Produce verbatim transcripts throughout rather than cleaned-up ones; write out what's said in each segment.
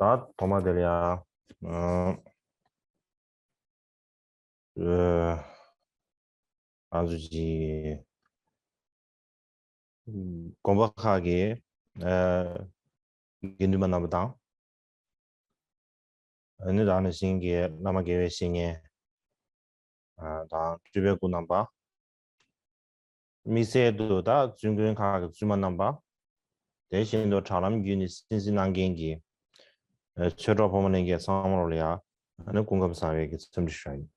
ད་ཐོག་མ་དེ་ལ་ཡང་ཨ་ཨ་ང་ཚོ་གི་དགོན་པ་ཁག་གི་ཨ་དགེ་འདུན་པ་རྣམ་པ་དང་། ཨ་ནི་རང་ནང་བཞིན་གྱི་བླ་མ་དགེ་བའི་བཤེས་གཉེན། ཨ་དང་སྤྲུལ་པའི་སྐུ་རྣམ་པ། དམིགས་བསལ་དུ་ད་བཙུན་དགོན་ཁག་གི་བཙུན་མ་རྣམ་པ། དེ་བཞིན་དུ་དྲ་ལམ་བརྒྱུད་ནས་གསན་གཟིགས་གནང་མཁན་གྱི་ཨ་ཆོས་གྲོགས་ཕོ་མོ་ལྷན་རྒྱས་ཚང་མ་ལ་ཡང་ཨ་ནི་སྐུ་ཁམས་བཟང་བའི་གི་འཚམས་འདྲི་ཞུ་ཡ་ཡིན།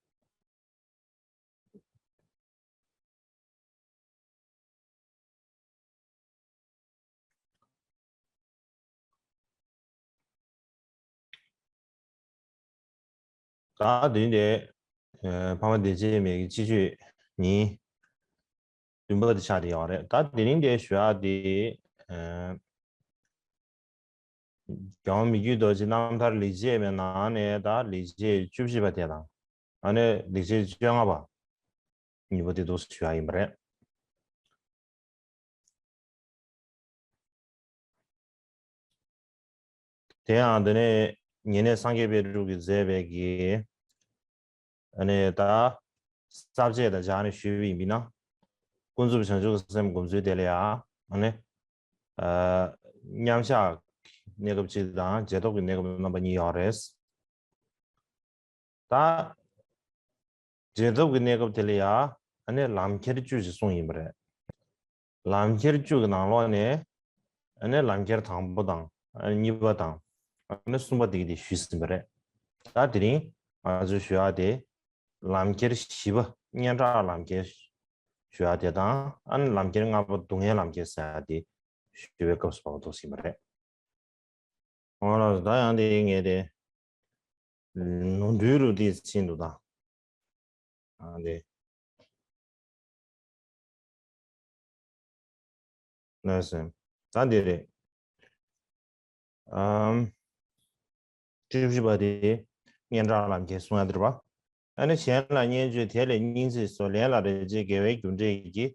ད་དེ་རིང་དེ་ཨ་འཕགས་པ་སྡིངས་ཆའི་མེ་གི་སྤྱི་སྤྱོད་ཉིན་བདུན་པ་དེ་ཆགས་བསྡད་ཡོད་རེད། ད་དེ་རིང་དེ་ཞུ་ཡག་དེ་ཨ་རྒྱལ་དབང་མི་བསྐྱོད་རྡོ་རྗེ་རྣམ་ཐར་ལེགས་བྱས་མའི་ནང་ནས་ད་ལེགས་བྱས་བཅུ་བཞི་པ་དེ་དང་། ཨ་ནི་ལེགས་བྱས་བཅོ་ལྔ་པ་གཉིས་པོ་དེ་འདུག་སེ་ཞུ་ཡག་ཡིན་པ་རེད། དེ་ཡང་དེ་ནས་ཉེ་གནས་སངས་རྒྱས་པའི་སྤྲུལ་སྐུ་གིས་མཛད་པའི་གི་ཨ་ནི་ད་ས་བཅད་དང་སྦྱར་ནས་ཞུས་པ་ཡིན་ན། ཀུན་རྫོབ་བྱང་ཆུབ་ཀྱི་སེམས་སྒོམ་ཚུལ་དེ་ལ་ཡང་ཨ་ནི་ཨ་མཉམ་བཞག་གི་གནས་སྐབས་གཅིག་དང་རྗེས་ཐོབ་ཀྱི་གནས་སྐབས་རྣམ་པ་གཉིས་ཡོད་རེད། ད་རྗེས་ཐོབ་ཀྱི་གནས་སྐབས་དེ་ལ་ཡང་ཨ་ནི་ལམ་ཁྱེར་བཅུ་ཞིག་གསུངས་ཡིན་པ་རེད། ལམ་ཁྱེར་བཅུ་གི་ནང་ལོགས་ནས་ཨ་ནི་ལམ་ཁྱེར་དང་པོ་དང་ཨ་ནི་གཉིས་པ་དང་ཨ་ནི་གསུམ་པ་དེ་གི་དེ་ཞུས་ཟིན་པ་རེད། ད་དེ་རིང་ང་ཚོས་ཞུ་ཡག་དེ་ལམ་ཁྱེར་བཞི་པ་སྙན་གྲགས་ལམ་ཁྱེར་ཞུ་ཡག་དེ་དང་ཨ་ནི་ལམ་ཁྱེར་ལྔ་པ་སྡུག་བསྔལ་ལམ་ཁྱེར་ཟེར་ཡག་དེ་ཞུ་བའི་སྐབས་སུ་བབས་འདུག་ཟིན་པ་རེད། འོ་ལགས་ད་ཡང་དེ་ངས་དེ་ནོར་འཁྲུལ་རུ་དེ་ཕྱིན་འདུག་ད། ཨ་དེ། ལགས་སོ། ད་འདི་རེད། ཨམ། བཅུ་བཞི་པ་དེ་སྙན་གྲགས་ལམ་ཁྱེར་གསུང་ཡག་འདི་རེད་པ། ཨ་ནི་གཞན་ལ་བསྙེན་བརྗོད་དེ་ལས་སྙིང་ཚིག་སོགས་ལན་ལ་རེག་བྱའི་དགེ་བའི་རྒྱུ་འབྲས་ཀྱིས་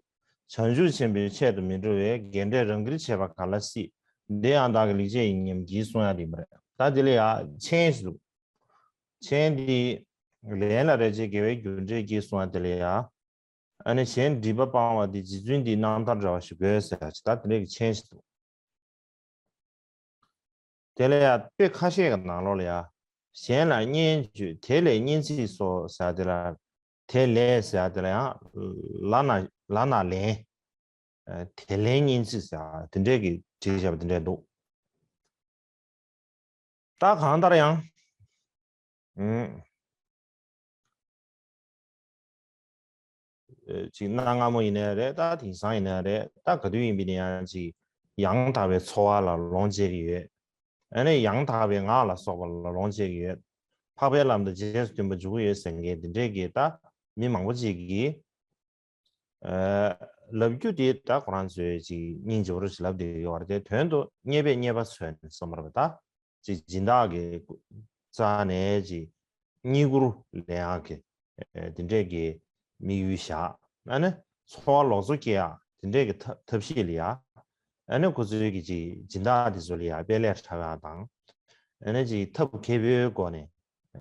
བྱང་ཆུབ་ཆེན་པོའི་ཆེད་དུ་མི་འགྲོ་བས་རྒན་གྲས་རང་གིར་བྱས་པ་ག་ལ་སྲིད། འདི་ཡང་བདག་གི་ལེགས་བྱས་ཡིན་སྙམ་བགྱིས་གསུང་ཡག་དེ་ཡིན་པ་རེད། ད་འདི་ལ་ཡང་མཆན་ཞིག་འདུག་མཆན་འདི་ལན་ལ་རེག་བྱའི་དགེ་བའི་རྒྱུ་འབྲས་ཀྱིས་གསུང་ཡག་དེ་ལ་ཡང་། ཨ་ནི་གཞན་སྒྲིབ་པ་སྤང་བ་འདི་རྗེ་བཙུན་འདིའི་རྣམ་ཐར་འདྲ་བ་ཞིག་དགོས་ཟེར་ཡག་ཅིག་ད་དེ་འདྲའི་གི་མཆན་ཞིག་འདུག་དེ་ལ་ཡང་དཔེ་ཁ་ཤས་ཀྱི་ནང་ལོགས་ལ་ཡང་གཞན་ལ་བསྙེན་བརྗོད་དེ་ལས་སྙིང་ཚིག་སོགས་ཟེར་ཡག་དེ་ལ་དེ་ལས་ཟེར་ཡག་དེ་ལ་ཡང་ལ་ན་ལ་ན་ལན། ཨ་དེ་ལས་སྙིང་ཚིག་ཟེར་ཡག་དེ་འདྲའི་གི་བྲིས་བཞག་པ་དེ་འདྲ་འདུག་ད་གང་ལྟར་ཡང་། ཨུམ། ཨེ་ཅིག་གནའ་སྔ་མོ་ཡིན་ནའི་རེད། ད་དེང་སང་ཡིན་ནའི་རེད། ད་ག་དུས་ཡིན་པ་ཡིན་ནའི་ཡང་ཅིག་ཡང་དག་པའི་འཚོ་བ་ལ་ལོངས་སྤྱད་ཀྱི་ཡོད། ཨ་ནི་ཡང་དག་པའི་ངག་ལ་སོགས་པ་ལ་ལོངས་སྤྱད་ཀྱི་ཡོད། འཕགས་པའི་ལམ་དང་རྗེས་སུ་མཐུན་པར་འཇུག་གི་ཡོད་ཟེར་མཁན་དེ་འདྲས་ཀྱི་ད་མི་མང་པོ་ཅིག་གིས། ཨ་ལབ་རྒྱུ་དེ་ད་ཁོ་རང་ཚོས་ཅིག་སྙིང་རྗེ་པོ་རུ་ཞིག་ལབ་བསྡད་ཡོད་རེད་དེ། དོན་དུ་རྙེད་པས་རྙེད་པ་མཚོན་བསམ་པ་རེད་པ། ད་ཅིག་སྦྱིན་བདག་གི་རྩ་ནས་ཅིག་རྙེད་བཀུར་ལེན་ཡག་གི་ཨ་དེ་འདྲས་ཀྱི་དམིགས་ཡུལ་བཞག་ཨ་ནི་འཚོ་བ་ལོངས་སུ་སྤྱོད་ཡག་དེ་འདྲས་ཀྱི་ཐབས་ཐབས་ཤེས་ལ་ཡ། ཨ་ནི་ཁོ་ཚོའི་གི་ཅིག་སྦྱིན་བདག་དེ་ཚོ་ལ་ཡ་དཔེ་ལས་ཁྲ་བ་དང་། ཨ་ནི་ཅིག་ཐབས་མཁས་པོའི་སྒོ་ནས་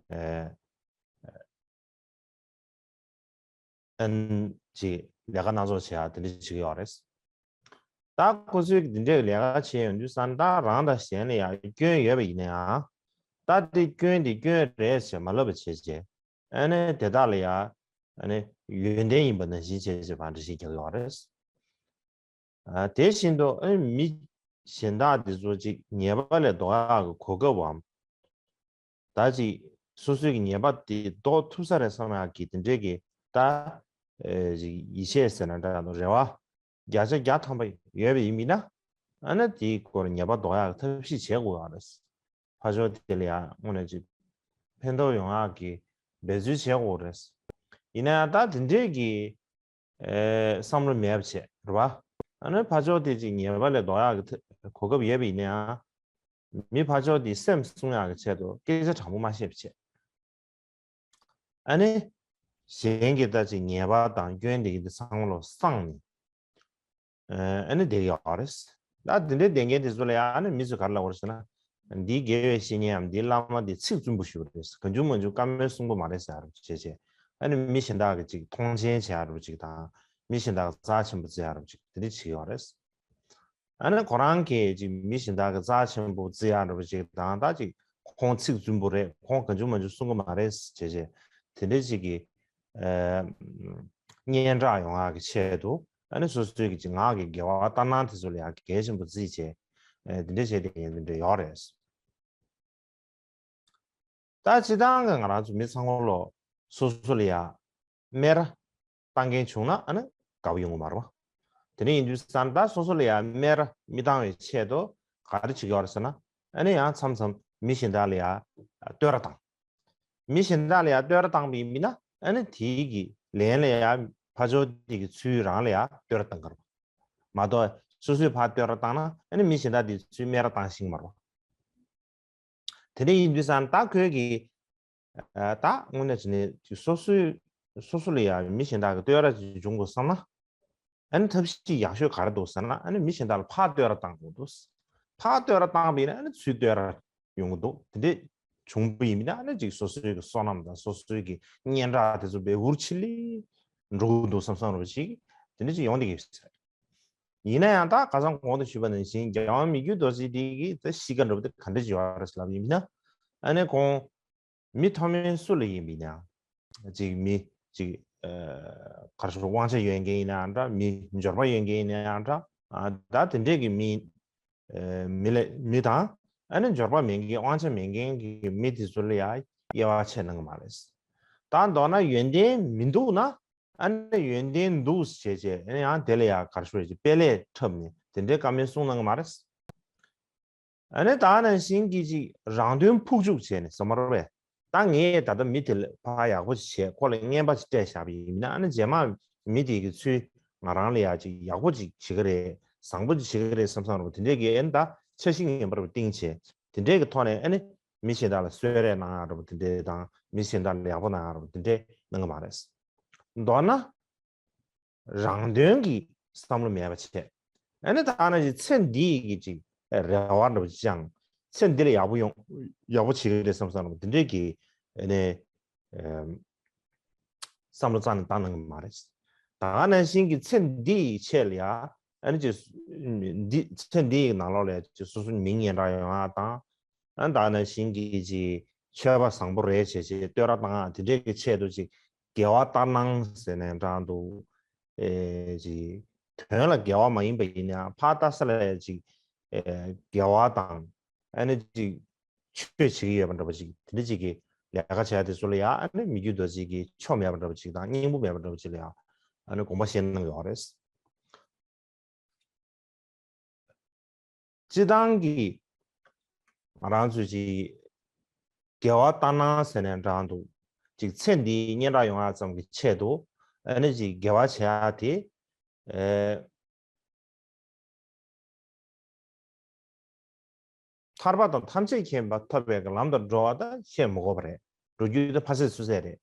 ཨ། ཨན་ཅིག་ལས་ཀ་སྣ་ཚོགས་བྱེད་ཡག་དེ་འདྲ་བྱེད་ཀྱི་ཡོད་རེད། ད་ཁོ་ཚོས་འདི་འདྲའི་ལས་ཀ་བྱས་ཡོང་དུས་ཙང་ད་རང་དང་གཞན་ལ་ཡང་སྐྱོན་ཡོད་པ་ཡིན་ན་ཡང་། ད་དེ་སྐྱོན་དེ་སྐྱོན་རེད་ཟེར་མ་ལབ་པ་བྱས་རྗེས། ཨ་ནི་དེ་དག་ལ་ཡང་ཨ་ནི་ཡོན་ཏན་ཡིན་པ་ནང་བཞིན་བྱས་རྗེས་བང་སྒྲིག་བྱེད་ཀྱི་ཡོད་རེད། ཨ་དེ་བཞིན་དུ་ཨ་ནི་མི་གཞན་དག་དེ་ཚོ་ཅིག་ཉེས་པ་ལས་ལྡོག་ཡག་གི་གོ་སྐབས་བམ། ད་ཅིག་སོ་སོའི་གི་ཉེས་པ་དེ་ལྡོག་ཐུབ་ས་རེད་བསམ་ཡག་གི་དེ་འདྲའི་གི་ད་ཨེ་ཅིག་ཡིད་ཆེས་ཟེར་ན་འདྲ་དང་རེ་བ་བརྒྱ་ཆ་བརྒྱ་ཐམ་པ་ཡོད་པ་ཡིན་མིན་ན། ཨ་ནི་དེའི་སྐོར་ཉེས་པ་ལྡོག་ཡག་གི་ཐབས་ཤེས་བྱེད་དགོས་ཡག་རེད། ཕར་ཕྱོགས་དེ་ལ་ཡང་དངོས་གནས་ཅིག་ཕན་ཐོགས་ཡོང་ཡག་གི་འབད་རྩོལ་བྱེད་དགོས་རེད། ཡིན་ན་ཡང་ད་དེ་འདྲའི་གི་ཨེ་བསམ་བློ་མེད་པ་བྱས་རེད་བ། ཨ་ནི་ཕར་ཕྱོགས་དེ་ཅིག་ཉེས་པ་ལས་ལྡོག་ཡག་གི་ཐ་གོ་སྐབས་ཡོད་པ་ཡིན་ན་ཡང་། མི་ཕར་ཕྱོགས་དེ་སེམས་བསྲུང་ཡག་གི་ཆེད་དུ་སྐད་ཆ་དྲང་པོ་མ་བཤད་པ་བྱས། ཨ་ནི་གཞན་གྱི་ད་ཅིག་ཉེས་པ་དང་སྐྱོན་དེ་གི་དེ་ཚང་མ་ལོ་བསྲངས་ནས། ཨ་ནི་བསྡད་ཡོད་རེད། ད་དེ་འདྲའི་བསྡད་མཁན་དེ་ཚོ་ལ་ཡང་ཨ་ནི་མི་ཚོས་ག་རེ་ལབ་དགོས་རེད་ཟེར་ན། འདིའི་དགེ་བའི་བཤེས་གཉེན་འམ་འདིའི་བླ་མ་འདི་ཚིག་བཙུན་པོ་ཞིག་རེད། གང་བྱུང་མང་བྱུང་བཀའ་མོལ་གསུང་གི་མ་རེད་ཟེར་ཡ་རུ་བྱས་བྱས། ཨ་ནི་མི་གཞན་དག་གི་ཅིག་མཐོང་ཆེན་བྱེད་ཡ་རུ་ཅིག་དང་། མི་གཞན་དག་རྩ་ཆེན་པོ་བརྩི་ཡ་རུ་ཅིག་དེ་འདྲ་བྱེད་ཀྱི་ཡོད་རེད། ཨ་ནི་ཁོ་རང་གིས་ཅིག་མི་གཞན་དག་གི་རྩ་ཆེན་པོ་བརྩི་ཡ་འདྲ་པོ་ཅིག་དང་། ད་ཅིག་ཁོང་ཚིག་བཙུན་པོ་རེད། ཁོང་གང་བྱུང་མང་བྱུང་གསུང་གི་མ་རེད་ཟེར་བྱས་བྱས། དེ་འདྲ་ཅིག་གི་ཨ་སྙན་གྲགས་ཡོང་ཡག་གི་ཆེད་དུ། ཨ་ནི་སོ་སོའི་གི་ཅིག་ངག་གི་དགེ་བ་ལྟར་སྣང་དེ་ཚོ་ལ་ཡང་གལ་ཆེན་པོ་བརྩིས་བྱས། ཨ་དེ་འདྲ་བྱས་ཏེ་ཡིན་དེ་འདྲ་ཡོད་རེད། ད་སྤྱིར་བཏང་གི་ང་རང་ཚོ་མི་ཚང་མ་ལོ་སོ་སོ་ལ་ཡ་སྨད་ར་བཏང་མཁན་བྱུང་ན། ཨ་ནི་དགའ་པོ་ཡོང་གི་མ་རེད་པ། དེ་འདྲ་ཡིན་དུས་ཙང་ད་སོ་སོ་ལ་ཡ་སྨད་ར་མི་བཏང་བའི་ཆེད་དུ་ག་རེ་བྱེད་ཀྱི་ཡོད་རེད་ཟེར་ན། ཨ་ནི་ཡང་མཚམས་མཚམས་མི་གཞན་དག་ལ་ཡ་བསྟོད་ར་བཏང་། མི་གཞན་དག་ལ་ཡ་བསྟོད་ར་བཏང་བ་ཡིན་ན། ཨ་ནི་དེའི་གི་ལན་ལ་ཡ་ཕར་ཕྱོགས་དེ་གི་ཚུར་རང་ལ་ཡ་བསྟོད་ར་བཏང་གི་རེད་པ། མ་གཏོགས་སོ་སོས་ཕར་བསྟོད་ར་བཏང་ན། ཨ་ནི་མི་གཞན་དག་དེ་ཚུར་སྨད་ར་བཏང་ཤེས་ཀྱི་མ་རེད་པ། དེ་འདྲ་ཡིན་དུས་ཙང་ད་ཁོས་ཀྱིས་ཨ་ད་དངོས་གནས་བྱས་ནས་སོ་སོའི་སོ་སོ་ལ་ཡ་མི་གཞན་དག་གི་བསྟོད་ར་ཅིག་འབྱུང་དགོས་བསམ་ན། ཨ་ནི་ཐབས་ཤེས་ཡག་ཤོས་ག་རེ་འདུག་ཟེར་ན། ཨ་ནི་མི་གཞན་དག་ལ་ཕར་བསྟོད་ར་བཏང་དགོས་འདུག་ཕར་བསྟོད་ར་བཏང་བ་ཡིན་ན། ཨ་ནི་ཚུར་བསྟོད་ར་ཡོང་གི་འདུག་དེ་འདྲ་བྱུང་བ་ཡིན་ན། ཨ་ནི་ཅིག་སོ་སོའི་གི་བསོད་ནམས་དང་སོ་སོའི་གི་སྙན་གྲགས་དེ་ཚོ་བས་འུར་ཆི་ལི་འགྲོ་གི་འདུག་བསམ་བསམ་འདྲ་པོ་ཅིག་དེ་འདྲ་ཅིག་ཡོང་བསྡད་ཀྱི་ཡོད་ས་རེད། ཡིན་ན་ཡང་ད་ཁ་སང་གོང་དུ་ཞུས་པ་ནང་བཞིན། རྒྱལ་དབང་མི་བསྐྱོད་རྡོ་རྗེ་འདི་གི་ད་གཤིས་ཀ་འདྲ་པོ་དེ་ག་འདྲ་ཅིག་ཡོད་རེད་ལབ་ཡིན་ན། ཨ་ནི་ཁོང་མི་མཐོ་དམན་སུ་ལ་ཡིན་པ་ཡིན་ན་ཡང་། ཅིག་མི་ཅིག་ཨ་ག་རེ་ཞུ། དབང་ཆ་ཡོད་མཁན་ཡིན་ན་ཡང་འདྲ། མི་འབྱོར་པ་ཡོད་མཁན་ཡིན་ན་ཡང་འདྲ། ཨ་ད་དེ་འདྲས་ཀྱི་མི་ཨ་མི་ལས་མི་དང་། ཨ་ནི་འབྱོར་པ་མེད་མཁན། དབང་ཆ་མེད་མཁན་གྱི་མི་དེ་ཚོ་ལ་ཡ་དབྱེ་བ་ཕྱེ་གནང་གི་མ་རེད། ད་མདོར་ན་ཡོན་ཏན་མི་འདུག་ན། ཨ་ནི་ཡོན་ཏན་འདུག་ཟེར་བྱས། ཨ་ནི་ཡང་དེ་ལ་ཡ་ག་རེ་ཞུ་རེད། ཅིག་དཔེ་ལས་འཁྲབ་ནས་དེ་འདྲའི་བཀའ་མོལ་གསུང་གནང་གི་མ་རེད། ཨ་ནི་ད་ནང་བཞིན་གྱི་ཅིག་རང་དོན་ཕུག་བཅུག་བྱས་ནས་ཟེར་མ་རེད་པས། ད་ངས་ད་ལྟ་མི་དེ་ལ་ཕར་ཡག་པོ་ཅིག་བྱས། ཁོ་ལ་རྔན་པ་ཅིག་སྤྲད་བཞག་པ་ཡིན་ན། ཨ་ནི་རྗེས་མ་མི་དེ་གི་ཚུར་ང་རང་ལ་ཡ་ཅིག་ཡག་པོ་ཅིག་བྱེད་ཀྱི་རེད། བཟང་པོ་ཅིག་བྱེད་ཀྱི་རེད་བསམ་བསམ་འདྲ་པོ་དེ་འདྲས་ཀྱི། ཨ་ནི་ད་འཆར་གཞི་ངན་པ་འདྲ་པོ་བཏིང་བྱས། དེ་འདྲས་ཀྱི་ཐོག་ནས་ཨ་ནི་མི་གཞན་དག་ལ་གསོལ་རས་གནང་ཡག་འདྲ་པོ་དེ་འདྲས་དང་། མི་གཞན་དག་ལ་ཡག་པོ་གནང་ཡག་འདྲ་པོ་དེ་འདྲས་གནང་གི་མ་རེད། མདོར་ན་རང་དོན་གྱི་བསམ་བློ་མེད་པ་བྱས། ཨ་ནི་ད་ནང་བཞིན་ཚེ་འདི་ཡི་གི་ཅིག་རེ་བ་འདྲ་པོ་ཅིག་ཅང་། ཚེ་འདི་ལ་ཡག་པོ་ཡོང་། ཡག་པོ་བྱེད་ཀྱི་རེད་བསམ་བསམ་འདྲ་པོ་དེ་འདྲས་ཀྱི་ཨ་ནི་ཨམ་བསམ་བློ་རྩ་ནས་བཏང་གནང་གི་མ་རེད། ད་ག་ནང་བཞིན་གྱི་ཚེ་འདི་ཡི་ཆེད་ལ་ཡ། ཨ་ནི་ཅིག་འདི་ཚེ་འདི་ཡི་ནང་ལོགས་ལ་ཡ་ཅིག་སོ་སོའི་མིང་སྙན་གྲགས་ཡོང་ཡག་དང་། ཨ་ནི་ད་ག་ནང་བཞིན་གྱི་ཅིག་ཆོས་པ་བཟང་པོ་རེད་བྱས་བྱས་བསྟོད་ར་བཏང་ཡག་དེ་འདྲས་ཀྱི་ཆེད་དུ། ཅིག་དགེ་བ་ལྟར་སྣང་ཟེར་ནའང་འདྲ་འདུག་ཨེ་ཅིག་དོན་ལ་དགེ་བ་མ་ཡིན་པ་ཡིན་ན་ཡང་། ཕར་ལྟ་ས་ལ་ཡ་ཅིག་ཨེ་དགེ་བ་དང་། ཨ་ནི་ཅིག་ཆོས་བྱེད་ཀྱི་ཡོད་པ་འདྲ་པོ་ཅིག། དེ་འདྲ་ཅིག་གི་ལས་ཀ་བྱེད་ཡག་དེ་ཚོ་ལ་ཡ། ཨ་ནི་མི་བསྐྱོད་རྡོ་རྗེ་གིས་ཆོ་མེད་པ་འདྲ་པོ་ཅིག་དང་། སྙིང་པོ་མེད་པ་འདྲ་པོ་ཅིག་ལ་ཡ། ཨ་ནི་དགོངས་པ་བཞེས་གནང་ཡོད་རེད། སྤྱིར་བཏང་གི་ང་རང་ཚོས་ཅིག་དགེ་བ་ལྟར་སྣང་ཟེར་ནའང་འདྲ་འདུག་ཅིག་ཚེ་འདིའི་སྙན་གྲགས་ཡོང་ཡག་ཙམ་གྱི་ཆེད་དུ། ཨ་ནི་ཅིག་དགེ་བ་བྱེད་ཡག་དེ་ཨེ་ཐར་པ་དང་ཐམས་ཅད་མཁྱེན་པ་ཐོབ་པའི་ལམ་དུ་འགྲོ་བ་ད་བཤད་མི་དགོས་པ་རེད། འགྲོ་རྒྱུ་དེ་ཕ་སེ་ཚུ་སེ་རེད།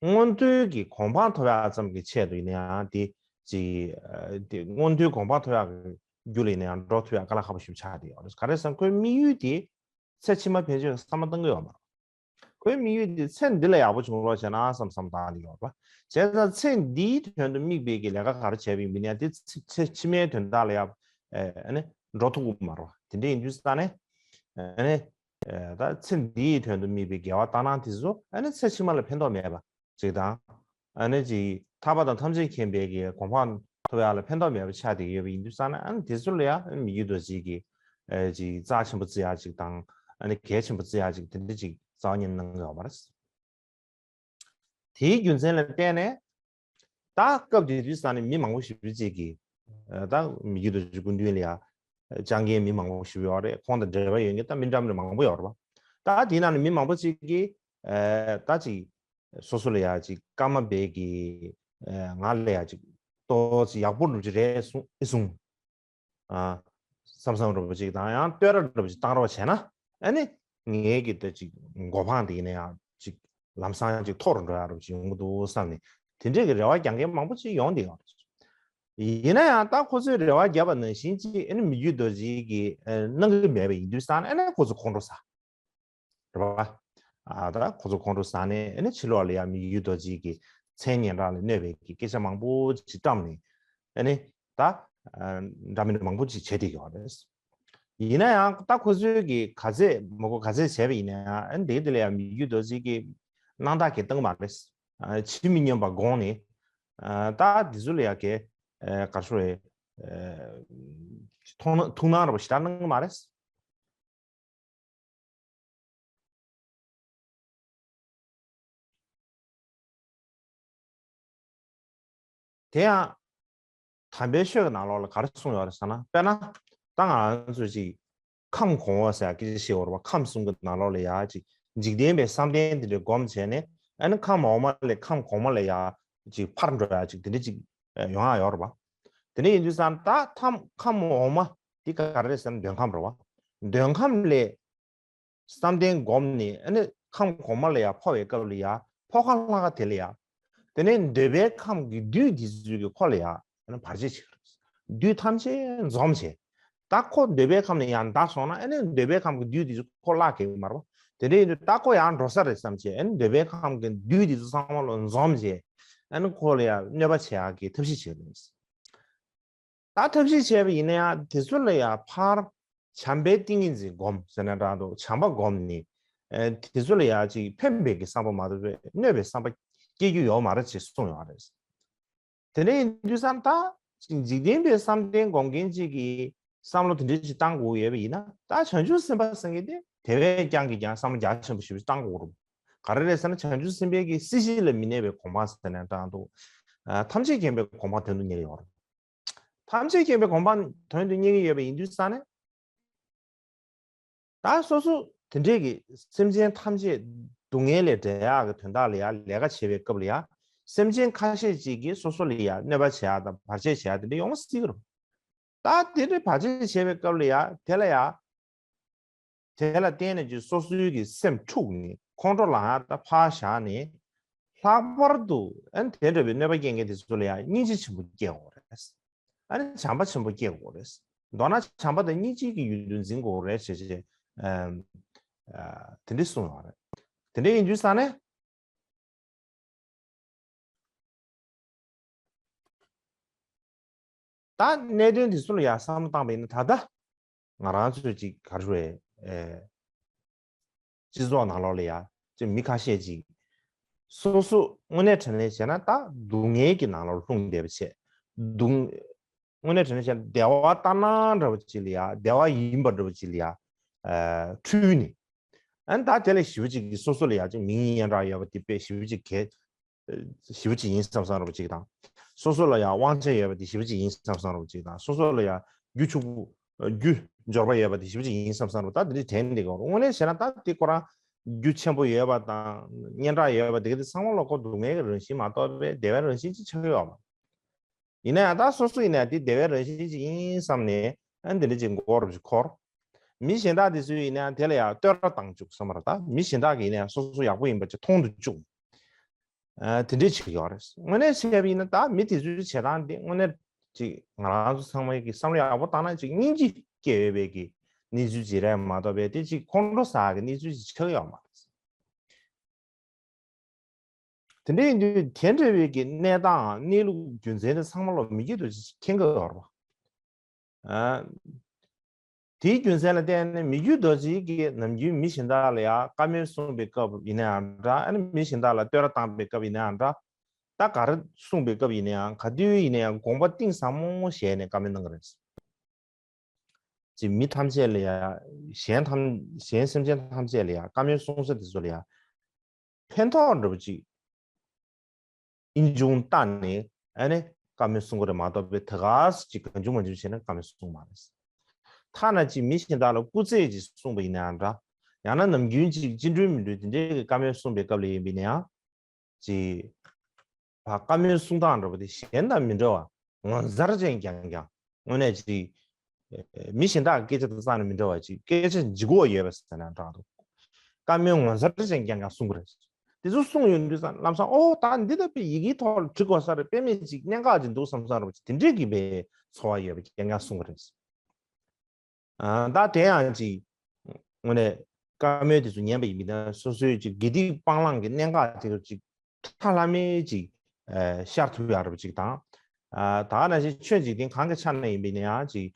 མངོན་མཐོའི་གི་གོ་འཕང་ཐོབ་ཡག་ཙམ་གྱི་ཆེད་དུ་ཡིན་ན་ཡང་། དེ་ཅིག་ཨ་དེ་མངོན་མཐོའི་གོ་འཕང་ཐོབ་ཡག་གི་རྒྱུ་ལ་ཡིན་ན་ཡང་འགྲོ་ཐུབ་ཡག་དཀའ་ལས་ཁག་པོ་ཞེ་པོ་ཆགས་བསྡད་ཡོད་རེད། ག་རེ་ཟེར་ན་ཁོའི་དམིགས་ཡུལ་དེ་ཚེ་ཕྱི་མ་ཕན་ཆད་བསམ་བློ་གཏོང་གི་ཡོད་མ་རེད། ཁོའི་དམིགས་ཡུལ་དེ་ཚེ་འདི་ལ་ཡག་པོ་བྱུང་རོགས་བྱས་ན་བསམ་བསམ་བཏང་བསྡད་ཡོད་རེད་པ། བྱས་ཙང་ཚེ་འདིའི་དོན་དུ་དམིགས་པའི་གི་ལས་ཀ་ག་རེ་བྱས་པ་ཡིན་ན་ཡང་། དེ་ཚེ་ཚེ་ཕྱི་མའི་དོན་དག་ལ་ཡ་ཨ་ནི་འགྲོ་ཐུབ་ཀྱི་མ་རེད་པ། དེ་འདྲ་ཡིན་དུས་ཙང་ནས་ཨ་ནི་ཨ་ད་ཚེ་འདིའི་དོན་དུ་དམིགས་པའི་དགེ་བ་ལྟར་སྣང་དེ་ཚོ་ཨ་ནི་ཚེ་ཕྱི་མ་ལ་ཕན་ཐོགས་མེད་པ་ཅིག་དང་། ཨ་ནི་ཅིག་ཐར་པ་དང་ཐམས་ཅད་མཁྱེན་པའི་གི་གོ་འཕང་ཐོབ་ཡག་ལ་ཕན་ཐོགས་མེད་པ་ཆགས་བསྡད་ཡོད་པ་ཡིན་དུས་ཙང་ནས། ཨ་ནི་དེ་ཚོ་ལ་ཡ་ཨ་ནི་མི་བསྐྱོད་རྡོ་རྗེ་གིས་ཨ་ཅིག་རྩ་ཆེན་པོ་བརྩི་ཡག་ཅིག་དང་། ཨ་ནི་གལ་ཆེན་པོ་བརྩི་ཡག་ཅིག་དེ་འདྲ་ཅིག་རྩ་བ་ཉིད་ནས་གནང་གི་ཡོད་པ་རེད། དེའི་རྒྱུ་མཚན་ལ་བརྟེན་ནས། ད་སྐབས་དེ་དུས་ཙང་ནས་མི་མང་པོ་ཞེ་པོ་ཅིག་གིས་ཨ་ད་མི་བསྐྱོད་རྡོ་རྗེ་སྐུ་མདུན་ལ་ཡ་བཅར་མཁན་མི་མང་པོ་ཞེ་པོ་ཡོད་རེད། ཁོང་དང་འབྲེལ་བ་ཡོད་མཁན་ད་མི་འདྲ་མི་འདྲ་མང་པོ་ཡོད་རེད་པ། ད་དེའི་ནང་ནས་མི་མང་པོ་ཅིག་གིས་ཨ་ད་ཅིག་སོ་སོ་ལ་ཡ་ཅིག་ཀརྨ་པའི་གི་ཨ་ང་ལ་ཡ་ཅིག་ཏོག་ཙམ་ཡག་པོ་འདྲ་པོ་ཅིག་རེད་གསུངས་ཨེ་གསུངས། ཨ་བསམ་བསམ་འདྲ་པོ་ཅིག་དང་། ཡང་བསྟོད་ར་འདྲ་པོ་ཅིག་བཏང་རོགས་བྱས་ན། ཨ་ནི་ངའི་གི་ད་ཅིག་གོ་འཕང་དེ་ཡིན་ན་ཡང་ཅིག་ལམ་སང་ཅིག་མཐོ་རུ་འགྲོ་ཡག་འདྲ་པོ་ཅིག་ཡོང་གི་འདུག་བསམ་ནས། དེ་འདྲས་ཀྱི་རེ་བ་རྒྱག་མཁན་མང་པོ་ཅིག་ཡོང་བསྡད་ཡོད་རེད། ཡིན་ན་ཡང་ད་ཁོ་ཚོས་རེ་བ་བརྒྱབ་པ་ནང་བཞིན་ཅིག་ཨ་ནི་མི་བསྐྱོད་རྡོ་རྗེ་གིས་ཨ་གནང་གི་མེད་པ་ཡིན་དུས་ཙང་ཨ་ནི་ཁོ་ཚོ་ཁོང་ཁྲོ་ཟ། རེད་པ། ཨ་ད་ཁོ་ཚོ་ཁོང་ཁྲོ་ཟ་ནས་ཨ་ནི་ཕྱི་ལོགས་ལ་ཡང་མི་བསྐྱོད་རྡོ་རྗེ་གི་མཚན་སྙན་གྲགས་ལ་གནོད་པའི་གི་སྐད་ཆ་མང་པོ་ཅིག་བཀྲམ་ནས་ཨ་ནི་ད་ཨ་འདྲ་མིན་མང་པོ་ཅིག་བྱས་བསྡད་ཡོད་རེད། ཡིན་ན་ཡང་ད་ཁོ་ཚོས་གི་ག་ཚད་མ་གོ་ག་ཚད་བྱས་པ་ཡིན་ན་ཡང་ཨ་ནི་དེ་ག་དེ་ལ་ཡང་མི་བསྐྱོད་རྡོ་རྗེ་གི་སྣང་དག་གི་བཏང་མ་རེད། ཨ་ཕྱི་མི་སྙོམས་པ་དགོངས་ནས་ཨ་ད་དེ་ཚོ་ལ་ཡང་གི་ཨ་ག་རེ་ཞུ་རེད། ཨ་ཐུགས་སྣང་ཐུགས་སྣང་ར་བ་ཞེ་དྲག་གནང་གི་མ་རེད། དེ་ཡང་དམ་པའི་ཆོས་ཀྱི་ནང་ལོགས་ལ་ག་རེ་གསུངས་ཡོད་རེད་ཟེར་ན། དཔེར་ན་ད་ང་རང་ཚོས་ཅིག་ཁམས་གོང་འོག་ཟེར་ཡག་སྐད་ཆ་བཤད་ཡོད་རེད་པ། ཁམས་གསུམ་གྱི་ནང་ལོགས་ལ་ཡ་ཅིག་འཇིག་རྟེན་པའི་བསམ་གཏན་དེ་འདྲའི་སྒོམ་བྱས་ནས་ཨ་ནི་ཁམས་འོག་མ་ལས་ཁམས་གོང་མ་ལ་ཡ་ཅིག་ཕར་འགྲོ་ཡ་ཅིག་དེ་འདྲ་ཅིག་ཡོང་ཡ་ཡོད་རེད་པ། དེ་འདྲ་ཡིན་དུས་ཙང་ད་ཁམས་ཁམས་འོག་མ་དེ་ག་རེ་རེད་ཟེར་ན་འདོད་ཁམས་རེད་པ། འདོད་ཁམས་ལས་བསམ་གཏན་བསྒོམས་ནས་ཨ་ནི་ཁམས་གོང་མ་ལ་ཡར་འཕོ་བའི་སྐབས་ལ་ཡ་འཕོ་ཁ་ལྷ་ཁ་དེ་ལ་ཡ། དེ་ནས་འདོད་པའི་ཁམས་ཀྱི་བདུད་དེ་ཚོའི་གི་ཁོ་ལ་ཡ་ཨ་ནི་བར་ཆད་བྱེད་ཀྱི་རེད། བདུད་ཐམས་ཅད་འཇོམས་བྱེད། ད་ཁོ་འདོད་པའི་ཁམས་ནས་ཡང་འདར་སོང་ན་ཨ་ནི་འདོད་པའི་ཁམས་ཀྱི་བདུད་དེ་ཚོ་ཁོ་བརླག་གི་མ་རེད་པ། དེ་འདྲ་ཡིན་དུས་ད་ཁོ་ཡང་འགྲོ་ས་རེད་བསམ་བྱས་ཨ་ནི་འདོད་པའི་ཁམས་ཀྱི་བདུད་དེ་ཚོ་ཚང་མ་ལ་འཇོམས་བྱས་ཨ་ནི་ཁོ་ལ་ཡ་གནོད་པ་བྱེད་ཡག་གི་ཐབས་ཤེས་བྱེད་ཀྱི་རེད། ད་ཐབས་ཤེས་བྱས་པ་ཡིན་ན་ཡང་དེ་ཚོ་ལ་ཡང་ཕར་བྱམས་པའི་ཏིང་ངེ་འཛིན་སྒོམ་ཟེར་ན་འདྲ་འདུག་བྱམས་པ་སྒོམ་ནི། ཨ་དེ་ཚོ་ལ་ཡང་ཅིག་ཕན་པའི་གི་བསམ་པ་མ་གཏོགས་པའི་གནོད་པའི་བསམ་པ་སྐྱེ་རྒྱུ་ཡོད་མ་རེད་ཅེས་གསུངས་ཡོད་རེད། དེ་འདྲ་ཡིན་དུས་ཙང་ད་ཅིག་འཇིག་རྟེན་པའི་བསམ་གཏན་སྒོམ་མཁན་ཅིག་གིས་བསམ་བློ་དེ་འདྲ་ཅིག་བཏང་དགོས་ཡོད་པ་ཡིན་ན་ད་བྱང་ཆུབ་སེམས་དཔའ་ཟེར་མཁན་དེ་དེ་བས་ཀྱང་གི་ཀྱང་བསམ་བློ་རྒྱ་ཆེན་པོ་ཞེ་པོ་ཅིག་བཏང་དགོས་རེད། ག་རེ་རེད་ཟེར་ན་བྱང་ཆུབ་སེམས་དཔའི་གི་སྲིད་ཞི་ལ་མི་གནས་པའི་གོ་འཕང་ཟེར་ན་འདྲ་འདུག་ཨ་ཐམས་ཅད་མཁྱེན་པའི་གོ་འཕང་དོན་དུ་གཉེར་ཡོད་རེད། ཐམས་ཅད་མཁྱེན་པའི་གོ་འཕང་དོན་དུ་གཉེར་གྱི་ཡོད་པ་ཡིན་དུས་ཙང་ནས། ད་སོ་སོ་དེ་འདྲས་ཀྱི་སེམས་ཅན་ཐམས་ཅད་སྡུག་བསྔལ་ལས་བསྒྲལ་ཡག་གི་དོན་དག་ལ་ཡང་ལས་ཀ་བྱེད་པའི་སྐབས་ལ་ཡང་སེམས་ཅན་ཁ་ཤས་ཅིག་གིས་སོ་སོ་ལ་ཡང་གནོད་པ་བྱེད་ཡག་དང་བར་ཆད་བྱེད་ཡག་དེ་འདྲ་ཡོང་སྲིད་ཀྱི་རེད། ད་དེ་འདྲའི་བར་ཆད་བྱེད་པའི་སྐབས་ལ་ཡང་དེ་ལ་ཡང་དེ་ལ་བརྟེན་ནས་ཀྱི་སོ་སོའི་གི་སེམས་འཁྲུགས་ནས་ཁོང་ཁྲོ་ལངས་ཡག་ད་ཕར་བཞག་ནས། ལྷག་པར་དུ་ཨ་ནི་དེ་འདྲ་བའི་གནོད་པ་སྐྱེལ་མཁན་དེ་ཚོ་ལ་ཡང་སྙིང་རྗེ་ཆེན་པོ་སྐྱེ་དགོས་རེད། ཨ་ནི་བྱམས་པ་ཆེན་པོ་སྐྱེ་དགོས་རེད། མདོར་ན་བྱམས་པ་དང་སྙིང་རྗེ་གི་ཡུལ་དུ་འཛིན་དགོས་རེད་ཞེས་བྱས། ཨ་དེ་འདྲ་གསུངས་ཡོད་རེད། དེ་འདྲ་ཡིན་དུས་ཙང་ནས། ད་གནད་དོན་འདི་ཚོ་ལ་ཡང་བསམ་བློ་བཏང་པ་ཡིན་ན་ད་ལྟ་ང་རང་ཚོས་ཅིག་ག་རེ་རེད། ཨེ་སྤྱི་ཚོགས་ནང་ལོགས་ལ་ཡང་ཅིག་མི་ཁ་ཤས་ཅིག་སོ་སོ་དངོས་གནས་དྲང་གནས་བྱས་ན་ད་སྡུག་བསྔལ་གྱི་ནང་ལོགས་ལྷུང་བསྡད་པ་བྱས། སྡུག་དངོས་གནས་དྲང་གནས་བྱས་ན་བདེ་བ་ལྟར་སྣང་འདྲ་བ་ཅིག་ལ་ཡང་བདེ་བ་ཡིན་པ་འདྲ་བ་ཅིག་ལ་ཡང་ཨ་འཁྲུལ་ནས། ཨ་ནི་ད་དེ་ལས་ཞེ་པོ་ཅིག་གིས་སོ་སོ་ལ་ཡང་ཅིག་མིང་སྙན་གྲགས་ཡོད་པ་དེ་དཔེ་ཞེ་པོ་ཅིག་གལ་ཞེ་པོ་ཅིག་ཡིན་བསམ་བསམ་འདྲ་བ་ཅིག་དང་། སོ་སོ་ལ་ཡང་དབང་ཆ་ཡོད་པ་དེ་ཞེ་པོ་ཅིག་ཡིན་བསམ་བསམ་འདྲ་བ་ཅིག་དང་། སོ་སོ་ལ་ཡང་རྒྱུ་ཕྱུག་པོ་རྒྱུ་འབྱོར་པ་ཡོད་པ་དེ་ཞེ་པོ་ཅིག་ཡིན་བསམ་བསམ་འདྲ་བ་ད་དེ་འདྲའི་དྲན་བསྡད་ཀྱི་ཡོད་རེད། དངོས་གནས་བྱས་ན་ད་དེ་ཁོ་རང་རྒྱུ་ཆེན་པོ་ཡོད་པ་དང་སྙན་གྲགས་ཡོད་པ་དེ་ག་དེ་ཚང་མ་ལ་ཁོ་སྡུག་བསྔལ་གྱི་རང་བཞིན་མ་གཏོགས་པའི་བདེ་བའི་རང་བཞིན་ཅིག་ཆགས་ཀྱི་ཡོད་མ་རེད། ཡིན་ན་ཡང་ད་སོ་སོ་ཡིན་ན་ཡང་དེ་བདེ་བའི་རང་བཞིན་ཅིག་ཡིན་བསམ་ནས་ཨ་འདི་འདྲ་ཅིག་མགོ་རུ་ཅིག་འཁོར། མི་གཞན་དག་དེ་ཚོ་ཡིན་ན་ཡང་དེ་ལ་ཡང་བསྟོད་ར་བཏང་བཅུག་བསམ་པ་རེད། ད་མི་གཞན་དག་གིས་ཡིན་ན་ཡང་སོ་སོ་ཡག་པོ་ཡིན་པ་ཅིག་མཐོང་དུ་བཅུག་ཨ་དེ་འདྲས་བྱེད་ཀྱི་ཡོད་རེད། དངོས་གནས་བྱས་པ་ཡིན་ན་ད་མི་དེ་ཚོའི་བྱེད་སྟངས་དེ་དངོས་གནས་ཅིག་ང་རང་ཚོ་ཚང་མ་གིས་བསམ་བློ་ཡག་པོ་བཏང་ན་ཅིག་སྙིང་རྗེ་སྐྱེ་འོས་པའི་གི་གནས་ཚུལ་ཅིག་རེད་མ་གཏོགས་པའི་དེ་ཅིག་ཁོང་ཁྲོ་ཟ་གི་གནས་ཚུལ་ཅིག་ཆགས་ཀྱི་ཡོད་མ་རེད། དེ་འདྲ་ཡིན་དུས་དེ་འདྲ་བའི་གི་གནས་སྟངས་གནས་ལུགས་རྒྱུ་མཚན་དེ་ཚང་མ་ལ་མི་བསྐྱོད་རྡོ་རྗེ་མཁྱེན་གྱི་ཡོད་རེད་པ། ཨ། དེའི་རྒྱུ་མཚན་ལ་བརྟེན་ནས་མི་བསྐྱོད་རྡོ་རྗེ་གིས་ནམ་རྒྱུན་མི་གཞན་དག་ལ་ཡང་བཀའ་མོལ་གསུངས་པའི་སྐབས་ཡིན་ན་ཡང་འདྲ། ཨ་ནི་མི་གཞན་དག་ལ་བསྟོད་ར་བཏང་པའི་སྐབས་ཡིན་ན་ཡང་འདྲ། ད་ག་རེ་གསུངས་པའི་སྐབས་ཡིན་ན་ཡང་ག་དུས་ཡིན་ན་ཡང་དགོངས་པ་གཏིང་ཟབ་མོ་བཞེས་ནས་བཀའ་མོལ་གནང་གི་རེད། ཅིག་མི་ཐམས་ཅད་ལ་ཡང་གཞན་ཐམས་གཞན་སེམས་ཅན་ཐམས་ཅད་ལ་ཡང་བཀའ་མོལ་གསུང་ས་དེ་ཚོ་ལ་ཡང་ཕན་ཐོགས་འདྲ་པོ་ཅིག་ཨིན་ཆུང་བཏང་ནས་ཨ་ནི་བཀའ་མོལ་གསུང་གི་རེད་མ་གཏོགས་པའི་ད་ག་སེ་ཅིག་གང་བྱུང་མང་བྱུང་བྱས་ནས་བཀའ་མོལ་གསུང་མ་རེད། ཐ་ན་ཅིག་མི་གཞན་དག་ལ་སྐུ་རྩེད་ཅིག་གསུངས་པ་ཡིན་ན་ཡང་འདྲ། ཡང་ན་ནམ་རྒྱུན་ཅིག་ཅི་འགྲུལ་མི་འགྲུལ་དེ་འདྲའི་གི་བཀའ་མོལ་གསུངས་པའི་སྐབས་ལ་ཡིན་པ་ཡིན་ན་ཡང་། ཅིག་ཕ་བཀའ་མོལ་གསུང་སྟངས་འདྲ་པོ་དེ་གཞན་དང་མི་འདྲ་བ་ངོ་མཚར་ཅན་རྐྱང་རྐྱང་། དངོས་གནས་ཅིག་མི་གཞན་དག་གི་སྐད་ཆ་དང་རྩ་ནས་མི་འདྲ་བ་ཅིག་སྐད་ཆ་ལྗིད་ཁོག་ཡོད་པ་ཟེར་ན་འདྲ་འདུག་བཀའ་མོལ་ངོ་མཚར་ཅན་རྐྱང་རྐྱང་གསུང་གི་རེད། དེ་ཚོ་གསུངས་ཡོང་དུས་ཙང་ལམ་སང་ཨོ་ད་འདི་ལྟ་བུའི་ཡི་གེའི་ཐོག་ལ་བྲི་དགོས་ས་རེད། དཔེ་མེད་ཅིག་གནད་འགག་ཅིག་འདུག་བསམ་ས་རེད་པ་ཅིག་དེ་འདྲས་ཀྱི་པའི་ཚོར་བ་ཡོད་པ་རྐྱང་རྐྱང་གསུངས་པ་རེད། ཨ་ད་དེ་ཡང་ཅིག་དངོས་གནས་བཀའ་མོལ་དེ་ཚོ་ཉན་པ་ཡིན་མིན་ན་སོ་སོའི་ཅིག་དགེ་སྡིག་སྤང་བླང་གི་གནད་འགག་དེ་ཚོ་ཅིག་ཁྲ་ལྷམ་མེ་ཅིག་ཨ་ཤར་ཐུབ་ཡག་རེད་པ་ཅིག་དང་། ཨ་ད་ག་ནང་བཞིན་ཆོས་འཇིག་རྟེན་གང་གི་ཆ་ནས་ཡིན་པ་ཡིན་ན་ཡང་ཅིག་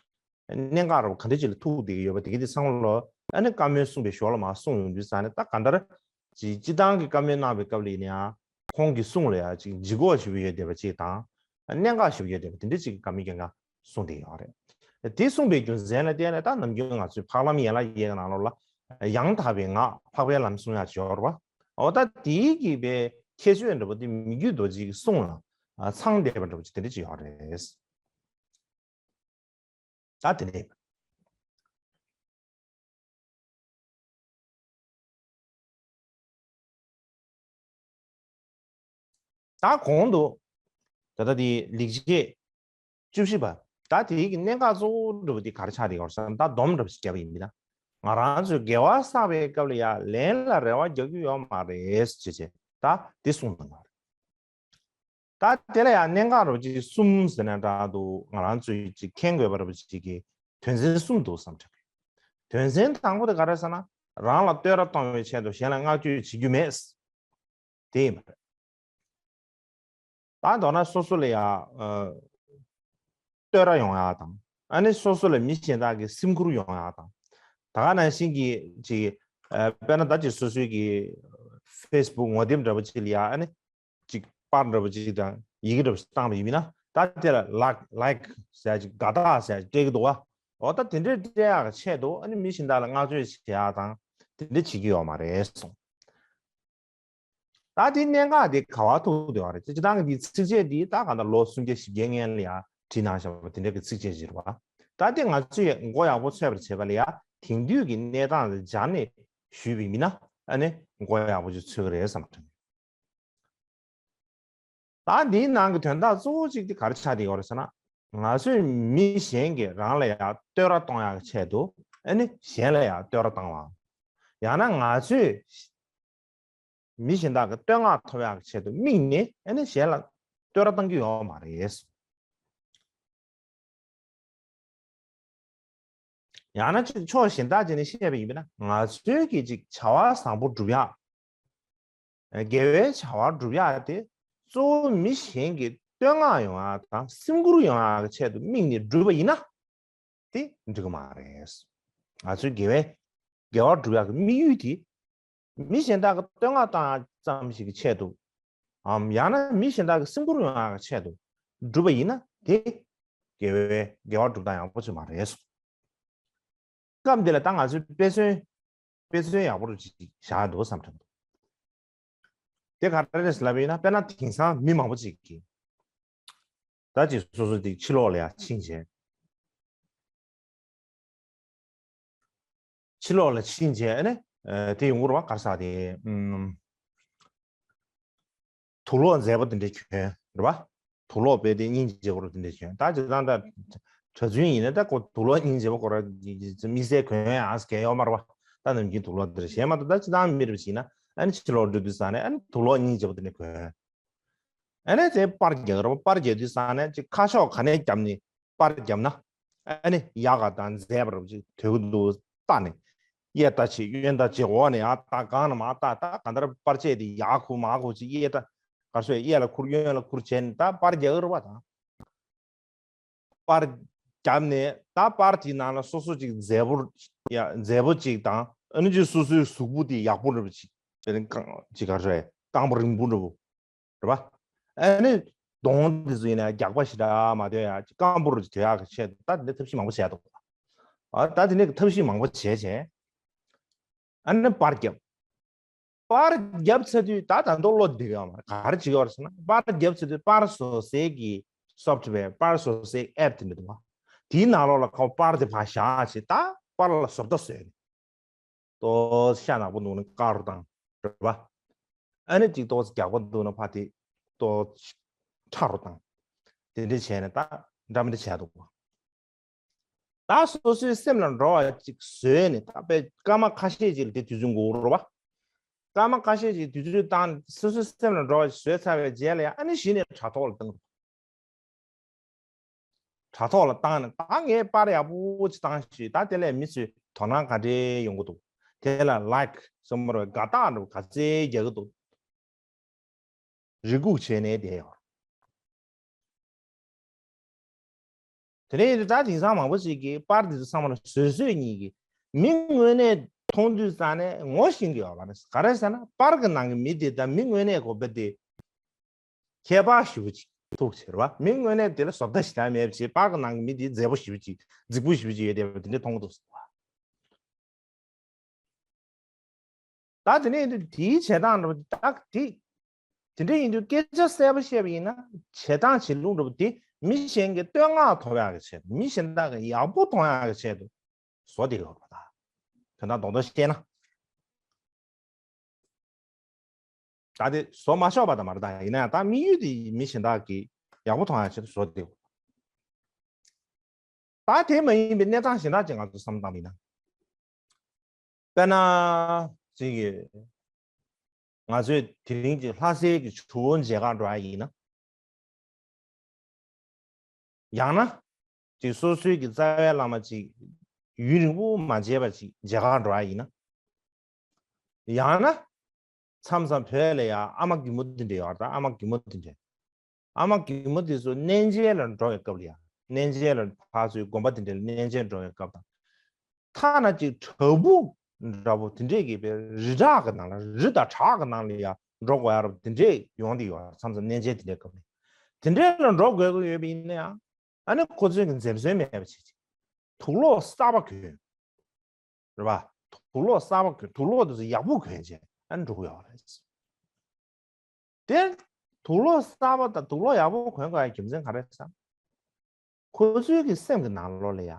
གནད་འགག་རུ་ག་འདྲ་ཅིག་ལ་ཐུག་བསྡད་ཀྱི་ཡོད་པ་དེ་གི་དེ་ཚང་མ་ལོ་ཨ་ནི་བཀའ་མོལ་གསུངས་པའི་ཞོར་ལ་མར་གསུངས་ཡོང་དུས་ཙང་ནས་ད་ག་འདྲ་ཅིག་སྤྱི་བཏང་གི་བཀའ་མོལ་གནང་བའི་སྐབས་ལ་ཡིན་ན་ཡང་ཁོང་གིས་གསུངས་ལ་ཡང་ཅིག་ལྗིད་ཁོག་ཞེ་པོ་ཡོད་བསྡད་པ་ཅིག་དང་གནད་འགག་ཞེ་པོ་ཡོད་བསྡད་པ་དེ་འདྲ་ཅིག་གི་བཀའ་མོལ་རྐྱང་རྐྱང་གསུངས་བསྡད་ཡོད་རེད། དེ་གསུངས་པའི་རྒྱུ་མཚན་ལ་བརྟེན་ནས་ད་ནམ་རྒྱུན་ང་ཚོའི་འཕགས་ལམ་ཡན་ལག་བརྒྱད་ཀྱི་ནང་ལོགས་ལ་ཡང་དག་པའི་ངག་འཕགས་པའི་ལམ་གསུང་ཡག་ཅིག་ཡོད་རེད་བ། འོ་ད་དེའི་གི་པའི་ཁྱད་ཆོས་འདྲ་པོ་དེ་མི་རྒྱུད་རྡོ་རྗེ་གི་གསུང་ལ་ཚང་བསྡད་པ་འདྲ་པོ་ཅིག་དེ་འདྲ་ཅིག་ཡོད་རེད། ད་དེ་ནས་ད་གོང་དུ་ད་ལྟ་དེ་ལེགས་བཤད་བཅུ་བཞི་པ་ད་དེའི་གི་གནད་འགག་གཙོ་བོ་འདྲ་པོ་དེ་ག་རེ་ཆགས་བསྡད་ཡོད་རེད་ཟེར་ན། ད་སྡོམ་འདྲ་པོ་ཞིག་བརྒྱབ་པ་ཡིན་ན་ང་རང་ཚོས་དགེ་བ་བསགས་པའི་སྐབས་ལ་ཡང་ལན་ལ་རེ་བ་རྒྱག་རྒྱུ་ཡོད་མ་རེད་ཅེས་བྱས་ད་དེ་གསུངས་གནང་བ་རེད། ད་དེ་ལ་ཡང་གནད་འགག་རོ་ཅིག་གསུམ་ཟེར་ན་འདྲ་འདུག་ང་རང་ཚོས་ཅིག་མཁྱེན་དགོས་པ་རོ་ཅིག་གི་དོན་ཚན་གསུམ་འདུག་བསམ་དྲན། དོན་ཚན་དང་པོ་དེ་ག་རེ་ཟེར་ན་རང་ལ་བསྟོད་ར་གཏོང་བའི་ཆེད་དུ་གཞན་ལ་བསྔགས་བརྗོད་བྱེད་རྒྱུ་མེད། དེ་ཡིན་པ་རེད། ད་མདོར་ན་སོ་སོ་ལ་ཡང་བསྟོད་ར་ཡོང་ཡག་དང་ཨ་ནི་སོ་སོ་ལ་མི་གཞན་དག་གི་སེམས་ཁུར་ཡོང་ཡག་དང་། ད་ག་ནང་བཞིན་གྱི་ཅིག་དཔེར་ན་ད་ཅིག་སོ་སོའི་གི་ཕེ་སི་བུག་ངོ་དེབ་འདྲ་པོ་ཅིག་ལ་ཡང་ཨ་ནི་ཅིག་པར་འདྲ་པོ་ཅིག་དང་ཡི་གེ་འདྲ་པོ་ཅིག་བཏང་བ་ཡིན་ན་ད་དེ་ལ་ལའིཀ་ལའིཀ་ཟེར་ཅིག་དགའ་རྟགས་ཟེར་ཅིག་སྤྲད་ཀྱི་འདུག་བ། འོ་ད་དེ་འདྲའི་སྤྲད་ཡག་གི་ཆེད་དུ་ཨ་ནི་མི་གཞན་དག་ལ་བསྔགས་བརྗོད་བྱེད་ཡག་དང་དེ་འདྲ་བྱེད་ཀྱི་ཡོད་མ་རེད་གསུངས། ད་དེ་གནད་འགག་དེ་ག་བ་ཐུག་བསྡད་པ་རེད། སྤྱིར་བཏང་གི་འདི་ཚིགས་བཅད་འདི་ད་ག་ད་ལོ་སུམ་བརྒྱ་བཞི་བརྒྱའི་སྔན་ལ་ཡང་བྲིས་གནང་བཞག་པ་དེ་འདྲ་གི་ཚིགས་བཅད་ཅིག་རེད་བ། ད་དེ་ང་ཚོས་མགོ་ཡག་པོ་ཚོས་པར་བྱེད་པ་ལ་ཡང་དེང་དུས་ཀྱི་གནས་སྟངས་ལ་སྦྱར་ནས་ཞུས་པ་ཡིན་ན་ཨ་ནི་མགོ་ཡག་པོ་ཅིག་ཚོས་ཀྱི་རེད་བསམ་དྲན། ད་འདིའི་ནང་གི་དོན་དག་གཙོ་བོ་གཅིག་དེ་ག་རེ་ཆགས་བསྡད་ཡོད་རེད་ཟེར་ན། ང་ཚོས་མི་གཞན་གྱིས་རང་ལ་ཡང་བསྟོད་ར་གཏོང་ཡག་གི་ཆེད་དུ་ཨ་ནི་གཞན་ལ་ཡང་བསྟོད་ར་བཏང་བ། ཡང་ན་ང་ཚོས་མི་གཞན་དག་གི་བསྟོད་བསྔགས་ཐོབ་ཡག་གི་ཆེད་དུ་དམིགས་ནས་ཨ་ནི་གཞན་ལ་བསྟོད་ར་བཏང་གི་ཡོད་མ་རེད། ཡང་ན་ཅིག་ཕྱོགས་གཞན་དག་ཅིག་ནས་བཤད་པ་ཡིན་པ་ན་ང་ཚོའི་གི་ཅིག་བྱ་བ་བཟང་པོ་སྒྲུབ་ཡག་དགེ་བའི་བྱ་བ་སྒྲུབ་ཡག་དེ་གཙོ་བོ་མི་གཞན་གྱི་བསྟོད་བསྔགས་ཡོང་ཡག་དང་སེམས་ཁུར་ཡོང་ཡག་གི་ཆེད་དུ་དམིགས་ནས་བསྒྲུབས་པ་ཡིན་ན་དེ་འགྲིག་གི་མ་རེད། ང་ཚོའི་དགེ་བའི་དགེ་བ་སྒྲུབ་ཡག་གི་དམིགས་ཡུལ་དེ་མི་གཞན་དག་གི་བསྟོད་བསྔགས་བཏང་ཡག་ཙམ་ཞིག་གི་ཆེད་དུ་འམ་ཡང་ན་མི་གཞན་དག་གི་སེམས་ཁུར་ཡོང་ཡག་གི་ཆེད་དུ་བསྒྲུབས་པ་ཡིན་ན་དེ་དགེ་བའི་དགེ་བ་སྒྲུབ་སྟངས་ཡག་པོ་ཅིག་མ་རེད་གསུངས། སྐབས་འདི་ལ་ད་ང་ཚོས་དཔེ་མཚོན་དཔེ་མཚོན་ཡག་པོ་ཅིག་བཞག་འདུག་བསམ་དྲན་འདུག་དེ་ག་རེ་རེད་ལབ་ཡིན་ན་དཔེར་ན་དེང་སང་མི་མང་པོ་ཅིག་གིས་ད་ཅིག་སོ་སོ་དེ་ཕྱི་ལོགས་ལ་ཡར་ཕྱིན་བྱས། ཕྱི་ལོགས་ལ་ཕྱིན་བྱས་ཨ་ནི་དེ་ཡོང་གི་རེད་བ། ག་རེ་ཟེར་དེ་ཨུམ། དུག་ལོག་མཛེས་པོ་དེ་འདྲ་གྱོན་རེད་བ། དུག་ལོག་དཔེ་དེ་སྙིང་རྗེ་པོ་རུ་དེ་འདྲ་གྱོན། ད་ཇི་ལྟར་ད་གྲྭ་བཙུན་ཡིན་ན་ད་ཁོ་དུག་ལོག་སྙིང་རྗེ་པོ་ཁོ་ར་དམིགས་བསལ་གྱོན་ཡག་གི་ཡོད་མ་རེད་བ། ད་ནམ་རྒྱུན་དུག་ལོག་དེ་རེད་གཞན་མ་གཏོགས་ད་ཅི་ལྟར་མི་རེད་བ་ཞིག་ན་ཨ་ནི་ཕྱི་ལོགས་འགྲོ་དུས་ས་ནས་ཨ་ནི་དུག་ལོག་སྙིང་རྗེ་པོ་དེ་འདྲ་གྱོན། ཨ་ནི་དེ་པར་རྒྱག་རེད་བ། པར་རྒྱག་དུས་ས་ནས་ཅིག་ཁ་ཕྱོགས་ག་ནས་བརྒྱབ་ནས་པར་བརྒྱབ་ན་ཨ་ནི་ཡག་ག་དང་མཛེས་པ་རུ་ཅིག་དོད་ཀྱི་འདུག་ལྟ་ནས་གཡས་ལྟ་བྱེད་གཡོན་ལྟ་བྱེད་འོག་ནས་ཡར་ལྟ་སྒང་ནས་མར་ལྟ། ད་གང་ལྟར་པར་ཆས་དེ་ཡར་ཁུར་མར་ཁུར་ཅིག་གཡས་ལྟ་ག་རེ་ཟེར་གཡས་ལ་ཁུར་གཡོན་ལ་ཁུར་བྱས་ནས་ད་པར་རྒྱག་རེད་བ། ད་པར་བརྒྱབ་ནས་ད་པར་དེའི་ནང་ལ་སོ་སོ་ཅིག་མཛེས་པོ་ཡ་མཛེས་པོ་ཅིག་དང་ཨ་ནི་ཅིག་སོ་སོའི་གཟུགས་པོ་དེ་ཡག་པོ་འདྲ་པོ་ཅིག་དེ་ནི་རྐང་ཅིག་ག་རེ་ཟེར་རྐང་པ་རིང་པོ་འདྲ་པོ། རེད་པ། ཨ་ནི་གདོང་དེ་ཚོ་ཡིན་ན་རྒྱགས་པ་ཞེ་དྲག་མ་སྟོན་ཡག་སྐམ་པོ་རུ་སྟོན་ཡག་གི་ཆེད་དུ་ད་དེ་འདྲ་ཐབས་ཤེས་མང་པོ་བྱས་འདུག་ཨ་ད་དེ་འདྲ་གི་ཐབས་ཤེས་མང་པོ་བྱས་བྱས། ཨ་ནི་པར་བརྒྱབ། པར་བརྒྱབ་ཚར་དུས་ད་ད་དུང་བློ་བདེ་གི་ཡོད་མ་རེད། ག་རེ་བྱེད་ཀྱི་ཡོད་རེད་ཟེར་ན་པར་བརྒྱབ་ཚར་དུས་པར་བཟོ་སའི་གི་སོབ་ཊི་ཝེར་པར་བཟོ་སའི་ཨེབ་དེ་འདྲ་འདུག་བ། དེའི་ནང་ལོགས་ལ་ཁོ་པར་དེ་ཕར་བཞག་བྱས་ད་པར་ལ་བཟོ་ལྟ་བཟོས་ནས། ཏོག་ཙམ་ཤ་ནག་པོ་འདུག་ན་དཀར་རུ་བཏང་། རེད་པ། ཨ་ནི་ཅིག་ཏོག་ཙམ་རྒྱགས་པ་འདུག་ན་ཕར་དེ་ཏོག་ཙམ་ཁྲ་རུ་བཏང་། དེ་འདྲ་བྱས་ནས་ད་འདྲ་མི་འདྲ་བྱས་འདུག་པ། ད་སོ་སོའི་སེམས་ལ་འགྲོ་བ་ཅིག་བཟོས་ནས་ད་དཔེ་སྐར་མ་ཁ་ཤས་ཅིག་ལ་དེ་དུས་ཚོད་འགོར་རེད་པ། སྐར་མ་ཁ་ཤས་ཅིག་དུས་ཚོད་བཏང་སོ་སོའི་སེམས་ལ་འགྲོ་བ་བཟོས་ཚར་བའི་རྗེས་ལ་ཡང་ཨ་ནི་གཞི་ནས་དྲ་ཐོག་ལ་བཏང་། དྲ་ཐོག་ལ་བཏང་ནས་ད་ངས་པར་ཡག་པོ་ཅིག་བཏང་ཞིག་ད་དེ་ལས་མི་ཚོས་དོ་སྣང་ག་འདྲའི་ཡོང་གི་འདུག་དེ་ལ་ལའིཀ་སོ་མ་རོ་དགའ་རྟགས་འདྲ་བོ་ག་ཚད་རྒྱག་གི་འདུག་རེ་སྒུག་བྱས་ནས་བསྡད་ཡོད། དེ་ནས་ད་དེང་སང་མང་པོ་ཞིག་གིས་པར་འདི་ཚོ་ཚང་མ་ལ་བཟོད་བཟོད་གཉིས་ཀྱིས་མི་དངོས་གནས་མཐོང་དུས་ཙང་ནས་ངོ་ཤེས་ཀྱི་ཡོད་པ་རེད། ག་རེ་ཟེར་ན་པར་གྱི་ནང་གི་མི་དེ་དང་མི་དངོས་གནས་གོ་བ་དེ་ཁྱད་པར་ཞེ་པོ་ཅིག་འདུག་ཟེར་བ། མི་དངོས་གནས་དེ་ལ་བཟོ་ལྟ་ཞེ་དྲག་མེད་པ་བྱས་པར་གྱི་ནང་གི་མི་དེ་མཛེས་པོ་ཞེ་པོ་ཅིག་རྫིག་པོ་ཞེ་པོ་ཅིག་ཡོད་བསྡད་པ་དེ་འདྲ་མཐོང་གི་འདུག་ཟེར་བ། ད་དེ་ནས་དེའི་བྱེད་སྟངས་འདྲ་པོ་ད་དེ་དེ་འདྲ་ཡིན་དུས་སྐད་ཆ་གསལ་པོ་བཤད་པ་ཡིན་ན་བྱེད་སྟངས་བྱེད་ལུགས་འདྲ་པོ་དེ་མི་གཞན་གྱི་བསྟོད་བསྔགས་ཐོབ་ཡག་གི་ཆེད་དུ་མི་གཞན་དག་གི་ཡག་པོ་མཐོང་ཡག་གི་ཆེད་དུ་བཟོ་བསྡད་ཡོད་པ་ད། དོན་དག་རྡོག་རྡོག་བཤད་ན། ད་དེ་བཟོ་མ་ཆོག་པ་དང་མ་རེད་ད། ཡིན་ན་ཡང་ད་དམིགས་ཡུལ་དེ་མི་གཞན་དག་གིས་ཡག་པོ་མཐོང་ཡག་ཆེད་དུ་བཟོ་བསྡད་ཡོད། ད་དེ་མ་ཡིན་པའི་གནས་སྟངས་གཞན་དག་ཅིག་ང་ཚོ་བསམ་བློ་བཏང་བ་ཡིན་ན། དཔེར་ན། ཅིག་གི་ང་ཚོས་དེ་རིང་གི་ལྷ་སའི་གི་ཇོ་བོ་མཇལ་ཁ་འགྲོ་ཡ་ཡིན་ན། ཡང་ན། ཅིག་སོ་སོའི་གི་རྩ་བའི་བླ་མ་ཅིག་ཡུན་རིང་པོ་མ་མཇལ་བ་ཅིག་མཇལ་ཁ་འགྲོ་ཡ་ཡིན་ན། ཡང་ན། མཚམས་མཚམས་བོད་ལ་ཡ་ཨ་མ་རྒན་མོ་དེ་འདྲ་ཡོད་རེད་ད། ཨ་མ་རྒན་མོ་དེ་འདྲ། ཨ་མ་རྒན་མོ་དེ་ཚོ་གནས་མཇལ་ལ་འགྲོ་བའི་སྐབས་ལ་ཡ། གནས་མཇལ་ལ་ཕར་ཚུར་དགོན་པ་དེ་འདྲ་ལ་གནས་མཇལ་འགྲོ་བའི་སྐབས་དང་། ཐ་ན་ཅིག་བྲག་ཕུག་འདྲ་པོ་དེ་འདྲས་ཀྱི་པའི་རི་བྲག་གི་ནང་ལ་རི་དང་བྲག་གི་ནང་ལ་ཡ་འགྲོ་དགོས་ཡ་རབས་དེ་འདྲས་ཡོང་དེ་ཡོད་མཚམས་མཚམས་གནས་མཇལ་དེ་འདྲས་སྐབས་ནས། དེ་འདྲས་ལ་འགྲོ་དགོས་ཀྱི་ཡོད་པ་ཡིན་ན་ཡང་ཨ་ནི་ཁོ་ཚོའི་གི་འཛེམ་ཟོན་མེད་པ་བྱེད་ཅིག་དུག་ལོག་གསར་པ་གྱོན། རེད་པ། དུག་ལོག་གསར་པ་གྱོན། དུག་ལོག་དེ་ཚོ་ཡག་པོ་གྱོན་བྱས་ཨ་ནི་འགྲོ་གི་ཡོད་རེད། དེ་དུག་ལོག་གསར་པ་དང་དུག་ལོག་ཡག་པོ་གྱོན་དགོས་ཡ་རྒྱུ་མཚན་ག་རེ་ཟེར་ན། ཁོ་ཚོའི་གི་སེམས་ཀྱི་ནང་ལོགས་ལ་ཡ།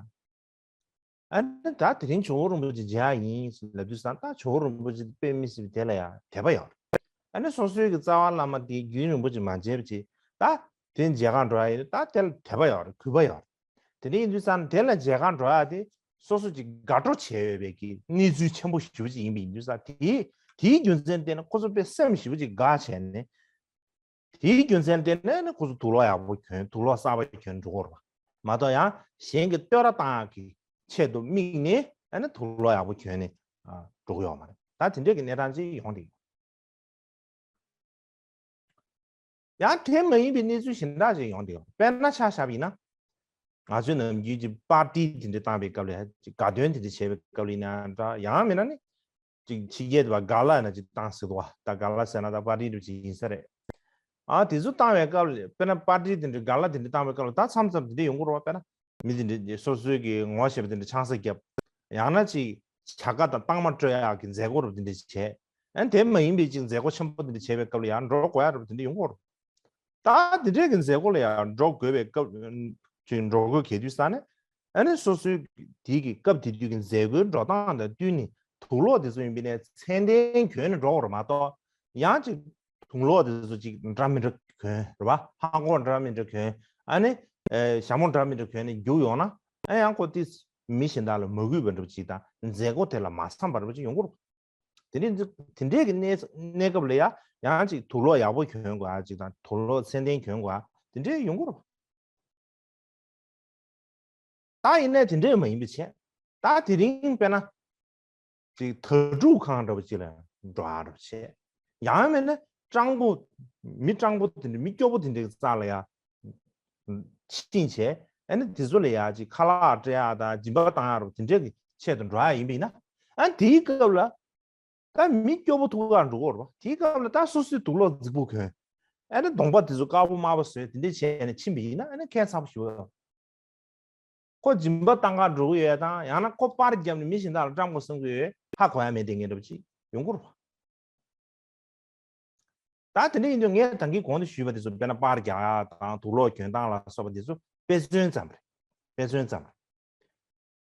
ཨ་ནི་ད་དེ་རིང་ཇོ་བོ་རིན་པོ་ཆེ་མཇལ་ཡ་ཡིན་ལབ་དུས་ཙང་ད་ཇོ་བོ་རིན་པོ་ཆེ་དཔེ་མི་སྲིད་པའི་དེ་ལ་ཡ་དད་པ་ཡོད་རེད། ཨ་ནི་སོ་སོའི་གི་རྩ་བ་བླ་མ་དེ་རྒྱུན་རིང་པོ་ཅིག་མ་མཇལ་བ་ཅིག་ད་དེ་མཇལ་ཁ་འགྲོ་ཡ་ཡིན་ད་དེ་ལ་དད་པ་ཡོད་རེད། གུས་པ་ཡོད་རེད། དེ་འདྲ་ཡིན་དུས་ཙང་དེ་ལ་མཇལ་ཁ་འགྲོ་ཡ་དེ་སོ་སོ་ཅིག་དགའ་སྤྲོ་བྱས་ཡོད་པའི་གི་གནས་ཚུལ་ཆེན་པོ་ཞེ་པོ་ཅིག་ཡིན་པ་ཡིན་དུས་ཙང་དེའི་དེའི་རྒྱུ་མཚན་བརྟེན་ནས་ཁོ་ཚོ་དཔེ་སེམས་ཞེ་པོ་ཅིག་དགའ་བྱས་ནས། དེའི་རྒྱུ་མཚན་དེ་ནས་ནི་ཁོ་ཚོ་དུག་ལོག་ཡག་པོ་གྱོན། དུག་ལོག་གསར་པ་གྱོན་འགྲོ་གི་རེད་པ། མ་གཏོགས་ཡང་གཞན་གྱི་བསྟོད་ར་བཏང་ཡག་གི་ཆེད་དུ་དམིགས་ནས་ཨ་ནི་དུག་ལོག་ཡག་པོ་གྱོན་ནས་ཨ་འགྲོ་གི་ཡོད་མ་རེད། ད་དེ་འདྲས་ཀྱི་གནས་སྟངས་ཅིག་ཡོང་བསྡད་ཡོད། ཡང་དེ་མ་ཡིན་པའི་གནས་ཚུལ་གཞན་དག་ཅིག་ཡོང་བསྡད་ཡོད། དཔེར་ན་ཆ་བཞག་པ་ཡིན་ན། ང་ཚོས་ནམ་རྒྱུན་གྱི་པར་ཊི་དེ་འདྲ་བཏང་བའི་སྐབས་ལ་ཡང་ཅིག་དགའ་སྟོན་དེ་འདྲ་བྱས་པའི་སྐབས་ལ་ཡིན་ན་འདྲ། ཡང་མིན་ན་ནི། ཅིག་ཕྱི་རྒྱལ་དུ་བ་ག་ལ་ན་ཅིག་བཏང་ཟེར་དུ་བ། ད་ག་ལ་ཟེར་ན་ད་པར་ཊི་འདྲ་ཅིག་ཡིན་ས་རེད། ཨ་དེ་ཚོ་བཏང་བའི་སྐབས་ལ་དཔེར་ན་པར་ཊི་དེ་འདྲ་ག་ལ་དེ་འདྲ་བཏང་བའི་སྐབས་ལ་ད་མཚམས་མཚམས་དེ་འདྲ་ཡོང་གི་རེད་པ། དཔེར་ན་མི་དེ་འདྲ་སོ་སོའི་གི་ངོ་ཤེས་པ་དེ་འདྲ་ཆང་ས་བརྒྱབ། ཡང་ན་ཅིག་བྱ་དགའ་དང་རྟགས་མ་སྤྲོད་ཡག་གི་མཛད་སྒོ་རུ་དེ་འདྲ་བྱས། ཨ་དེ་མ་ཡིན་པའི་ཅིག་མཛད་སྒོ་ཆེན་པོ་དེ་འདྲ་བྱས་པའི་སྐབས་ལ་ཡང་འགྲོ་དགོས་ཡག་རུ་དེ་འདྲ་ཡོང་གི་རེད། ད་དེ་འདྲའི་གི་མཛད་སྒོ་ལ་ཡང་འགྲོ་དགོས་པའི་སྐབས་ཅིག་འགྲོ་དགོས་གལ་དུས་ཙང་ནས་ཨ་ནི་སོ་སོའི་དེའི་གི་སྐབས་དེ་དུས་ཀྱི་མཛད་སྒོའི་འགྲོ་སྟངས་དང་བསྟུན་ནས་དུག་ལོག་དེ་ཚོ་ཡིན་པས་ནས་མཚན་ལྡན་གྱོན་ནས་འགྲོ་དགོས་རེད་མ་གཏོགས་ཡང་ཅིག་དུག་ལོག་དེ་ཚོ་ཅིག་འདྲ་མི་འདྲ་གྱོན་རེད་པ། ལྷམ་གོག་འདྲ་མི་འདྲ་གྱོན། ཨ་ནི་ཨེ་ཞྭ་མོ་འདྲ་མི་འདྲ་གྱོན་ནས་རྒྱུགས་ཡོང་ན་ཨ་ཡང་ཁོ་དེ་མི་གཞན་དག་ལ་མ་གུས་པ་འདྲ་པོ་ཅིག་དང་མཛད་སྒོ་དེ་ལ་མ་འཚམས་པ་འདྲ་པོ་ཅིག་ཡོང་གི་རེད། དེ་འདྲའི་འཛི་དེ་འདྲའི་གི་གནས་གནས་སྐབས་ལ་ཡ་ཡང་ཅིག་དུག་ལོག་ཡག་པོ་གྱོན་དགོས་ཨ་ཅིག་དང་དུག་ལོག་མཚན་ལྡན་གྱོན་དགོས་ཨ་དེ་འདྲའི་ཡོང་གི་རེད། ད་ཡིན་ནའི་དེ་འདྲའི་མ་ཡིན་པའི་ཆེད་ད་དེ་རིང་དཔེར་ན་ཅིག་དྭ་ཕྲུག་ཁང་འདྲ་པོ་ཅིག་ལ་འགྲོ་ཨ་འདྲ་པོ་བྱས། ཡང་མིན་ན་སྤྲང་པོ་མི་སྤྲང་པོ་དེ་འདྲ་མི་སྐྱོ་པོ་དེ་འདྲའི་རྩ་ལ་ཡ། ཕྱིན་བྱས་ཨ་ནི་དེ་ཚོ་ལ་ཡ་ཅིག་ཁ་ལག་སྤྲད་ཡག་དང་སྦྱིན་པ་བཏང་ཡག་རོ་དེ་འདྲའི་གི་ཆེད་དུ་འགྲོ་ཡག་ཡིན་པ་ཡིན་ན་ཨ་ནི་དེའི་སྐབས་ལ་ད་མི་སྐྱོ་པོ་ཐུག་ག་འགྲོ་གི་རེད་པ། དེའི་སྐབས་ལ་ད་སོ་སོའི་དུག་ལོག་རྫིག་པོ་གྱོན་ཨ་ནི་གདོང་པ་དེ་ཚོ་དཀར་པོ་དམར་པོ་བཟོས་དེ་འདྲའི་བྱས་ནས་ཕྱིན་པ་ཡིན་ན་ཨ་ནི་ཁྱད་མཚར་པོ་ཞིག་ཡོད། ཁོ་སྦྱིན་པ་བཏང་ག་འགྲོ་གི་ཡོད་དང་ཡང་ན་ཁོ་པར་བརྒྱབ་ནས་མི་གཞན་དག་ལ་བཀྲམ་དགོས་བསམ་གི་ཡོད་ཧ་གོ་ཡ་མེད་དེ་ངས་འདྲ་པོ་ཅིག་ཡོང་གི་རེད་པ། ད་དེ་འདྲ་ཡིན་དུས་ངས་ད་གིན་གོང་དུ་ཞུས་པ་དེ་ཚོ་དཔེར་ན་པར་རྒྱག་ཡག་དང་དུག་ལོག་གྱོན་སྟངས་ལ་སོགས་པ་དེ་ཚོ་དཔེ་མཚོན་ཙམ་རེད། དཔེ་མཚོན་ཙམ་རེད།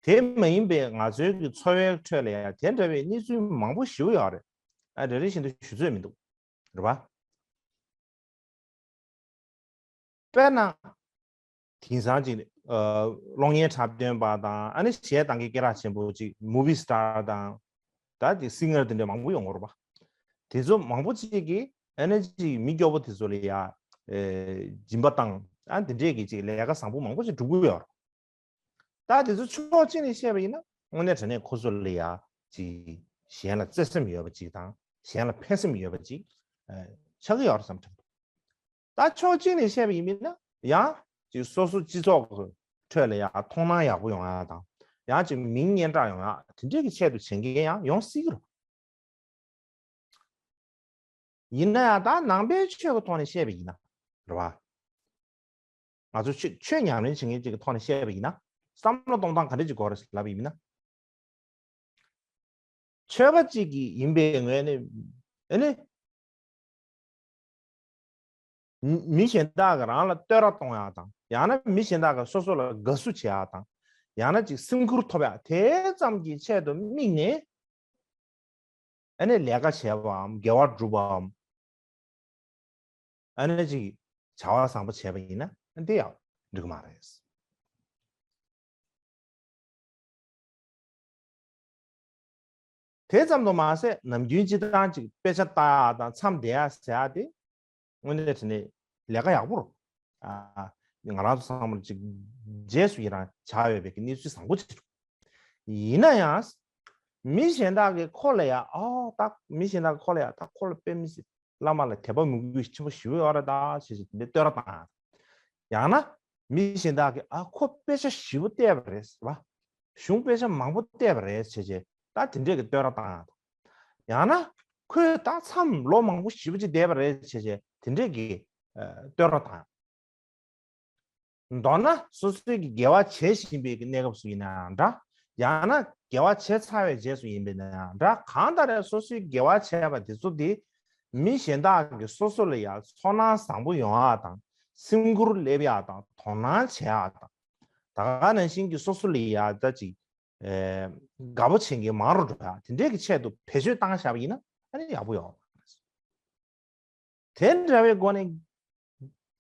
དེ་མ་ཡིན་པའི་ང་ཚོའི་གི་འཚོ་བའི་ཁྲོད་ལ་ཡང་དེ་འདྲ་བའི་གནས་ཚུལ་མང་པོ་ཞིག་ཡོད་རེད། ཨ་རེ་རེ་བཞིན་དུ་ཞུ་ཚོད་མི་འདུག་རེད་པ། དཔེར་ན། དེང་སང་ཅིག་ཨ་གློག་བརྙན་འཁྲབ་སྟོན་པ་དང་ཨ་ནི་གཞས་གཏོང་མཁན་སྐད་གྲགས་ཆེན་པོ་ཅིག་movie star དང་། ད་དེ་སིང་གར་དེ་འདྲ་མང་པོ་ཡོང་གི་རེད་པ། དེ་ཚོ་མང་པོ་ཅིག་གིས་ཨ་ནི་ཅིག་མི་སྐྱོ་པོ་དེ་ཚོ་ལ་ཡ་ཨེ་སྦྱིན་པ་བཏང་། ཨ་འདི་འདྲས་ཀྱི་ཅིག་ལས་ཀ་བཟང་པོ་མང་པོ་ཅིག་སྒྲུབ་ཀྱི་ཡོད་རེད། ད་དེ་ཚོ་ཕྱོགས་གཅིག་ནས་བཤད་པ་ཡིན་ན་དངོས་གནས་དྲང་གནས་ཁོ་ཚོ་ལ་ཡ་ཅིག་གཞན་ལ་བརྩེ་སེམས་ཡོད་པ་ཅིག་དང་གཞན་ལ་ཕན་སེམས་ཡོད་པ་ཅིག་ཨ་ཆགས་ཀྱི་ཡོད་རེད་བསམ་དྲན་འདུག་ད་ཕྱོགས་གཅིག་ནས་བཤད་པ་ཡིན་ན་ཡང་ཅིག་སོ་སོ་སྤྱི་ཚོགས་ཀྱི་ཁྲོད་ལ་ཡང་མཐོང་སྣང་ཡག་པོ་ཡོང་ཡག་དང་ཡང་ཅིག་མིང་སྙན་གྲགས་ཡོང་ཡག་དེ་འདྲས་ཀྱི་ཆེད་དུ་བྱེད་མཁན་ཡང་ཡོང་སྲིད་ཀྱི་རེད། ཡིན་ན་ཡང་ད་ནང་པའི་ཆོས་ཀྱི་ཐོག་ནས་བཤད་པ་ཡིན་ན་རེད་བ། ང་ཚོ་ཆོས་ཆོས་ཉམས་ལེན་བྱེད་མཁན་ཅིག་གི་ཐོག་ནས་བཤད་པ་ཡིན་ན་བསམ་བློ་གཏོང་སྟངས་ག་འདྲས་ཅིག་དགོས་རེད་ལབ་པ་ཡིན་ན། ཆོས་པ་གཅིག་གིས་ཡིན་པའི་ངོས་ནས་ཨ་ནི་མི་གཞན་དག་གིས་རང་ལ་བསྟོད་ར་གཏོང་ཡག་དང་ཡང་ན་མི་གཞན་དག་གིས་སོ་སོ་ལ་དགའ་བསུ་བྱེད་ཡག་དང་ཡང་ན་ཅིག་སེམས་ཁུར་ཐོབ་ཡག་དེ་ཙམ་གྱི་ཆེད་དུ་དམིགས་ནས་ཨ་ནི་ལས་ཀ་བྱས་པའམ་དགེ་བ་བསྒྲུབས་པའམ། ཨ་ནི་ཅིག་བྱ་བ་བཟང་པོ་བྱས་པ་ཡིན་ན་ཨ་འདི་ཡང་འགྲིག་གི་མ་རེད། དེ་ཙམ་དུ་མ་ཟད་ནམ་རྒྱུན་སྤྱི་བཏང་ཅིག་དཔེ་ཆ་ལྟ་ཡག་དང་མཚམས་བསྡད་ཡག་ཟེར་ཡག་དེ་དངོས་གནས་དྲང་གནས་ལས་ཀ་ཡག་པོ་རེད། ཨ་ང་རང་ཚོ་ཚང་མར་ཅིག་རྗེས་སུ་ཡི་རང་བྱ་ཡོད་པའི་གི་གནས་ཚུལ་བཟང་པོ་ཅིག་རེད། ཡིན་ན་ཡང་མི་གཞན་དག་གིས་ཁོ་ལ་ཡ་ཨོ་ད་མི་གཞན་དག་གིས་ཁོ་ལ་ཡ་ད་ཁོ་ལ་དཔེ་མི་སྲིད་བླ་མ་ལ་དད་པ་མོས་གུས་ཆེན་པོ་ཞེ་པོ་ཡོད་རེད་ད་ཞེས་ཞེས་དེ་འདྲའི་བསྟོད་ར་བཏང་ཡག་ཡང་ན་མི་གཞན་དག་གིས་ཨ་ཁོ་དཔེ་ཆ་ཞེ་པོ་བལྟས་པ་རེད་ཟེར་བ། གཞུང་དཔེ་ཆ་མང་པོ་བལྟས་པ་རེད་ཟེར་བྱས་ད་དེ་འདྲས་ཀྱི་བསྟོད་ར་བཏང་ཡག་དང་། ཡང་ན་ཁོས་ད་མཚམས་ལོ་མང་པོ་ཞེ་པོ་ཅིག་བསྡད་པ་རེད་ཟེར་བྱས་དེ་འདྲས་ཀྱི་ཨ་བསྟོད་ར་བཏང་ཡག་མདོར་ན་སོ་སོའི་གི་དགེ་བ་བྱེད་བཞིན་པའི་གི་གནས་སྐབས་སུ་ཡིན་ན་ཡང་འདྲ། ཡང་ན་དགེ་བ་བྱས་ཚར་བའི་རྗེས་སུ་ཡིན་པ་ཡིན་ན་ཡང་འདྲ། གང་ལྟར་ཡང་སོ་སོའི་དགེ་བ་བྱས་པ་དེ་ཚོ་དེ་མི་གཞན་དག་གིས་སོ་སོ་ལ་ཡང་ཚོར་སྣང་བཟང་པོ་ཡོང་ཡག་དང་སེམས་ཁུར་སླེབས་ཡག་དང་དོ་སྣང་བྱེད་ཡག་དང་། ད་ག་ནང་བཞིན་གྱི་སོ་སོ་ལ་ཡང་ད་ཅིག་ཨེ་དགའ་པོ་བྱེད་མཁན་མང་རུ་འགྲོ་ཡག་དེ་འདྲས་ཀྱི་ཆེད་དུ་བེད་སྤྱོད་བཏང་བཞག་པ་ཡིན་ན་ཨ་ནི་ཡག་པོ་ཡོང་། དེ་འདྲ་བའི་སྒོ་ནས་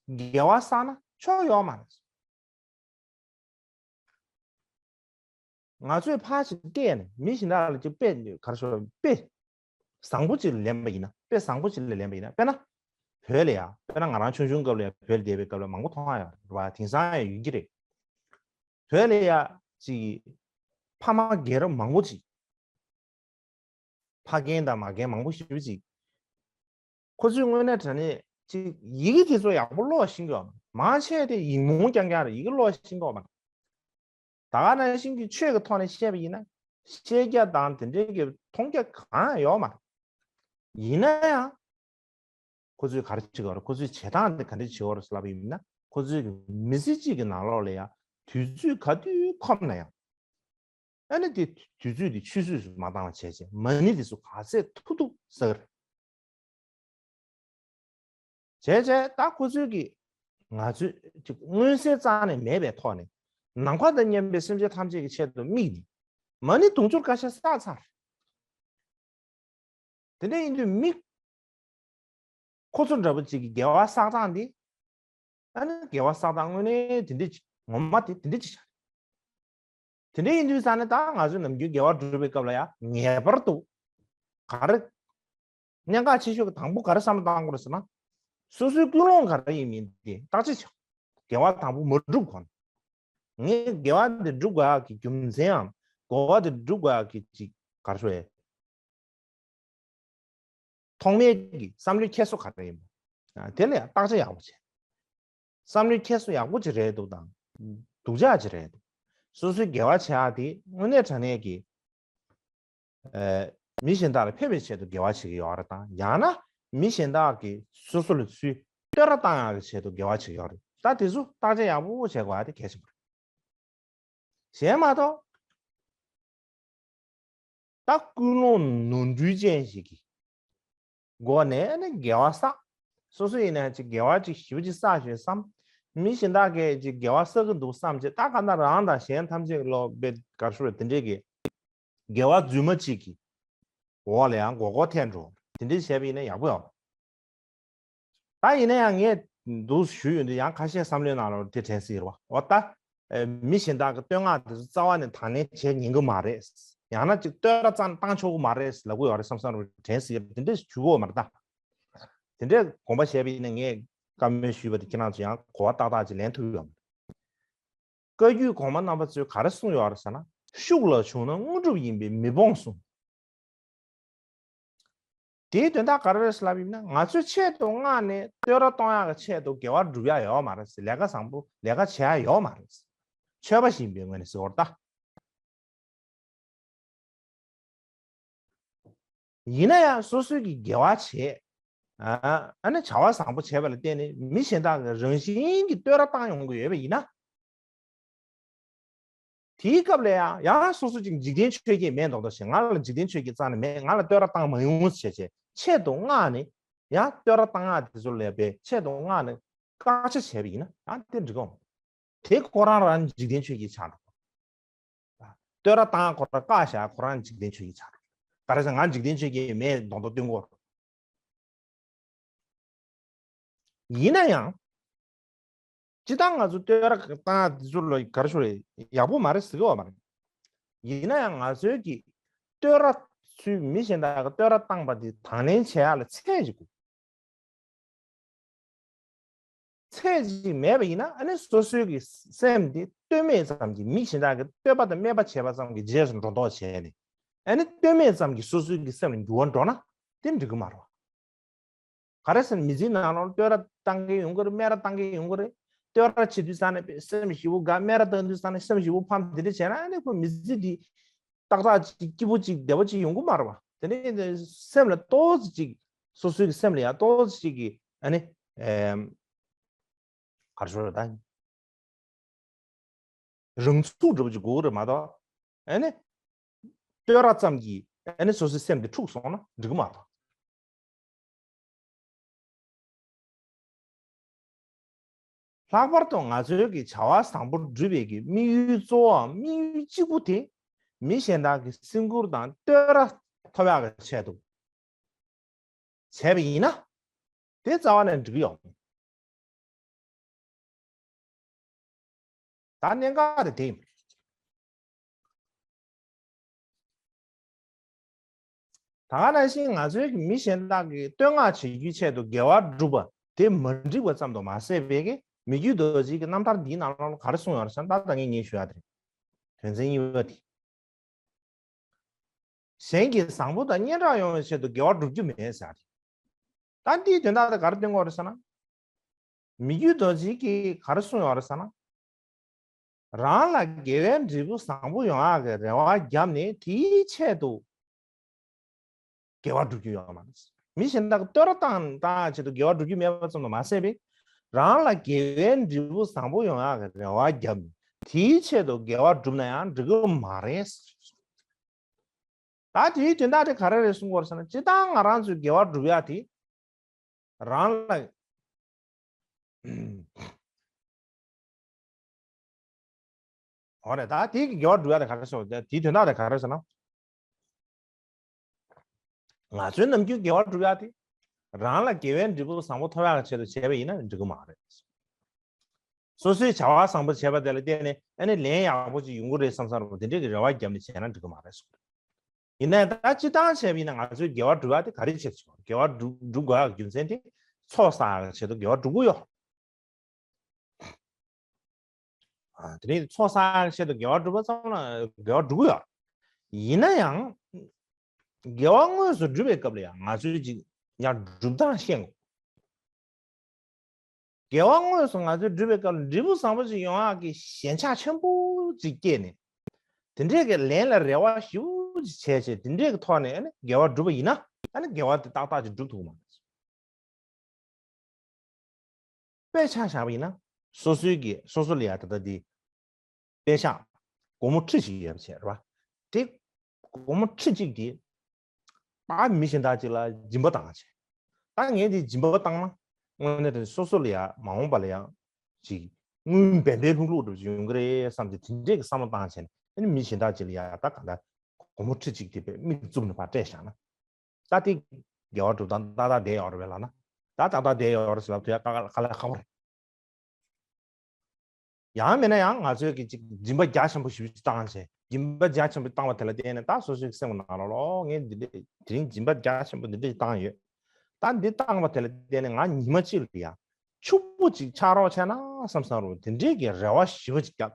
དགེ་བ་བསགས་ན་ཆོག་ཡོད་མ་རེད། ང་ཚོས་ཕར་ཞིག་བལྟས་ནས་མི་གཞན་དག་ལ་ཅིག་དཔེ་ག་རེ་ཞུ་དཔེ་བཟང་པོ་ཅིག་ལེན་པ་ཡིན་ན་དཔེ་བཟང་པོ་ཅིག་ལ་ལེན་པ་ཡིན་ན་དཔེར་ན་བོད་ལ་ཡ་དཔེར་ན་ང་རང་ཆུང་ཆུང་སྐབས་ལ་ཡ་བོད་ལ་བསྡད་པའི་སྐབས་ལ་མང་པོ་མཐོང་ཡ་ཡོད་རེད་བ། དེང་སང་ཡང་ཡོད་ཀྱི་རེད། བོད་ལ་ཡ་ཅིག་ཕ་མ་སྒེར་མང་པོ་ཅིག་ཕ་རྒན་དང་མ་རྒན་མང་པོ་ཞེ་པོ་ཅིག་ཁོ་ཚོས་དངོས་གནས་དྲང་གནས་ཅིག་ཡི་གེ་དེ་ཚོ་ཡག་པོ་ཀློག་ཤེས་ཀྱི་ཡོད་མ་རེད། མང་ཆེ་དེ་ཡིག་རྨོངས་རྐྱང་རྐྱང་རེད། ཡི་གེ་ཀློག་ཤེས་ཀྱི་ཡོད་མ་རེད། ད་ག་ནང་བཞིན་གྱི་ཆོས་ཀྱི་ཐོག་ནས་བཤད་པ་ཡིན་ན་ཤེས་རྒྱ་དང་དེ་འདྲའི་གི་མཐོང་རྒྱ་གང་ཡང་ཡོད་མ་རེད། ཡིན་ན་ཡང་ཁོ་ཚོས་ག་རེ་བྱེད་ཀྱི་ཡོད་རེད། ཁོ་ཚོས་བྱེད་སྟངས་དེ་ག་འདྲ་བྱེད་ཀྱི་ཡོད་རེད་ལབ་པ་ཡིན་ན་ཁོ་ཚོས་མི་ཚེ་གཅིག་གི་ནང་ལོགས་ལ་ཡང་དུས་ཚོད་ག་དུས་ཁོམ་ན་ཡང་ཨ་ནི་དེ་དུས་ཚོད་དེ་ཆུད་ཟོས་སུ་མ་བཏང་བ་བྱས་བྱས་མ་ཎི་དེ་ཚོ་ག་ཚད་ཐུབ་ཐུབ་བསགས་རེད། བྱས་བྱས་ད་ཁོ་ཚོས་ཀྱི་ང་ཚོས་ཅིག་མངོན་གསལ་རྩ་ནས་མེད་པའི་ཐོག་ནས་ནམ་མཁའ་དང་མཉམ་པའི་སེམས་ཅན་ཐམས་ཅད་ཀྱི་ཆེད་དུ་དམིགས་ནས་མ་ཎི་དུང་ཕྱུར་ཁ་ཤས་བསགས་ཚར། དེ་འདྲ་ཡིན་དུས་མི་ཁོ་ཚོ་འདྲ་པོ་ཅིག་གི་དགེ་བ་བསགས་སྟངས་འདི་ཨ་ནི་དགེ་བ་བསགས་སྟངས་དངོས་གནས་དེ་འདྲ་ཅིག་ངོ་མ་དེ་དེ་འདྲ་ཅིག་ཆགས། དེ་འདྲ་ཡིན་དུས་ཙང་ནས་ད་ང་ཚོས་ནམ་རྒྱུན་དགེ་བ་སྒྲུབ་པའི་སྐབས་ལ་ཡང་ངེས་པར་དུ་ག་རེ་གནད་འགག་ཆེ་ཤོས་ཀྱི་དང་པོ་ག་རེ་བསམ་བློ་བཏང་དགོས་རེད་ཟེར་ན། སོ་སོའི་ཀུན་སློང་ག་རེ་ཡིན་མིན་དེ་བརྟག་དཔྱད་བྱ། དགེ་བ་དང་པོ་མ་སྒྲུབ་གོང་ངས་དགེ་བ་འདི་སྒྲུབ་དགོས་ཡག་གི་རྒྱུ་མཚན་འམ་དགེ་བ་འདི་སྒྲུབ་དགོས་ཡག་གི་ཅིག་ག་རེ་ཞུ་ཡས། ཐོག་མའི་གི་བསམ་བློའི་འཁྱེར་སོ་ག་རེ་ཡིན་པ། དེ་ལ་ཡང་བརྟག་དཔྱད་ཡག་པོ་བྱས། བསམ་བློའི་འཁྱེར་སོ་ཡག་པོ་ཅིག་རེད་འདུག་དང་། སྡུག་ཅག་ཅིག་རེད་འདུག་སོ་སོའི་དགེ་བ་བྱེད་ཡག་དེ་དངོས་གནས་དྲང་གནས་ཀྱི་ཨ་མི་གཞན་དག་ལ་ཕན་པའི་ཆེད་དུ་དགེ་བ་བྱེད་ཀྱི་ཡོད་རེད་དང་ཡང་ན་མི་གཞན་དག་གིས་སོ་སོ་ལ་ཚུར་བསྟོད་ར་བཏང་ཡག་གི་ཆེད་དུ་དགེ་བ་བྱེད་ཀྱི་ཡོད་རེད། ད་དེ་ཚོ་བརྟག་དཔྱད་ཡག་པོ་བྱེད་དགོས་ཡག་དེ་གལ་ཆེན་པོ་རེད། གཞན་མ་གཏོགས། ད་ཀུན་སློང་ནོར་འཁྲུལ་ཅན་ཞིག་གི་སྒོ་ནས་ནི་དགེ་བ་བསགས། སོ་སོ་ཡིན་ན་ཅིག་དགེ་བ་ཅིག་ཞེ་པོ་ཅིག་བསགས་ཤེས་བསམ། མི་གཞན་དག་གིས་ཅིག་དགེ་བ་བསགས་ཀྱི་འདུག་བསམ་བྱས་ད་ག་ན་རང་དང་གཞན་ཐམས་ཅད་ཀྱི་ལོག་པའི་གར་ཤོར་བའི་དེ་འདྲས་ཀྱི་དགེ་བ་རྫུན་མ་ཅིག་གི་འོག་ལ་ཡང་མགོ་སྐོར་ཐེབས་འགྲོ་དེ་འདྲས་བྱས་པ་ཡིན་ན་ཡག་པོ་ཡོད། ད་ཡིན་ན་ཡང་ངས་འདུག་ཞུས་ཡོང་དུས་ཡང་ཁ་ཤས་བསམ་བློའི་ནང་ལ་དེ་དྲན་སྲིད་རེད་བ། འོ་ད་ཨེ་མི་གཞན་དག་གི་བསྟོད་བསྔགས་དེ་ཚོ་རྩ་བ་ནས་དང་ལེན་བྱེད་ཉན་གི་མ་རེད། ཡང་ན་ཅིག་བསྟོད་ར་ཙམ་བཏང་ཆོག་གི་མ་རེད་ལབ་གི་ཡོད་རེད་བསམ་བསམ་རེད། དྲན་སྲིད་ཀྱི་རེད། དེ་འདྲས་ཞུ་གི་ཡོད་མ་རེད་ད། དེ་འདྲས་དགོངས་པ་བཞེས་པ་ཡིན་ན་ངས་བཀའ་མོལ་ཞུས་པ་དེ་ཁྱེད་རང་ཚོ་ཡང་གོ་བ་ཏག་ཏག་ཅིག་ལེན་ཐུབ་ཡོད་མ་རེད། བཀའ་བརྒྱུད་གོང་མ་རྣམ་པ་ཚོས་ག་རེ་གསུངས་ཡོད་རེད་ཟེར་ན། ཤུགས་ལ་བྱུང་ན་དངོས་གྲུབ་ཡིན་པས་མི་སྤོང་གསུངས། དེའི་དོན་དག་ག་རེ་རེད་ལབ་ཡིན་ན། ང་ཚོས་ཆེད་དུ་མངགས་ནས་བསྟོད་ར་གཏོང་ཡག་གི་ཆེད་དུ་དགེ་བ་སྒྲུབ་ཡག་ཡོད་མ་རེད། ལས་ཀ་བཟང་པོ་ལས་ཀ་བྱེད་ཡག་ཡོད་མ་རེད། ཆོས་པ་ཞིག་ཡིན་པའི་ངོས་ནས་ཟེར་བ་རེད་ད། ཡིན་ན་ཡང་སོ་སོའི་གི་དགེ་བ་བྱས། ཨ་ནི་བྱ་བ་བཟང་པོ་བྱས་པ་ལ་བརྟེན་ནས་མི་གཞན་དག་གི་རང་བཞིན་གྱི་བསྟོད་ར་བཏང་ཡོང་གི་ཡོད་པ་ཡིན་ན། དེའི་སྐབས་ལ་ཡང་ཡང་སོ་སོ་ཅིག་འཇིག་རྟེན་ཆོས་བརྒྱད་མེད་མདོག་མདོག་བྱས། ང་ལ་འཇིག་རྟེན་ཆོས་བརྒྱད་རྩ་ནས་མེད། ང་ལ་བསྟོད་ར་བཏང་མ་ཡོང་ཟེར་བྱས་ཆེད་དུ་མངགས་ནས་ཡང་བསྟོད་ར་བཏང་ཡག་དེ་ཚོ་ལ་ཡང་དཔེ་ཆེད་དུ་མངགས་ནས་བཀག་ཆ་བྱས་པ་ཡིན་ན་ཡང་དེ་འགྲིག་གོ། དེ་ཁོ་རང་རང་འཇིག་རྟེན་ཆོས་བརྒྱད་ཆགས་འགྲོ། བསྟོད་ར་བཏང་ཁོ་རང་བཀག་བཞག་ཁོ་རང་འཇིག་རྟེན་ཆོས་བརྒྱད་ཆགས་འགྲོ། ག་རེ་ཟེར་ང་འཇིག་རྟེན་ཆོས་བརྒྱད་མེད་མདོག་མདོག་སྟོན་གོ། ཡིན་ན་ཡང་། སྤྱིར་བཏང་ང་ཚོ་བསྟོད་ར་བཏང་དེ་ཚོ་ལ་ག་རེ་ཞུ་རེད། ཡག་པོ་མ་རེད་ཟེར་གི་ཡོད་མ་རེད། ཡིན་ན་ཡང་ང་ཚོའི་གི་བསྟོད་ར་ཚུལ་མི་གཞན་དག་གི་བསྟོད་ར་བཏང་པ་དེ་དང་ལེན་བྱེད་ཡག་ལ་ཚད་ཅིག་དགོས། ཚད་ཅིག་མེད་པ་ཡིན་ན་ཨ་ནི་སོ་སོའི་གི་སེམས་དེ་བསྟོད་སྨད་ཙམ་གྱིས། མི་གཞན་དག་གི་བསྟོད་པ་དང་སྨད་པ་བྱས་པ་ཙམ་གྱིས་རྗེས་སུ་འགྲོ་ལྡོག་བྱས་ནས། ཨ་ནི་བསྟོད་སྨད་ཙམ་གྱིས་སོ་སོའི་གི་སེམས་ལ་འགྱུར་བ་འགྲོ་ན་དེ་འགྲིག་གི་མ་རེད་བ། ག་རེ་ཟེར་ན་མི་ཚེའི་ནང་ལོགས་བསྟོད་ར་བཏང་གི་ཡོང་གི་རེད། སྨད་ར་བཏང་གི་ཡོང་གི་རེད། བསྟོད་ར་བྱེད་དུས་ཙང་ནས་སེམས་ཞེ་པོ་དགའ། སྨད་ར་བཏང་དུས་ཙང་ནས་སེམས་ཞེ་པོ་ཕམ། དེ་འདྲ་བྱས་ན་ཨ་ནི་ཁོ་མི་ཚེ་འདི་ཏག་ཏག་ཅིག་སྐྱིད་པོ་ཅིག་བདེ་པོ་ཅིག་ཡོང་གི་མ་རེད་བ། དེ་ནས་སེམས་ལ་ཏོག་ཙམ་ཅིག་སོ་སོའི་གི་སེམས་ལ་ཡང་ཏོག་ཙམ་ཅིག་གི་ཨ་ནི་ཨེམ། ག་རེ་ཞུ་རེད་ད། རང་ཚུགས་འདྲ་པོ་ཅིག་དགོས་ཀྱི་རེད་མ་གཏོགས། ཨ་ནི། བསྟོད་ར་ཙམ་གྱིས་ཨ་ནི་སོ་སོའི་སེམས་དེ་འཁྲུགས་སོང་ན་འགྲིག་གི་མ་རེད། ལྷག་པར་དུ་ང་ཚོའི་གི་བྱ་བ་བཟང་པོ་སྒྲུབ་པའི་གི་དམིགས་ཡུལ་གཙོ་བོའམ་དམིགས་ཡུལ་གཅིག་པུ་དེ་མི་གཞན་དག་གི་སེམས་ཁུར་དང་བསྟོད་ར་ཐོབ་ཡག་གི་ཆེད་དུ་བྱས་པ་ཡིན་ན། དེ་རྩ་བ་ནས་འགྲིག་གི་ཡོད། ད་གནད་འགག་དེ་དེ་ཡིན། ད་ག་ནང་བཞིན་ང་ཚོའི་གི་མི་གཞན་དག་གི་བསྟོད་བསྔགས་བྱེད་རྒྱུའི་ཆེད་དུ་དགེ་བ་སྒྲུབ་པ་དེ་མ་འགྲིག་པ་ཙམ་དུ་མ་ཟད་པའི་གི་མི་བསྐྱོད་རྡོ་རྗེ་གི་རྣམ་ཐར་འདིའི་ནང་ལོགས་ལ་ག་རེ་གསུངས་ཡོད་རེད་ཟེར་ན། ད་ད་ངས་ངས་ཞུ་ཡ་དེ་རེད། དོན་ཚན་གཉིས་པ་དེ། གཞན་གྱི་བཟང་པོ་དང་སྙན་གྲགས་ཡོང་བའི་ཆེད་དུ་དགེ་བ་སྒྲུབ་རྒྱུ་མེད་ཟེར་ཡ་དེ། ད་འདིའི་དོན་དག་དེ་ག་རེ་སྟོན་གྱི་ཡོད་རེད་ཟེར་ན། མི་བསྐྱོད་རྡོ་རྗེ་གིས་ག་རེ་གསུངས་ཡོད་རེད་ཟེར་ན། རང་ལ་དགེ་བའི་འབྲས་བུ་བཟང་པོ་ཡོང་ཡག་གི་རེ་བ་བརྒྱབ་ནས་དེའི་ཆེད་དུ་དགེ་བ་སྒྲུབ་རྒྱུ་ཡོད་མ་རེད། མི་གཞན་དག་གི་བསྟོད་ར་བཏང་བཏང་ཡག་ཆེད་དུ་དགེ་བ་སྒྲུབ་རྒྱུ་མེད་པ་ཙམ་དུ་མ་ཟད་པའི། རང་ལ་དགེ་བའི་འབྲས་བུ་བཟང་པོ་ཡོང་ཡག་གི་རེ་བ་བརྒྱབ་ནས་དེའི་ཆེད་དུ་དགེ་བ་བསྒྲུབ་ན་ཡང་འགྲིག་གི་མ་རེད། ད་དེའི་དོན་དག་དེ་ག་རེ་རེད་གསུང་གི་ཡོད་རེད་ཟེར་ན། སྤྱིར་བཏང་ང་རང་ཚོས་དགེ་བ་སྒྲུབ་ཡག་དེ་རང་ལ། འོ་རེད། ད་དེའི་དགེ་བ་སྒྲུབ་ཡག་དེ་ག་རེ་ཟེར་ན། དེའི་དོན་དག་དེ་ག་རེ་ཟེར་ན། ང་ཚོའི་ནམ་རྒྱུན་དགེ་བ་སྒྲུབ་ཡག་དེ་རང་ལ་དགེ་བའི་འབྲས་བུ་བཟང་པོ་ཐོབ་ཡག་གི་ཆེད་དུ་བྱས་པ་ཡིན་ན་འགྲིག་གི་མ་རེད། སོ་སོའི་བྱ་བ་བཟང་པོ་བྱས་པ་དེ་ལ་བརྟེན་ནས་ཨ་ནི་ལན་ཡག་པོ་ཅིག་ཡོང་གི་རེད་བསམ་བསམ་རེད་པ། དེ་འདྲའི་གི་རེ་བ་བརྒྱབ་ནས་བྱས་ན་འགྲིག་གི་མ་རེད་གསུངས། ཡིན་ནའི་ད་སྤྱིར་བཏང་བྱས་པ་ཡིན་ན་ང་ཚོའི་དགེ་བ་སྒྲུབ་ཡག་དེ་ག་རེ་བྱེད་ཆོག་དགེ་བ་སྒྲུབ་སྒྲུབ་དགོས་ཡག་གི་རྒྱུ་མཚན་དེ་ཚོགས་བསགས་ཡག་གི་ཆེད་དུ་དགེ་བ་སྒྲུབ་ཀྱི་ཡོད། ཨ། དེ་ནས་ཚོགས་བསགས་ཡག་གི་ཆེད་དུ་དགེ་བ་སྒྲུབ་པ་ཙམ་ལ་དགེ་བ་སྒྲུབ་ཀྱི་ཡོད། ཡིན་ན་ཡང་། དགེ་བ་དངོས་སུ་སྒྲུབ་པའི་སྐབས་ལ་ཡང་ང་ཚོས་ཅིག་ཡང་སྒྲུབ་སྟངས་ཤེས་དགོས། དགེ་བ་དངོས་སུ་ང་ཚོས་སྒྲུབ་པའི་སྐབས་ལ་འབྲས་བུ་བཟང་པོ་ཞིག་ཡོང་ཡག་གི་ཞེན་ཆགས་ཆེན་པོ་ཅིག་སྐྱེས་ནས། དེ་འདྲས་ཀྱི་ལན་ལ་རེ་བ་ཞེ་པོ་ཅིག་བྱས་བྱས། དེ་འདྲས་ཀྱི་ཐོག་ནས་ཨ་ནི་དགེ་བ་སྒྲུབ་པ་ཡིན་ན་ཨ་ནི་དགེ་བ་དེ་ཏག་ཏག་ཅིག་སྒྲུབ་ཐུབ་ཀྱི་མ་རེད། དཔེ་ཆ་བཞག་པ་ཡིན་ན། སོ་སོའི་གི་སོ་སོ་ལ་ཡ་ད་ལྟ་འདི་དཔེ་ཆ་སྒོར་མོ་ཁྲི་ཞིག་ཡོད་པ་བྱས་རེད་བ། དེ་སྒོར་མོ་ཁྲི་གཅིག་དེ་ད་མི་གཞན་དག་ཅིག་ལ་སྦྱིན་པ་བཏང་བྱས། ད་ངས་དེ་སྦྱིན་པ་བཏང་ན་དངོས་གནས་དེ་སོ་སོ་ལ་ཡ་མ་འོངས་པ་ལ་ཡ་ཅིག་དངུལ་འབེལ་འབེལ་ལྷུག་ལྷུག་འདྲ་པོ་ཅིག་ཡོང་གི་རེད་བསམ་སྟེ་དེ་འདྲས་ཀྱི་བསམ་བློ་བཏང་བྱས་ནས་ཨ་ནི་མི་གཞན་དག་ཅིག་ལ་ཡ་ད་ག་ད་སྒོར་མོ་ཁྲི་གཅིག་དེ་དཔེ་མིག་བཙུམ་ནས་ཕར་སྤྲད་བཞག་ན། ད་དེ་དགེ་བ་སྒྲུབ་སྟངས་ཏག་ཏག་བསྡད་ཡོད་རེད་པས་ལབ་ན། ད་ཏག་ཏག་བསྡད་ཡོད་རེད་ཟེར་ལབ་ཐུབ་ཡ་དཀའ་ལས་ཁག་པོ་རེད། ཡང་མིན་ན་ཡང་ང་ཚོས་ཀྱི་ཅིག་སྦྱིན་པ་རྒྱ་ཆེན་པོ་ཞེ་པོ་ཅིག་བཏང་བྱས། སྦྱིན་པ་རྒྱ་ཆེན་པོ་བཏང་བ་དེ་ལ་བརྟེན་ནས་ད་སོ་སོའི་སེམས་ཀྱི་ནང་ལ་ལོ་ངས་འདི་འདྲ་དེ་རིང་སྦྱིན་པ་རྒྱ་ཆེན་པོ་འདི་འདྲ་ཞིག་བཏང་ཡོད། ད་འདི་བཏང་བ་དེ་ལ་བརྟེན་ནས་ང་ཉི་མ་གཅིག་ལ་ཡ་ཕྱུག་པོ་ཅིག་ཆགས་རོགས་བྱས་ན་བསམ་བསམ་རོགས་དེ་འདྲའི་གི་རེ་བ་ཞེ་པོ་ཅིག་བརྒྱབ།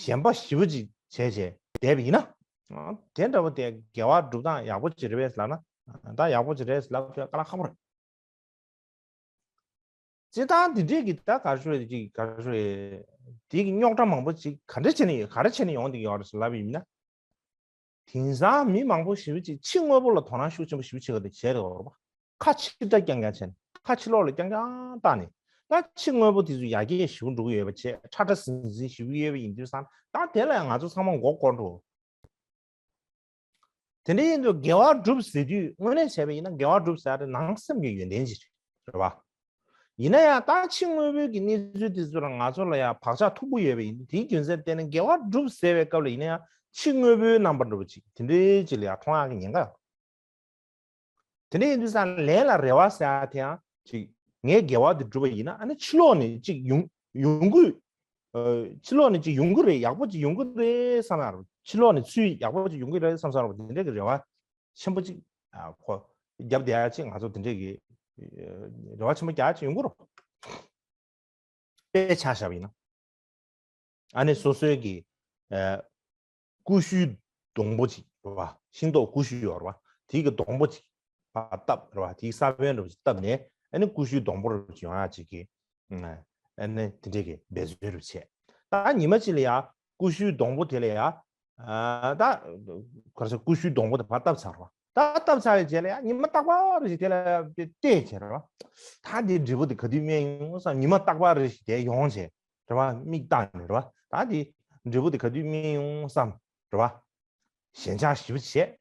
ཞེན་པ་ཞེ་པོ་ཅིག་བྱས་བྱས་བསྡད་པ་ཡིན་ན། དེ་འདྲ་བོ་དེ་དགེ་བ་སྒྲུབ་སྟངས་ཡག་པོ་ཅིག་རེད་པས་ལབ་ན། ད་ཡག་པོ་ཅིག་རེད་ལབ་དུས་དཀའ་ལས་ཁག་པོ་རེད། སྤྱིར་བཏང་འདི་འདྲས་ཀྱི་ད་ག་རེ་ཞུ་རེད། ཅིག་ག་རེ་ཞུ་རེད། དེ་གི་རྙོག་དྲ་མང་པོ་ཅིག་ག་འདྲ་བྱས་ནས་ཡོད། ག་རེ་བྱས་ནས་ཡོང་བསྡད་ཀྱི་ཡོད་རེད་ཟེར་ལབ་པ་ཡིན་ན། དེང་སང་མི་མང་པོ་ཞེ་པོ་ཅིག་ཕྱི་དངོས་པོ་ལ་དོ་སྣང་ཤུགས་ཆེན་པོ་ཞེ་པོ་བྱེད་ཀྱི་འདུག་བྱས་འདུག་རེད་པ། ཁ་ཕྱིར་བལྟ་རྐྱང་རྐྱང་བྱས་ནས། ཁ་ཕྱི་ལོགས་ལ་རྐྱང་རྐྱང་བལྟས་ནས། ད་ཕྱི་དངོས་པོ་དེ་ཚོ་ཡར་རྒྱས་ཞེ་པོ་འགྲོ་གི་ཡོད་པ་བྱས། ཁྲ་ཁྲ་ཟིང་ཟིང་ཞེ་པོ་ཡོད་པ་ཡིན་དུས་ཙང་ད་དེ་ལ་ཡང་ང་ཚོ་ཚང་མ་མགོ་སྐོར་འགྲོ། དེ་འདྲ་ཡིན་དུས་དགེ་བ་སྒྲུབ་ཟེར་དུས་དངོས་གནས་བྱས་པ་ཡིན་ན་དགེ་བ་སྒྲུབ་ཟེར་ཡ་དེ་ནང་སེམས་ཀྱི་ཡོན་ཏན་ཅིག་རེད་པ། ཡིན་ན་ཡང་ད་ཕྱི་དངོས་པོའི་གི་གནས་ཚུལ་དེ་ཚོ་ལ་ང་ཚོ་ལ་ཡང་བག་ཆགས་མཐུག་པོ་ཡོད་པ་ཡིན་དུས་དེའི་རྒྱུ་མཚན་བརྟེན་ནས་དགེ་བ་སྒྲུབ་ཟེར་བའི་སྐབས་ལ་ཡིན་ན་ཡང་ཕྱི་དངོས་པོའི་རྣམ་པ་འདྲ་པོ་ཅིག་དེ་འདྲའི་ཅིག་ལ་ཡང་མཐོང་ཡག་གི་ཉེན་ཁ་ཡོད། དེ་འདྲ་ཡིན་དུས་ཙང་ལས་ལ་རེ་བ་ཟེར་ཡ་དེ་ཡང་ཅིག་ངས་དགེ་བ་དེ་བསྒྲུབས་པ་ཡིན་ན་ཨ་ནི་ཕྱི་ལོགས་ནས་ཅིག་ཡོང་ཡོང་གི། ཨ། ཕྱི་ལོགས་ནས་ཅིག་ཡོང་གི་རེད། ཡག་པོ་ཅིག་ཡོང་གི་རེད་བསམ་ཡ་རེད། ཕྱི་ལོགས་ནས་ཚུལ་ཡག་པོ་ཅིག་ཡོང་གི་རེད་བསམ་བསམ་རེད། དེ་འདྲ་གི་རེ་བ་ཆེན་པོ་ཅིག་ཨ། ཁོ་རྒྱབ་བསྡད་ཡ་ཅིག་ང་ཚོ་དེ་འདྲ་གི་རེ་བ་ཆེན་པོ་རྒྱག་ཡ་ཅིག་ཡོང་གི་རེད། དཔེ་ཆ་བཞག་པ་ཡིན་ན། ཨ་ནི་སོ་སོའི་གི། ཨ། ཀུ་ཤུའི་སྡོང་པོ་ཅིག་རེད་པ། ཤིང་ཏོག་ཀུ་ཤུ་ཡོད་རེད་པ། དེའི་གི་སྡོང་པོ་ཅིག་ཕར་བཏབ་རེད་པ། དེའི་ས་བོན་འདྲ་པོ་ཅིག་བཏབ་ནས་ཨ་ནི་ཀུ་ཤུའི་སྡོང་པོ་འདྲ་པོ་ཅིག་ཡོང་ཡ་ཅིག་གི། ཨ་ནི་དེ་འདྲས་གི་འབད་བརྩོན་འདྲ་པོ་བྱས། ད་ཉི་མ་གཅིག་ལ་ཡ་ཀུ་ཤུའི་སྡོང་པོ་དེ་ལ་ཡ། ཨ། ད་ག་རེ་ཟེར། ཀུ་ཤུའི་སྡོང་པོ་དེ་ཕར་བཏབ་ཚར་བ། ད་བཏབ་ཚར་བའི་རྗེས་ལ་ཡ་ཉི་མ་རྟག་པར་རེ་ཞིག་དེ་ལ་བལྟས་བྱས་རེད་པ། ད་འདི་འབྲས་བུ་དེ་ག་དུས་སྨིན་ཡོང་བསམ། ཉི་མ་རྟག་པར་རེ་ཞིག་དེ་ཡོང་བྱས་རེད་པ། མིག་བཏང་ནས་རེད་པ། ད་འདི་འབྲས་བུ་དེ་ག་དུས་སྨིན་ཡོང་བསམ་རེད་པ། ཞེན་ཆགས་ཞེ་པོ་བྱས།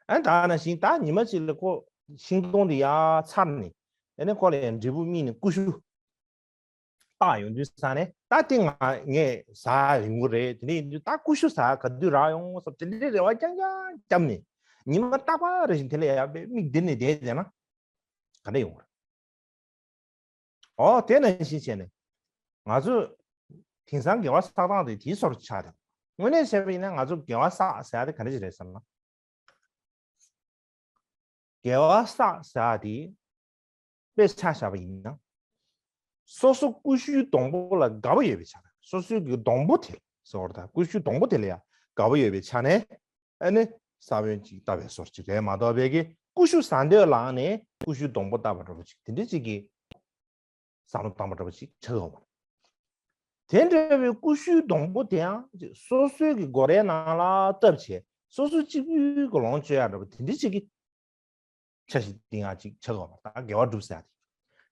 ཨ། ད་ནང་བཞིན་ད་ཉི་མ་གཅིག་ལ་ཁོ་ཤིང་སྡོང་དེ་ཡར་ཚར་ནས། ཨ་ནི་ཁོ་ལ་ཡང་འབྲས་བུ་སྨིན་ནས་ཀུ་ཤུ་རག་ཡོང་དུས་ཙང་ནས་ད་དེ་ང་ངས་ཟ་ཡོང་གི་རེད། དེ་འདྲ་ཡིན་དུས་ད་ཀུ་ཤུ་ཟ་ག་དུས་རག་ཡོང་བསམ་དེ་འདྲའི་རེ་བ་རྐྱང་རྐྱང་བརྒྱབ་ནས་ཉི་མ་རྟག་པར་རེ་བཞིན་དེ་ལ་ཡར་དཔེ་མིག་བསྡད་ནས་བསྡད་བསྡད་ན་ག་འདྲ་ཡོང་གི་རེད། ཨོ། དེ་ནང་བཞིན་བྱས་ནས་ང་ཚོས་དེང་སང་དགེ་བ་བསགས་སྟངས་དེ་དེའི་བཟོ་འདྲ་ཆགས་ཏེ། དངོས་གནས་བྱས་པ་ཡིན་ན་ང་ཚོ་དགེ་བ་བསགས་ཟེར་ཡ་དེ་ག་འདྲ་ཞིག་རེད་ཟེར་ན། དགེ་བ་བསགས་ཟེར་ཡ་དེ་དཔེ་ཆ་བཞག་པ་ཡིན་ན། སོ་སོ་ཀུ་ཤུའི་སྡོང་པོ་ལ་དགའ་པོ་ཡོད་པའི་ཆ་ནས། སོ་སོའི་གི་སྡོང་པོ་དེ་ཟེར་བ་དང་ཀུ་ཤུའི་སྡོང་པོ་དེ་ལ་ཡང་དགའ་པོ་ཡོད་པའི་ཆ་ནས། ཨ་ནི་ས་བོན་ཅིག་བཏབ་པའི་བཟོ་འདྲ་ཅིག་རེད་མ་གཏོགས། ཕ་གི་ཀུ་ཤུ་ཟ་འདོད་ལངས་ནས་ཀུ་ཤུའི་སྡོང་པོ་བཏབ་པ་འདྲ་པོ་ཅིག་དེ་འདྲ་ཅིག་གི་བསམ་བློ་བཏང་པ་འདྲ་པོ་ཅིག་ཆགས་ཡོང་བ་རེད། དེ་འདྲ་བའི་ཀུ་ཤུའི་སྡོང་པོ་དེའང་སོ་སོའི་གི་སྒོ་རའི་ནང་ལ་བཏབ་བྱས་སོ་སོ་གཅིག་པུའི་གི་ལོངས་སྤྱོད་ཡ་འདྲ་པོ་དེ་འདྲ་ཅིག་གི་འཆར་གཞི་འདི་ང་ཅིག་ཆགས་ཡོང་བ་རེད། ད་དགེ་བ་སྒྲུབ་ཟེར་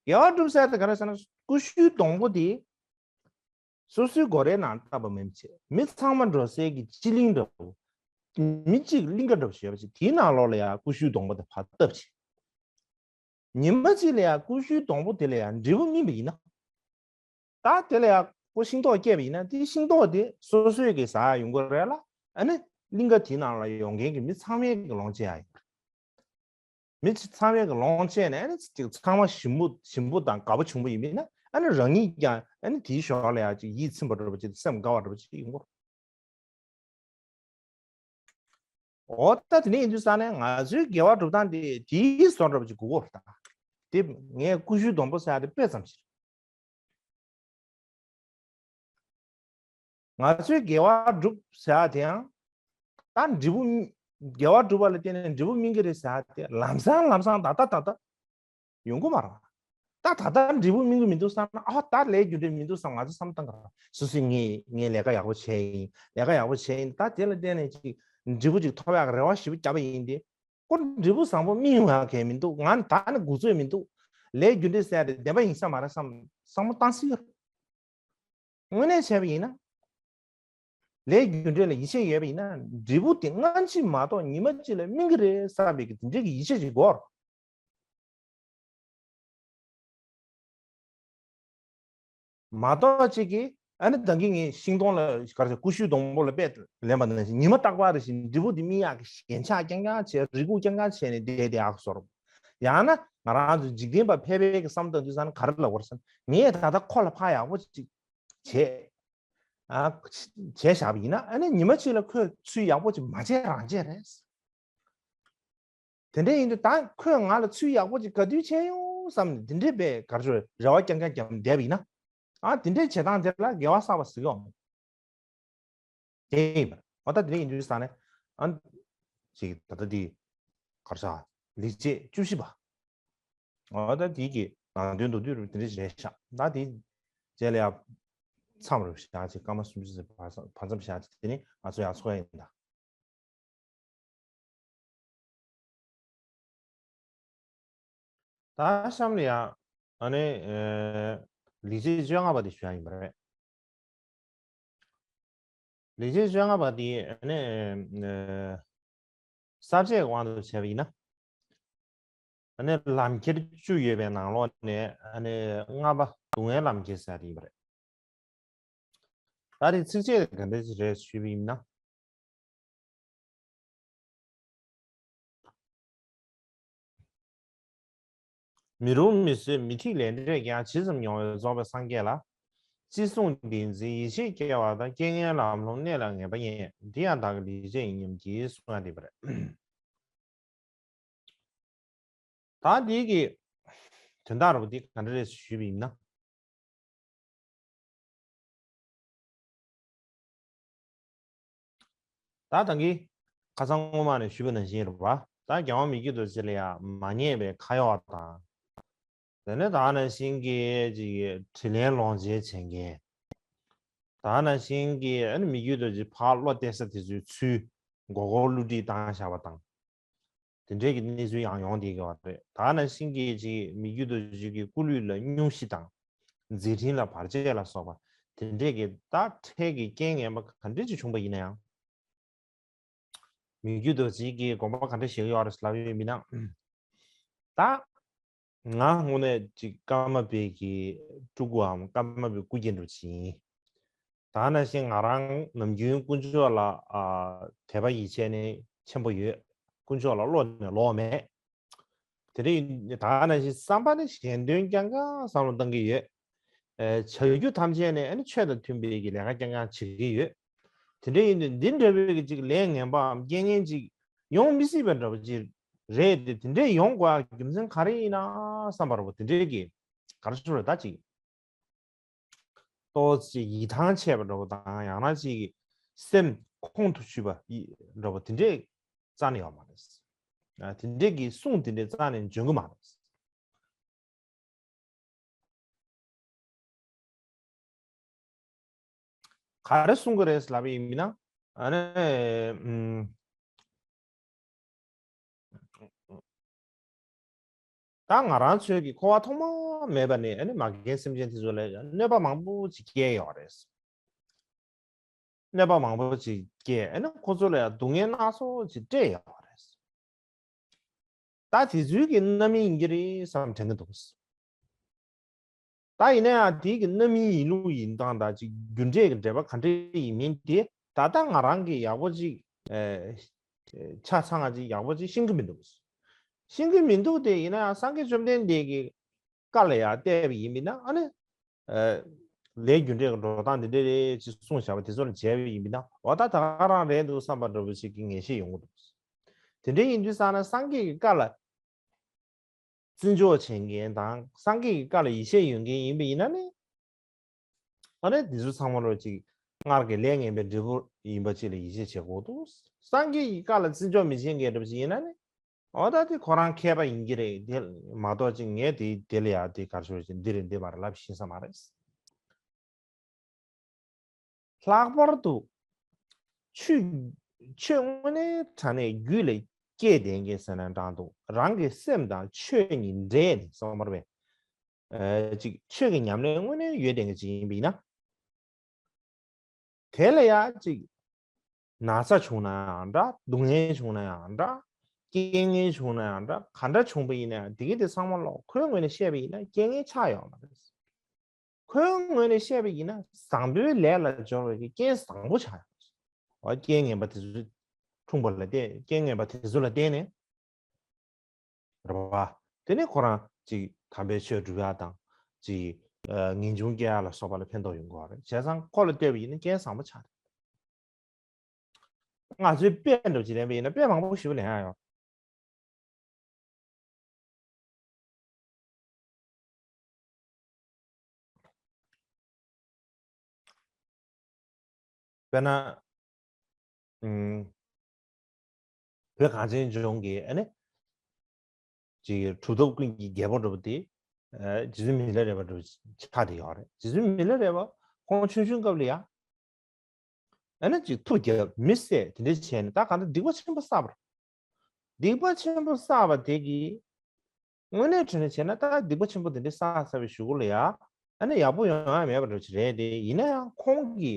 ཡ་དེ། དགེ་བ་སྒྲུབ་ཟེར་ཡ་དེ་ག་རེ་ཟེར་ན། ཀུ་ཤུའི་སྡོང་པོ་དེ་སོ་སོའི་སྒོ་རའི་ནང་བཏབ་པ་མིན་པ་བྱས། མི་ཚང་མ་འགྲོ་སའི་གི་སྤྱི་གླིང་འདྲ་པོ། མི་གཅིག་གླིང་ག་འདྲ་པོ་ཞིག་ཡོད་པ་ཞིག་དེའི་ནང་ལོགས་ལ་ཡང་ཀུ་ཤུའི་སྡོང་པོ་དེ་ཕར་བཏབ་བྱས། ཉི་མ་གཅིག་ལ་ཡང་ཀུ་ཤུའི་སྡོང་པོ་དེ་ལ་ཡང་འབྲས་བུ་སྨིན་པ་ཡིན་ན། ད་དེ་ལ་ཡང་ཁོ་ཤིང་ཏོག་སྐྱེས་པ་ཡིན་ན་དེ་ཤིང་ཏོག་དེ་སོ་སོས་གི་ཟ་ཡ་ཡོང་གི་རེད་ལ། ཨ་ནི་གླིང་ག་དེའི་ནང་ལ་ཡོང་མཁན་གི་མི་ཚང་མས་གི་ལོངས་སྤྱད་ཡ་ཡོང་གི་རེད། མི་ཚང་མས་གི་ལོངས་སྤྱད་ནས་ཨ་ནི་ཅིག་ཚང་མ་ཞིམ་པོ་ཞིམ་པོ་དང་དགའ་པོ་བྱུང་པ་ཡིན་པ་ཡིན་ན། ཨ་ནི་རང་ཉིད་ཀྱང་ཨ་ནི་དེའི་ཞོར་ལ་ཡང་ཅིག་ཡིད་ཚིམ་པ་འདྲ་པོ་ཅིག་སེམས་དགའ་བ་འདྲ་པོ་ཅིག་ཡོང་གི་རེད། འོ། ད་དེ་འདྲ་ཡིན་དུས་ཙང་ནས་ང་ཚོའི་དགེ་བ་སྒྲུབ་སྟངས་དེ་དེའི་བཟོ་འདྲ་པོ་ཅིག་དགོས་ཀྱི་རེད་ད། དེ་ངས་ཀུ་ཤུའི་སྡོང་པོ་ཟེར་ཡ་དེ་དཔེ་ཙམ་ཞིག་རེད། ང་ཚོའི་དགེ་བ་སྒྲུབ་ཟེར་ཡ་དེ་ཡང་ད་འབྲས་བུ་སྨིན། དགེ་བ་སྒྲུབ་པ་ལ་བརྟེན་ནས་འབྲས་བུ་སྨིན་གྱི་རེད་ཟེར་ཡ་དེ་ལམ་སང་ལམ་སང་ད་ལྟ་ད་ལྟ་ཡོང་གི་མ་རེད། ད་ད་ལྟ་འབྲས་བུ་སྨིན་གྱི་མི་འདུག་བསམ་ན། ཨ། ད་ལས་རྒྱུ་འབྲས་མི་འདུག་བསམ། ང་ཚོ་བསམ་བཏང་ག། སོ་སོས་ངས་ངས་ལས་ཀ་ཡག་པོ་བྱས་ཡིན། ལས་ཀ་ཡག་པོ་བྱས་ཡིན། ད་དེ་ལ་བརྟེན་ནས་ཅིག་འབྲས་བུ་ཅིག་ཐོབ་ཡག་གི་རེ་བ་ཞེ་པོ་བརྒྱབ་པ་ཡིན་ཏེ། ཁོ་འབྲས་བུ་བཟང་པོ་སྨིན་ཡོང་ཡག་གང་མི་འདུག་ང་ད་ནི་འགོ་ཚོད་མི་འདུག་ལས་རྒྱུ་འབྲས་ཟེར་ཡ་དེ་བདེན་པ་ཡིན་ས་མ་རེད་བསམ། བསམ་བློ་བཏང་སྲིད་ཀྱི་རེད། དངོས་གནས་བྱས་པ་ཡིན་ན། ལས་རྒྱུ་འབྲས་ལ་ཡིད་ཆེས་ཡོད་པ་ཡིན་ན། འབྲས་བུ་དེ་སྔ་ཕྱི་མ་གཏོགས་ཉི་མ་གཅིག་ལ་སྨིན་གྱི་རེད་བསམ་པའི་གི་དེ་འདྲའི་གི་ཡིད་ཆེས་ཅིག་དགོས། མ་གཏོགས་ཅིག་གིས་ཨ་ནི་ད་གིན་ངས་ཤིང་སྡོང་ལ་ག་རེ་ཟེར། ཀུ་ཤུའི་སྡོང་པོ་ལ་དཔེ་ལེན་པ་ནང་བཞིན་ཉི་མ་རྟག་པར་རེ་བཞིན་འབྲས་བུ་དེ་སྨིན་ཡག་གི་ཞེན་ཆགས་རྐྱང་རྐྱང་བྱས། རེ་སྒུག་རྐྱང་རྐྱང་བྱས་ནས་བསྡད་བསྡད་ཡག་བཟོ་འདྲ། ཡང་ན་ང་རང་ཚོ་འཇིག་རྟེན་པ་ཕལ་པའི་གི་བསམ་བཏང་དུས་ཙང་ནས་ག་རེ་ལབ་དགོས་རེད་ཟེར་ན། ངས་ད་ལྟ་ཁོ་ལ་ཕར་ཡག་པོ་ཅིག་བྱས། ཨ་བྱས་བཞག་པ་ཡིན་ན། ཨ་ནི་ཉི་མ་གཅིག་ལ་ཁོས་ཚུལ་ཡག་པོ་ཅིག་མ་བྱས་རང་བྱས་རེད། དེ་འདྲ་ཡིན་དུས་ད་ཁོས་ང་ལ་ཚུལ་ཡག་པོ་ཅིག་ག་དུས་བྱས་ཡོང་བསམ་ནས་དེ་འདྲའི་པའི་གར་ཆོ་རེ་བ་རྐྱང་རྐྱང་རྒྱབ་བསྡད་པ་ཡིན་ན། ཨ་དེ་འདྲའི་བྱེད་སྟངས་དེ་ལ་དགེ་བ་བསགས་པ་ཟེར་གྱི་ཡོད་མ་རེད། དེ་ཡིན་པ་རེད། འོ་ད་དེ་འདྲ་ཡིན་དུས་ས་ནས་ཨ་ཅིག་ད་ལྟ་དེ་གར་ཆ་ལེགས་བྱས་བཅུ་བཞི་པ། འོ་ད་དེ་གི་ནང་དོན་མདོར་བསྡུས་རུ་དེ་འདྲ་ཞིག་རེད་ཤག་ད་དེ་རྗེས་ལ་ཡ་མཚམས་རུ་བཞག་ཅིག་སྐར་མ་སུམ་ཅུ་ཙམ་བར་མཚམས་བཞག་ཅིག་དེ་ནས་ང་ཚོ་ཡར་འཚོགས་ཡ་ཡིན་ད། ད་གཤམ་ལ་ཡང་ཨ་ནི་ལེགས་བྱས་བཅོ་ལྔ་པ་དེ་ཞུ་ཡ་ཡིན་པ་རེད། ལེགས་བྱས་བཅོ་ལྔ་པ་དེ་ཨ་ནི་ས་བཅད་དབང་དུ་བྱས་པ་ཡིན་ན། ཨ་ནི་ལམ་ཁྱེར་བཅུ་ཡོད་པའི་ནང་ལོགས་ནས་ཨ་ནི་ལྔ་པ་སྡུག་བསྔལ་ལམ་ཁྱེར་ཟེར་ཡ་དེ་ཡིན་པ་རེད། ད་རེས་ཚིགས་བཅད་ག་འདྲ་ཞིག་རེད་ཞུས་པ་ཡིན་ན། མི་རུང་མི་བཟོད་མི་འཁྲིག་ལས་འབྲས་ཀྱང་ཇི་ཙམ་མྱོང་བའི་རྫོགས་པའི་སངས་རྒྱས་ལ། ཅི་གསུང་བདེན་འཛིན་ཡིད་ཆེས་སྐྱེ་བ་དང་། རྐྱེན་ངན་ལམ་ལྷོང་གནས་ལ་ངེས་པ་རྙེད། འདི་ཡང་བདག་གི་ལེགས་བྱས་ཡིན་སྙམ་བགྱིད་གསུང་ཡ་དེ་པ་རེད། ད་འདི་གི་དོན་དག་རུ་འདི་ག་འདྲ་རེད་ཞུས་པ་ཡིན་ན། ད་ད་གིན་ཁ་སང་སྔོན་མ་ནས་ཞུས་པ་ནང་བཞིན་རེད་པ། ད་རྒྱལ་དབང་མི་བསྐྱོད་རྡོ་རྗེ་ལ་ཡང་མ་ཉེས་པའི་ཁ་གཡོག་དང་། དེ་ནས་ད་ནང་བཞིན་གྱི་ཅིག་དྲིན་ལན་ལོག་འཇལ་བྱེད་མཁན། ད་ནང་བཞིན་གྱི་ཨ་ནི་མི་བསྐྱོད་རྡོ་རྗེ་ཕར་བློ་གཏད་ས་དེ་ཚོའི་ཚུལ་མགོ་སྐོར་བསླུ་བྲིད་བཏང་བཞག་པ་དང་། དེ་འདྲས་ཀྱི་གནས་ཚུལ་ཡང་ཡོང་བསྡད་ཀྱི་ཡོད་རེད། ད་ནང་བཞིན་གྱི་ཅིག་མི་བསྐྱོད་རྡོ་རྗེ་གི་སྐུ་ལུས་ལ་སྙུང་གཞི་དང་། མཛད་འཕྲིན་ལ་བར་ཆད་ལ་སོགས་པ་དེ་འདྲས་ཀྱི་ད་འཕྲལ་གྱི་རྐྱེན་ངན་པ་ག་འདྲས་ཅིག་བྱུང་པ་ཡིན་ན་ཡང་། མི་བསྐྱོད་རྡོ་རྗེ་གི་དགོངས་པ་ག་འདྲ་བཞེས་ཀྱི་ཡོད་རེད་ལབ་ཡོད་མིན་ན། ད་ང་དངོས་གནས་ཅིག་ཀརྨ་པའི་གི་སྤྲུལ་སྐུའམ་ཀརྨ་པའི་སྐུ་སྐྱེ་འདྲ་ཅིག་ཡིན། ད་ནང་བཞིན་ང་རང་ནམ་རྒྱུན་དཀོན་མཆོག་ལ་ཨ་དད་པ་ཡིད་ཆེས་ནི་ཆེན་པོ་ཡོད། དཀོན་མཆོག་ལ་བློ་ནས་ལོག་མེད། དེ་འདྲ་ཡིན་ད་ནང་བཞིན་བསམ་པ་ནི་གཞན་དོན་རྐྱང་རྐྱང་བསམ་བློ་བཏང་གི་ཡོད། ཨ་བྱ་རྒྱུ་ཐམས་ཅད་ནི་ཨ་ནི་ཆོས་དང་མཐུན་པའི་གི་ལས་ཀ་རྐྱང་རྐྱང་བྱེད་ཀྱི་ཡོད། དེ་འདྲ་ཡིན་དུས་འདི་འདྲ་བའི་གི་ཅིག་ལས་ངན་པའམ་རྐྱེན་ངན་ཅིག་ཡོང་མི་སྲིད་པ་འདྲ་པོ་ཅིག་རེད་དེ། དེ་འདྲ་ཡོང་དགོས་རྒྱུ་མཚན་ག་རེ་ཡིན་ན་བསམ་པ་འདྲ་པོ་དེ་འདྲའི་གི་ག་རེ་ཞུ་རེད་ད་ཅིག་ཏོག་ཙམ་ཡིད་ཐང་ཆད་པ་འདྲ་པོ་དང་ཡང་ན་ཅིག་སེམས་ཁོང་དུ་ཆུད་པ་ཡི་འདྲ་པོ་དེ་འདྲས་རྩ་ནས་ཡོད་མ་རེད། ཨ་དེ་འདྲས་ཀྱི་གསུང་དེ་འདྲས་རྩ་ནས་འཇོན་གི་མ་རེད། ག་རེ་གསུང་གི་རེད་ལབ་པ་ཡིན་ན། ཨ་ནི་ཨུམ། ད་ང་རང་ཚོའི་གི་འཁོར་བ་ཐོག་མ་མེད་པ་ནས་ཨ་ནི་མ་རྒན་སེམས་ཅན་དེ་ཚོ་ལ་གནོད་པ་མང་པོ་ཅིག་བསྐྱལ་ཡོད་རེད། གནོད་པ་མང་པོ་ཅིག་བསྐྱལ་ཨ་ནི་ཁོ་ཚོ་ལ་ཡང་སྡུག་བསྔལ་སྣ་ཚོགས་ཅིག་སྤྲད་ཡོད་རེད། ད་དེ་ཚོའི་གི་རྣམ་སྨིན་ཡིན་གྱི་རེད་བསམ་དྲན་གྱི་འདུག་ད་ཡིན་ན་ཡང་དེའི་གི་རྣམ་སྨིན་ཡིན་ལུགས་ཡིན་སྟངས་དང་ཅིག་རྒྱུ་འབྲས་ཀྱི་འབྲེལ་བ་ག་འདྲ་ཡིན་མིན་དེ་ད་ལྟ་ང་རང་གིས་ཡག་པོ་ཅིག་ཨེ་ཆ་ཚང་ང་ཅིག་ཡག་པོ་ཅིག་ཤེས་ཀྱི་མི་འདུག་ཤེས་ཀྱི་མི་འདུག་དེ་ཡིན་ན་ཡང་སངས་རྒྱས་བཅོམ་ལྡན་འདས་ཀྱི་བཀའ་ལ་ཡང་བལྟས་པ་ཡིན་མིན་ན་ཨ་ནི་ཨེ་ལས་རྒྱུ་འབྲས་ཀྱི་འགྲོ་སྟངས་འདི་འདྲ་རེད་ཅེས་གསུངས་བཞག་པ་དེ་ཚོ་ལ་མཇལ་བ་ཡིན་མིན་ན་འོ་ད་ད་ག་རང་རེད་འདུག་བསམ་པ་འདྲ་པོ་ཞིག་གི་ངེས་ཤེས་ཡོང་གི་འདུག་དེ་འདྲ་ཡིན་དུས་ཙང་ན་སངས་རྒྱས་ཀྱི་བཀའ་ལ་བརྩི་འཇོག་བྱེད་མཁན་དང་སངས་རྒྱས་ཀྱི་བཀའ་ལ་ཡིད་ཆེས་ཡོད་མཁན་ཡིན་པ་ཡིན་ན་ནི། ཨ་ནི་འདི་ཚོ་ཚང་མ་ལོ་ཅིག་སྔར་གྱི་ལས་ངན་པའི་འབྲས་བུ་ཡིན་པ་ཅིག་ལ་ཡིད་ཆེས་བྱེད་དགོས་འདུག་སངས་རྒྱས་ཀྱི་བཀའ་ལ་བརྩི་འཇོག་མི་བྱེད་མཁན་འདྲ་པོ་ཅིག་ཡིན་ན་ནི། འོ་ད་དེ་ཁོ་རང་མཁས་པ་ཡིན་གྱི་རེད་དེ་མ་གཏོགས་ཅིག་ངས་དེ་དེ་ལ་ཡ་དེ་གར་ཤོར་ཅིག་འདི་རེད་འདི་མ་རེད་ལབ་ཤེས་ས་མ་རེད། ལྷག་པར་དུ་ཆོས་ཆོས་དངོས་གནས་དྲང་གནས་རྒྱུད་ལ་སྐྱེས་བསྡད་མཁན་ཟེར་ན་འདྲ་འདུག་རང་གི་སེམས་དང་ཆོས་གཉིས་འདྲེས་ནས་སོང་བར་བས། ཨ་ཅིག་ཆོས་ཀྱི་ཉམས་ལེན་དངོས་གནས་ཡོད་བསྡད་མཁན་ཅིག་ཡིན་པ་ཡིན་ན། དེ་ལ་ཡང་ཅིག་ན་ཚ་བྱུང་ན་ཡང་འདྲ་སྡུག་བསྔལ་བྱུང་ན་ཡང་འདྲ་རྐྱེན་ངན་བྱུང་ན་ཡང་འདྲ་ག་འདྲ་བྱུང་པ་ཡིན་ན་ཡང་དེ་གི་དེ་ཚང་མ་ལོག་ཁོའི་ངོས་ནས་བཤད་པ་ཡིན་ན་རྐྱེན་ངན་ཆགས་ཡོད་མ་རེད། ཁོའི་ངོས་ནས་བཤད་པ་ཡིན་ན་བཟང་པོའི་ལས་ལ་སྦྱོར་བའི་རྐྱེན་བཟང་པོ་ཆགས་ཡོང་། འོ་རྐྱེན་ངན་པ་དེ་ཚོ་འཁྲུངས་པ་ལ་བརྟེན་རྐྱེན་ངན་པ་དེ་ཚོ་ལ་བརྟེན་ནས་རེད་པ། དེ་ནས་ཁོ་རང་ཅིག་དམ་པའི་ཆོས་སྒྲུབ་ཡ་དང་ཅིག་ ངེས་འབྱུང་སྐྱེ་ཡག་ལ་སོགས་པ་ལ་ཕན་ཐོགས་ཡོང་གི་ཡོད་རེད། བྱས་ཙང་ཁོ་ལ་ལྟོས་པ་ཡིན་ན་རྐྱེན་བཟང་པོ་ཆགས་རེད། ང་ཚོའི་དཔེ་འདྲ་པོ་ཅིག་ལེན་པ་ཡིན་ན་དཔེ་མང་པོ་ཞིག་ལེན་ཡག་ཡོད། དཔེར་ན། ཨུམ། བོད་གངས་ཅན་ལྗོངས་ཀྱི་ཨ་ནི། ཅིག་གྲུབ་ཐོབ་ཀུན་གྱི་རྒྱལ་པོ་འདྲ་པོ་དེ། ཨ། རྗེ་བཙུན་མི་ལ་རས་པ་འདྲ་པོ་ཆགས་བསྡད་ཡོད་རེད། རྗེ་བཙུན་མི་ལ་རས་པ་ཁོང་ཆུང་ཆུང་སྐབས་ལ་ཡ། ཨ་ནི་ཅིག་མཐུ་རྒྱབ་མི་བསད་དེ་འདྲ་བྱས་ནས་ད་གང་ལྟར་སྡིག་པ་ཆེན་པོ་བསགས་པ་རེད། སྡིག་པ་ཆེན་པོ་བསགས་པ་དེ་གིས། དངོས་གནས་དྲང་གནས་བྱས་ན་ད་སྡིག་པ་ཆེན་པོ་དེ་འདྲ་བསགས་ཚར་བའི་གཞུག་གུ་ལ་ཡ། ཨ་ནི་ཡག་པོ་ཡོང་ཡ་མེད་པ་འདྲ་ཅིག་རེད་དེ། ཡིན་ན་ཡང་ཁོང་གི་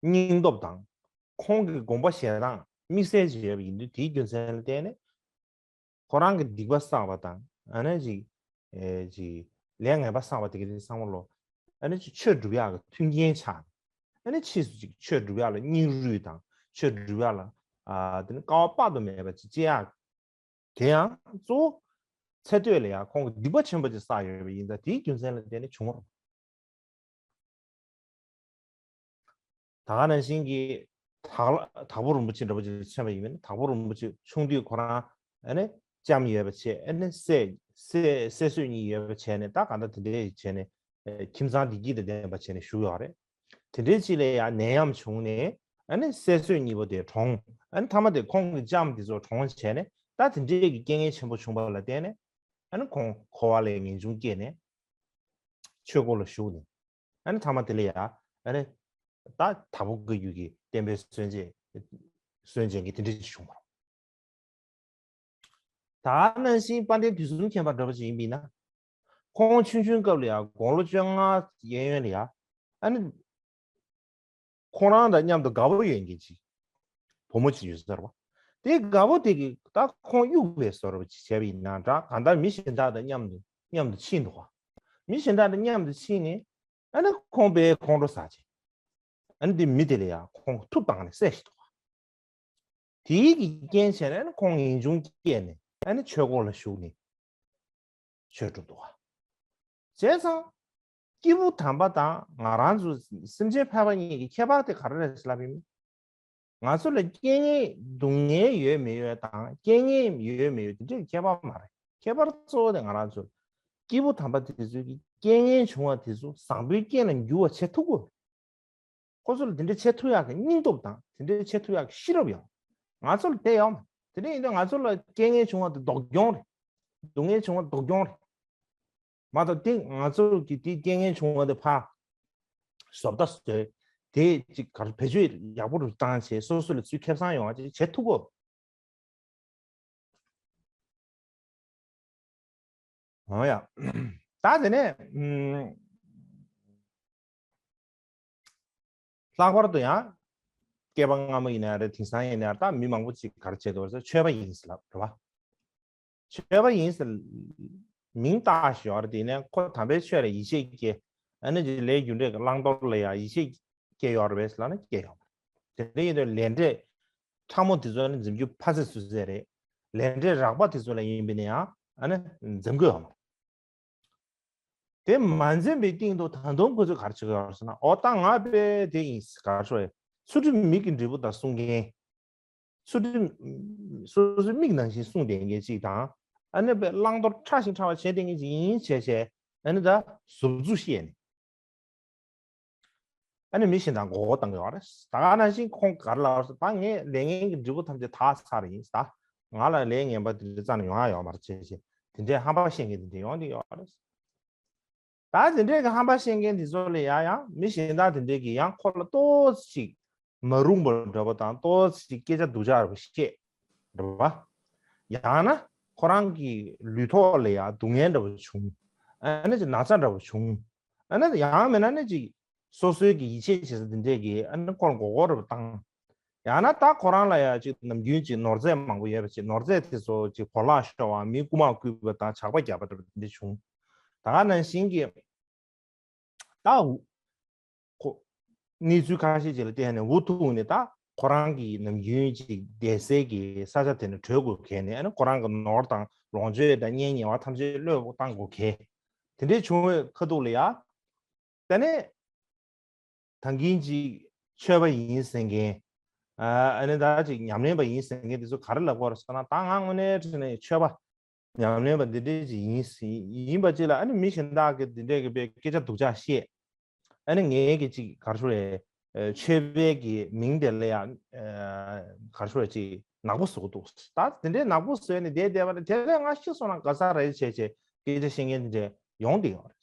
སྙིང་སྟོབས་དང་། ཁོང་གི་དགོངས་པ་བཞེས་སྟངས་དམིགས་བསལ་ཅིག་ཡོད་པ་ཡིན་དུས། དེའི་རྒྱུ་མཚན་ལ་བརྟེན་ནས། ཁོ་རང་གི་སྡིག་པ་བསགས་པ་དང་། ཨ་ནི་ཅིག་ཨེ། ཅིག་ལས་ངན་པ་བསགས་པ་དེ་ག་དེ་ཚང་མ་ལོ། ཨ་ནི་ཅིག་ཆོས་སྒྲུབ་ཡག་གི་མཐུན་རྐྱེན་ཆགས། ཨ་ནི་ཕྱིས་སུ་ཅིག་ཆོས་སྒྲུབ་ཡག་ལ་སྙིང་རུས་དང་། ཆོས་སྒྲུབ་ཡག་ལ། ཨ། དེ་ནི་དཀའ་བ་དཔག་ཏུ་མེད་པ་ཅིག་སྤྱད་ཡག་དེ་ཡང་གཙོ་བོ་ཚེ་སྟོད་ལ་ཡང་ཁོང་གིས་སྡིག་པ་ཆེན་པོ་ཅིག་བསགས་ཡོད་པ་ཡིན་ཙང་། དེའི་རྒྱུ་མཚན་ལ་བརྟེན་ནས་བྱུང་བ་རེད། ད་ག་ནང་བཞིན་གྱི་དྭགས་ལ། དྭགས་པོ་རིན་པོ་ཆེ་འདྲ་པོ་ཅིག་མཚོན་པ་ཡིན་ན། དྭགས་པོ་རིན་པོ་ཆེ་ཆུང་དུས་ཁོ་རང་ཨ་ནི་ལྕམ་ཡོད་པ་བྱས། ཨ་ནི་སྲས་སྲས་སྲས་གསོས་གཉིས་ཡོད་པ་བྱས་ནས། ད་ག་འདྲ་དེ་འདྲ་བྱས་ནས། ཨ། ཁྱིམ་ཚང་བདེ་སྐྱིད་དང་ལྡན་པ་བྱས་ནས་བཞུགས་ཡོད་རེད། དེ་འདྲའི་ཅིག་ལ་ཡང་ནད་ཡམས་བྱུང་ནས། ཨ་ནི་སྲས་གསོས་གཉིས་པོ་དེ་གྲོངས། ཨ་ནི་མཐའ་མ་དེ་ཁོང་གི་ལྕམ་དེ་ཚོ་གྲོངས་བྱས་ནས། ད་དེ་འདྲའི་གི་རྐྱེན་ངན་ཆེན་པོ་བྱུང་བ་ལ་བརྟེན་ནས། ཨ་ནི་ཁོང་འཁོར་བ་ལས་ངེས་འབྱུང་སྐྱེས་ནས་ཆོས་སྒོ་ལ་ཞུགས་ནས། ཨ་ནི་མཐའ་མ་དེ་ལ་ཡ། ཨ་ནི་ད་དྭགས་པོ་བཀའ་བརྒྱུད་ཀྱི་བསྟན་པའི་སྲོལ་འབྱེད། སྲོལ་འབྱེད་ཀྱི་དེ་འདྲ་ཞིག་བྱུང་བ་རེད། ད་ནང་བཞིན་དཔལ་ལྡན་དུས་གསུམ་མཁྱེན་པ་འདྲ་པོ་ཅིག་ཡིན་པ་ཡིན་ན། ཁོང་ཆུང་ཆུང་སྐབས་ལ་ཡ། དགུང་ལོ་བཅོ་ལྔ་གཡས་གཡོན་ལ་ཡ། ཨ་ནི་ཁོང་རང་དང་མཉམ་དུ་དགའ་བོ་ཡོད་མཁན་ཅིག་བུ་མོ་ཅིག་ཡོད་ས་རེད་པ། དེ་དགའ་བོ་དེ་གིས་ད་ཁོང་གཡུག་པའི་བཟོ་འདྲ་ཅིག་བྱས་པ་ཡིན་ན་འདྲ། གང་ལྟར་མི་གཞན་དག་དང་མཉམ་དུ་མཉམ་དུ་ཕྱིན་འདུག་ག་མི་གཞན་དག་དང་མཉམ་དུ་ཕྱིན་ནས། ཨ་ནི་ཁོང་པའི་ཁོང་ཁྲོ་ཟ་བྱས། ཨ་ནི་དེ་མི་དེ་ལ་ཡ་ཁོང་ཐུག་བཏང་ནས་བསད་ཤི་འདུག་ག་དེའི་གི་རྐྱེན་བྱས་ནས། ཨ་ནི་ཁོང་ངེས་འབྱུང་སྐྱེས་ནས། ཨ་ནི་ཆོས་སྒོ་ལ་ཞུགས་ནས་ཆོས་སྒྲུབ་འདུག་ག་བྱས་ཙང་། སྐྱེས་བུ་དམ་པ་དང་ང་རང་ཚོ་སེམས་ཅན་ཕལ་པ་གཉིས་ཀྱི་ཁྱད་པར་དེ་ག་རེ་རེད་ཟེར་ལབ་ཡིན། ང་ཚོ་ལ་རྐྱེན་ངན་སྡུག་བསྔལ་ཡོད་མི་ཡོད་དང་། རྐྱེན་ངན་ཡོད་མི་ཡོད་དེ་འདྲའི་ཁྱད་པར་མ་རེད། ཁྱད་པར་གཙོ་བོ་དེ་ང་རང་ཚོ། སྐྱེས་བུ་དམ་པ་དེ་ཚོས་ཀྱི་རྐྱེན་ངན་བྱུང་བ་དེ་ཚོ་བཟང་པོའི་རྐྱེན་ལ་འགྱུར་བ་བྱེད་ཐུབ་དགོས། ཁོ་ཚོ་ལ་དེ་འདྲའི་བྱེད་ཐུབ་ཡག་གི་སྙིང་སྟོབས་དང་། དེ་འདྲའི་བྱེད་ཐུབ་ཡག་གི་ཤེས་རབ་ཡོད། ང་ཚོ་ལ་དེ་ཡོད་མ་རེད། དེ་འདྲ་ཡིན་དུས་ང་ཚོ་ལ་རྐྱེན་ངན་བྱུང་བ་དེ་སྡུག་གྱོང་རེད། སྡུག་བསྔལ་བྱུང་བ་སྡུག་གྱོང་རེད། མ་གཏོགས་དེ་ང་ཚོ་གི་དེ་རྐྱེན་ངན་བྱུང་བ་དེ་ཕར་བཟོ་ལྟ་བཟོས། དེ་ཅིག་ག་རེ། བེད་སྤྱོད་ཡག་པོ་རུ་བཏང་བྱས། སོ་སོ་ལ་ཚུར་ཁེ་བཟང་ཡོང་བ་ཅིག་བྱེད་ཐུབ་དགོས། འོ་ཡ། ད་དེ་ནས། ཨུམ། ལྷག་པར་དུ་ཡང་། བསྐལ་པ་སྔ་མ་ཡིན་ན་རེད། དེང་སང་ཡིན་ན་རེད། ད་མི་མང་པོ་ཅིག་ག་རེ་བྱེད་འདུག་ཟེར། ཆོས་པ་ཡིན་ཟེར་ལབ་རེད་པ། ཆོས་པ་ཡིན་ཟེར་མིང་བཏགས་ཞོར་དེ་ནས་ཁོ་དམ་པའི་ཆོས་ལ་ཡིད་ཆེས་སྐྱེ། ཨ་ནི་ཅིག་ལས་རྒྱུ་འབྲས་ཀྱི་བླང་དོར་ལ་ཡང་ཡིད་ཆེས་སྐྱེ་ཡོད་རེད་པས་ལབ་ན་སྐྱེ་ཡོད་མ་རེད། དེ་འདྲ་ཡིན་དུས་ལས་འབྲས་ཕྲ་མོ་དེ་ཚོ་ནི་འཛེམ་རྒྱུ་ཕ་ཚེ་སུ་ཚེ་རེད། ལས་འབྲས་རགས་པ་དེ་ཚོ་ལ་ཡིན་པ་ཡིན་ན་ཡང་། ཨ་ནི་འཛེམ་དགོས་ཡོད་མ་རེད། དེ་མ་འཛེམ་པའི་སྟེང་དུ་ད་དུང་ཁོ་ཚོས་ག་རེ་བྱེད་ཀྱི་ཡོད་རེད་ཟེར་ན། འོ་ད་ང་དཔེ་དེ་ཡིན་ཟེར། ག་རེ་ཞུ་དགོས་རེད། ཚུལ་ཁྲིམས་མིག་གི་འབྲས་བུ་ལྟར་སྲུང་མཁན། ཚུལ་ཁྲིམས་སོ་སོའི་མིག་ནང་བཞིན་སྲུང་བསྡད་མཁན་ཅིག་དང་། ཨ་ནི་དཔེ་བླང་དོར་ཕྲ་ཞིང་ཕྲ་བ་བྱས་བསྡད་མཁན་ཅིག་ཡིན་བྱས་བྱས། ཨ་ནི་ད་ཟུག་རྫུ་བཤད་ནས། ཨ་ནི་མི་གཞན་དག་མགོ་སྐོར་བཏང་གི་ཡོད་རེད། ད་ག་ནང་བཞིན་ཁོང་ག་རེ་ལབ་རེད་ཟེར། ད་ངས་ལས་ངན་གྱི་འབྲས་བུ་ཐམས་ཅད་དག་ཚར་ཡིན་ཟེར། ད་ང་ལ་ལས་ངན་པ་དེ་འདྲ་རྩ་ནས་ཡོང་ཡ་ཡོད་མ་རེད་ཅེས་བྱས། དེ་འདྲའི་ཧམ་པ་བཤད་མཁན་དེ་འདྲ་ཡོང་བསྡད་ཡོད་རེད། ད་དེ་འདྲའི་གི་ཧམ་པ་བཤད་མཁན་དེ་ཚོ་ལ་ཡ་ཡང་མི་གཞན་དག་དེ་འདྲའི་གི་ཡང་ཁོ་ལ་ཏོག་ཙམ་མ་རུང་བ་འདྲ་པོ་དང་། ཏོག་ཙམ་སྐད་ཆ་སྡུག་ཅག་འདྲ་པོ་བཤད། རེད་པ། ཡང་ན་ཁོ་རང་གི་ལུས་ཐོག་ལ་ཡ་སྡུག་བསྔལ་འདྲ་པོ་བྱུང་། ཨ་ནི་ཅིག་ན་ཚ་འདྲ་པོ་བྱུང་། ཨ་ནི་ཡང་མིན་ན་ནི་ཅིག་སོ་སོའི་གི་ཡིད་ཆེས་བྱེད་ས་དེ་འདྲས་ཀྱིས་ཨ་ནི་ཁོ་ལ་མགོ་སྐོར་འདྲ་པོ་བཏང་། ཡང་ན་ད་ཁོ་རང་ལ་ཡ་ཅིག་ནམ་རྒྱུན་ཅིག་ནོར་རྫས་མང་པོ་ཡོད་པ་ཅིག། ནོར་རྫས་དེ་ཚོ་ཅིག་གོ་ལག་ཤོར་བ། མི་རྐུ་མ་རྐུས་པ་དང་ཇག་པ་བརྒྱབ་པ་འདྲ་པོ་དེ་འདྲ་བྱུང་། ད་ག་ནང་བཞིན་གྱི། ད་འུ་ཁོ་གནས་ཚུལ་ཁ་ཤས་ཅིག་ལ་བརྟེན་ནས་འུ་ཐུག་ནས། ད་ཁོ་རང་གི་ནམ་རྒྱུན་ཅིག་བསྡད་སའི་གི་ས་ཆ་དེ་ནས་བྲོས་དགོས་གལ་ནས། ཨ་ནི་ཁོ་རང་གི་ནོར་དང་ལོངས་སྤྱོད་དང་གཉེན་ཉེ་བ་ཐམས་ཅད་བློས་བཏང་དགོས་གལ། དེ་འདྲའི་བྱུང་བའི་ཁ་ཐུག་ལ་ཡ། དེ་ནས་ད་གིན་ཅིག་ཆོས་པ་ཡིན་ཟེར་མཁན། ཨ་ནི་ད་ཅིག་ཉམས་ལེན་པ་ཡིན་ཟེར་མཁན་དེ་ཚོ་ག་རེ་ལབ་དགོས་རེད་ཟེར་ན། ད་ང་དངོས་གནས་དྲང་གནས་ཆོས་པ་ཉམས་ལེན་པ་འདི་འདྲས་ཅིག་ཡིན་ཡིན་པ་ཅིག་ལ། ཨ་ནི་མི་གཞན་དག་གིས་འདི་འདྲས་ཀྱི་པའི་སྐད་ཆ་སྡུག་ཅག་བཤད། ཨ་ནི་ངས་ཀྱི་ཅིག་ག་རེ་ཞུ་རེད། ཆོས་པའི་གི་མིང་དེ་ལ་ཡང་ག་རེ་ཞུ་རེད། ཅིག་ནག་པོ་བཟོ་གི་འདུག་ད་དེ་འདྲའི་ནག་པོ་བཟོས་ནས་བསྡད་བསྡད་པ་ལ། དེ་ལས་ང་ཤི་སོང་ན་ག་ས་རེད་བྱས་བྱས་སྐད་ཆ་བཤད་མཁན་དེ་འདྲས་ཡོང་བསྡད་ཡོད་རེད།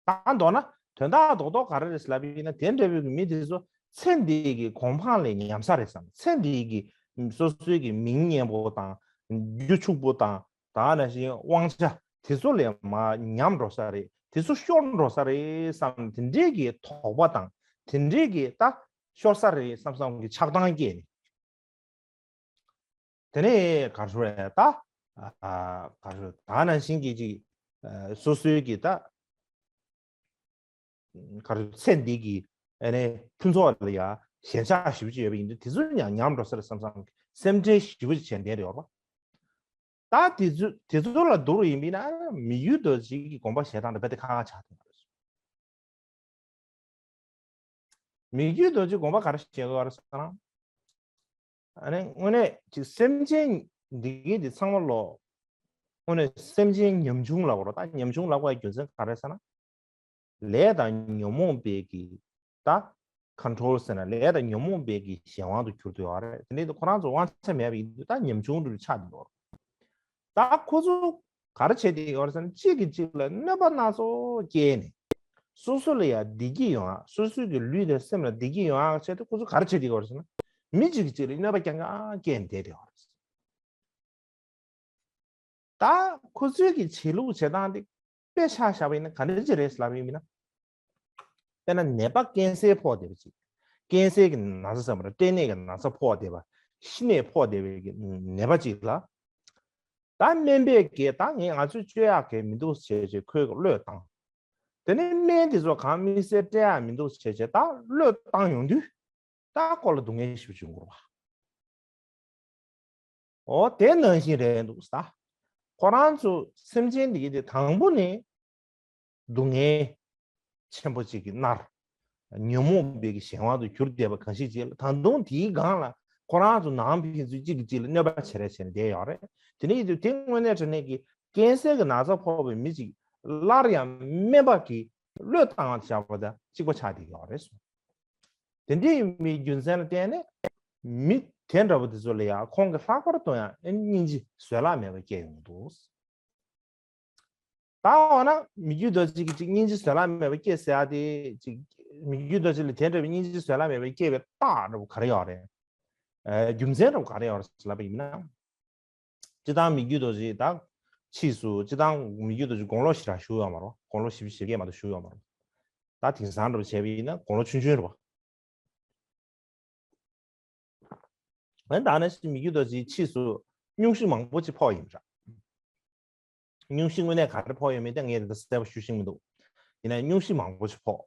ད་མདོར་ན་དོན་དག་རྡོག་རྡོག་ག་རེ་རེད་ལབ་པ་ཡིན་ན། དེ་འདྲ་བའི་མི་དེ་ཚོ་ཚེ་འདི་གི་གོ་འཕང་ལས་ཉམས་ས་རེད་བསམ། ཚེ་འདི་གི་སོ་སོའི་གི་མིང་སྙན་པོ་དང་། རྒྱུ་ཕྱུག་པོ་དང་། ད་ནང་བཞིན་དབང་ཆ་དེ་ཚོ་ལས་མར་ཉམས་འགྲོ་ས་རེད། དེ་ཚོ་ཤོར་འགྲོ་ས་རེད་བསམ། དེ་འདྲའི་གི་དོགས་པ་དང་། དེ་འདྲའི་གི་ད་ཤོར་ས་རེད་བསམ་བསམ་གི་ཆགས་སྡང་སྐྱེས་ནས། དེ་ནས་ག་རེ་ཞུ་རེད། ད་ཨ་ག་རེ་ཞུ། ད་ནང་བཞིན་གྱི་ཅིག་ཨ་སོ་སོའི་གི་ད་ག་རེ་ཚེ་འདི་གི་ཨ་ནི་ཕུན་ཚོགས་ལ་ཡ་ཞེན་ཆགས་ཞེ་པོ་ཅིག་ཡོད་པ་ཡིན་དུས། དེ་ཚོ་ཡང་ཉམས་འགྲོ་ས་རེད་བསམ་བསམ་གི་སེམས་ཁྲལ་ཞེ་པོ་ཅིག་བྱས་བསྡད་ཡོད་རེད་པ། ད་དེ་ཚོ་དེ་ཚོ་ལ་བསྡུར་བ་ཡིན་པ་ཡིན་ན། མི་རྒྱུད་རྡོ་རྗེ་གི་དགོངས་པ་བཞེས་སྟངས་དེ་རྦད་དེ་ཁག་ཁག་ཆགས་བསྡད་ཡོད་རེད། མི་རྒྱུད་རྡོ་རྗེ་དགོངས་པ་ག་རེ་བཞེས་ཀྱི་ཡོད་རེད་ཟེར་ན། ཨ་ནི་དངོས་གནས་ཅིག་སེམས་ཅན་འདི་གི་འདི་ཚང་མ་ལོ། དངོས་གནས་སེམས་ཅན་ཉམ་ཆུང་ལབ་དགོས་རེད། ད་ཉམ་ཆུང་ལབ་དགོས་པའི་རྒྱུ་མཚན་ག་རེ་ཟེར་ན། ལས་དང་ཉོན་མོངས་པའི་གི་ད་ཀོན་ཊོལ་ཟེར་ན། ལས་དང་ཉོན་མོངས་པའི་གི་གཞན་དབང་དུ་གྱུར་ཏེ་ཡོད་རེད། དེ་འདྲ་ཁོ་རང་ཚོ་དབང་ཆ་མེད་པ་ཡིན་དུས། ད་ཉམ་ཆུང་འདྲ་ཆགས་བསྡད་ཡོད་རེད། ད་ཁོ་ཚོ་ག་རེ་བྱས་བསྡད་ཡོད་རེད་ཟེར་ན། གཅིག་གིས་གཅིག་ལ་གནོད་པ་སྣ་ཚོགས་བསྐྱལ་ནས། སོ་སོ་ལ་ཡང་བདེ་སྐྱིད་ཡོང་ཡག། སོ་སོའི་གི་ལུས་དང་སེམས་ལ་བདེ་སྐྱིད་ཡོང་ཡག་ཆེད་དུ་ཁོ་ཚོ་ག་རེ་བྱས་བསྡད་ཡོད་རེད་ཟེར་ན། མི་གཅིག་གིས་གཅིག་ལ་གནོད་པ་རྐྱང་རྐྱང་བསྐྱལ་ནས་བསྡད་ཡོད་རེད། ད་ཁོ་ཚོའི་གི་བྱེད་ལུགས་བྱེད་སྟངས་དེ་དཔེ་ཆ་བཞག་པ་ཡིན་ན་ག་འདྲ་ཅིག་རེད་ལབ་པ་ཡིན་ན། དཔེར་ན་ནད་པ་ཀན་སར་ཕོག་བསྡད་པ་ཅིག་ཀན་སར་གྱི་ན་ཚ་ཟེར་བ་རེད། སྐྲན་ནད་ཀྱི་ན་ཚ་ཕོག་བསྡད་པ། ཤི་ནད་ཕོག་བསྡད་པའི་གི་ནད་པ་ཅིག་ལ། ད་སྨན་པས་གི་ད་ངས་ང་ཚོས་བཅོས་ཡག་གི་མི་འདུག་བྱས་བྱས་ཁོའི་གི་གློས་བཏང་། དེ་ནས་སྨན་དེ་ཚོ་གང་དམིགས་བསལ་སྤྲད་ཡག་མི་འདུག་བྱས་བྱས་ད་གློས་བཏང་ཡོང་དུས། ད་ཁོ་ལ་སྡུག་བསྔལ་ཞེ་པོ་ཅིག་ཡོང་གི་རེད་པ། འོ་དེ་ནང་བཞིན་རེད་འདུག་ས། ཁོ་རང་ཚོ་སེམས་ཅན་འདི་གི་དེ་དང་པོ་ནས་སྡུག་བསྔལ་ཆེན་པོ་ཅིག་གིས་མནར། ཉོན་མོངས་པའི་གི་གཞན་དབང་དུ་གྱུར་བསྡད་པ་གང་ཞིག་ཅིག་ལ། ད་དུང་དེའི་སྒང་ལ་ཁོ་རང་ཚོ་ནང་ཕན་ཚུན་གཅིག་གིས་གཅིག་ལ་གནོད་པ་བྱེད་རེས་བྱས་ནས་བསྡད་ཡོད་རེད། དེ་ནས་ཡིན་དུས་དེ་དངོས་གནས་དྲང་གནས་ཀྱི་ཀན་སར་གྱི་ན་ཚ་ཕོག་པའི་མི་ཅིག་སླར་ཡང་སྨན་པ་གིས་གློས་བཏང་བ་བཞག་པ་དང་གཅིག་པ་ཆགས་བསྡད་ཡོད་རེད་གསུངས། དེ་འདྲ་ཡིན་པའི་རྒྱུ་མཚན་ལ་བརྟེན་ནས་མི་དེ་འདྲ་པོ་དེ་ཚོ་ལ་ཡང་ཁོང་གིས་ལྷག་པར་དུ་ཡང་སྙིང་རྗེ་བཟོད་གླགས་མེད་པ་སྐྱེས་ཡོང་གི་འདུག། ད་འོ་ན་མི་རྒྱུད་རྡོ་རྗེ་གིས་ཅིག་སྙིང་རྗེ་བཟོད་གླགས་མེད་པ་སྐྱེས་ཟེར་ཡ་དེ་ཅིག་མི་རྒྱུད་རྡོ་རྗེ་ལ་དེ་འདྲ་བའི་སྙིང་རྗེ་བཟོད་གླགས་མེད་པ་སྐྱེས་པའི་རྟགས་འདྲ་པོ་ག་རེ་ཡོད་རེད། ཨ་རྒྱུ་མཚན་འདྲ་པོ་ག་རེ་ཡོད་རེད་ལབ་པ་ཡིན་ན། སྤྱིར་བཏང་མི་རྒྱུད་རྡོ་རྗེ་ད་ཕྱིས་སུ་སྤྱིར་བཏང་མི་རྒྱུད་རྡོ་རྗེ་དགུང་ལོ་ཞེ་དྲག་བཞུགས་ཡོད་མ་རེད། དགུང་ལོ་བཞི་བཅུ་ཞེ་བརྒྱད་མ་གཏོགས་བཞུགས་ཡོད་མ་རེད། ད་དེང་སང་འདྲ་པོ་བྱས་པ་ཡིན་ན་དགུང་ལོ་ཆུང་ཆུང་རེད་པ། ཨ་ནི་ད་ནི་མི་རྒྱུད་རྡོ་རྗེའི་ཕྱིས་སུ་སྙུང་གཞི་མང་པོ་ཅིག་ཕོག་ཡིན་པ་འདྲ། སྙུང་གཞི་དངོས་གནས་ག་རེ་ཕོག་ཡོད་མེད་དེ་ངས་ད་ལྟ་གསལ་པོ་ཞུ་ཤེས་མི་འདུག། ཡིན་ན་སྙུང་གཞི་མང་པོ་ཞིག་ཕོག།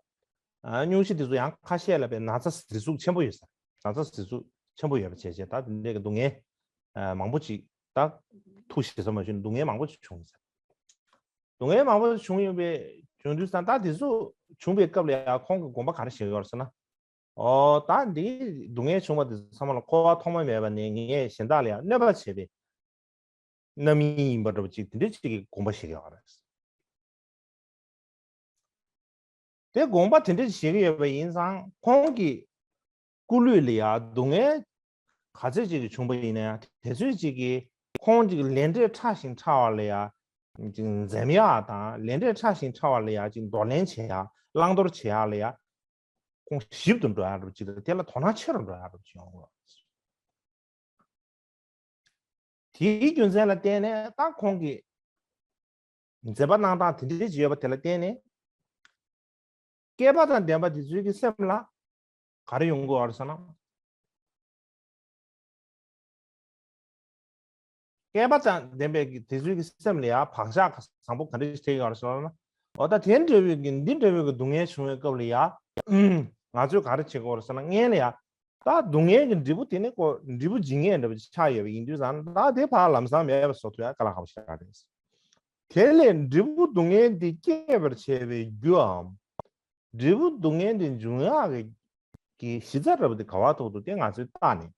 ཨ་སྙུང་གཞི་དེ་ཚོ་ཡང་ཁ་ཤས་ལ་དཔེ་ན་ཚ་ཟེར་ཟུག་ཆེན་པོ་ཡོད་ས། ན་ཚ་ཟེར་ཟུག་ཆེན་པོ་ཡོད་པ་བྱས་བྱས་ད་དེ་འདྲའི་གི་སྡུག་བསྔལ་ཨ་མང་པོ་ཅིག་ད་ཐུག་ཞེ་ས་མ་ཞུ་ནས་སྡུག་བསྔལ་མང་པོ་ཅིག་བྱུང་ཡོད་ས། སྡུག་བསྔལ་མང་པོ་ཅིག་བྱུང་ཡོད་པའི་བྱུང་དུས་ཙང་ད་དེ་ཚོ་བྱུང་བའི་སྐབས་ལ་ཡང་ཁོང་གི་དགོངས་པ་ག་རེ་བཞེས་ཡོད་ཟེར་ན། ཨོ་ད་འདི་སྡུག་བསྔལ་བྱུང་བ་དེ་ཚང་མ་ལ་འཁོར་བ་ཐོག་མ་མེད་པ་ནས་ངས་གཞན་དག་ལ་ཡང་གནོད་པ་བྱས་པའི་རྣམ་སྨིན་ཡིན་པ་འདྲ་པོ་ཅིག་དེ་འདྲའི་ཅིག་གི་དགོངས་པ་བཞེས་ཀྱི་ཡོད་རེད། དེ་དགོངས་པ་དེ་འདྲ་བཞེས་ཀྱི་ཡོད་པ་ཡིན་ཙང་ཁོང་གི་སྐུ་ལུས་ལ་ཡང་སྡུག་བསྔལ་ག་ཚོད་ཅིག་གི་བྱུང་པ་ཡིན་ན་ཡང་དེ་ཚོད་ཅིག་གིས་ཁོང་ཅིག་ལས་འབྲས་ཕྲ་ཞིང་ཕྲ་བ་ལ་ཡང་ཅིག་འཛེམ་ཡག་དང་། ལས་འབྲས་ཕྲ་ཞིང་ཕྲ་བ་ལ་ཡང་ཅིག་འདོར་ལེན་བྱེད་ཡག། བླང་དོར་བྱེད་ཡག་ལ་ཡང་ཁོང་ཞིབ་ཏུ་འགྲོ་ཡག་འདྲ་པོ་ཅིག་དང་། དེ་ལ་དོ་སྣང་ཆེ་རུ་འགྲོ་ཡག་འདྲ་པོ་ཅིག་ཡོང་གི་ཡོད། དེའི་རྒྱུ་མཚན་ལ་བརྟེན་ནས་ད་ཁོང་གིས་མཛད་པ་གནང་སྟངས་དེ་འདྲ་ཅིག་ཡོད་པ་དེ་ལ་བརྟེན་ནས། བསྐལ་པ་དང་ལྡན་པ་དེ་ཚོའི་གི་སེམས་ལ་ག་རེ་ཡོང་གི་ཡོད་རེད་ཟེར་ན། བསྐལ་པ་དང་ལྡན་པའི་གི་དེ་ཚོའི་གི་སེམས་ལ་ཡང་བག་ཆགས་བཟང་པོ་ག་འདྲ་ཞིག་ཐེབས་ཡོད་རེད་ཟེར་ན། འོ་ད་དེ་འདྲ་བའི་གི་འདི་འདྲ་བའི་གི་སྡུག་བསྔལ་བྱུང་བའི་སྐབས་ལ་ཡང་ང་ཚོས་ག་རེ་བྱེད་དགོས་རེད་ཟེར་ན། སྔོན་ལ་ཡང་ད་སྡུག་བསྔལ་གྱི་འབྲས་བུ་དེ་ནི་ཁོ་འབྲས་བུ་འབྱིན་མཁན་འདྲ་པོ་ཅིག་ཆགས་ཡོད་པ་ཡིན་དུས་ཙང་། ད་དེ་ཕར་ལམ་སང་མེད་པ་བཟོ་ཐུབ་ཡག་དཀའ་ལས་ཁག་པོ་ཞིག་རེད། དེ་ལས་འབྲས་བུ་སྡུག་བསྔལ་འདི་སྐྱེད་པར་བྱེད་པའི་རྒྱུའམ། འབྲས་བུ་སྡུག་བསྔལ་འདི་འབྱུང་ཡག་གི་གི་གཞི་རྩ་འདྲ་པོ་དེ་ག་བ་ཐོག་ཏུ་དེ་ང་ཚོས་བལྟས་ནས།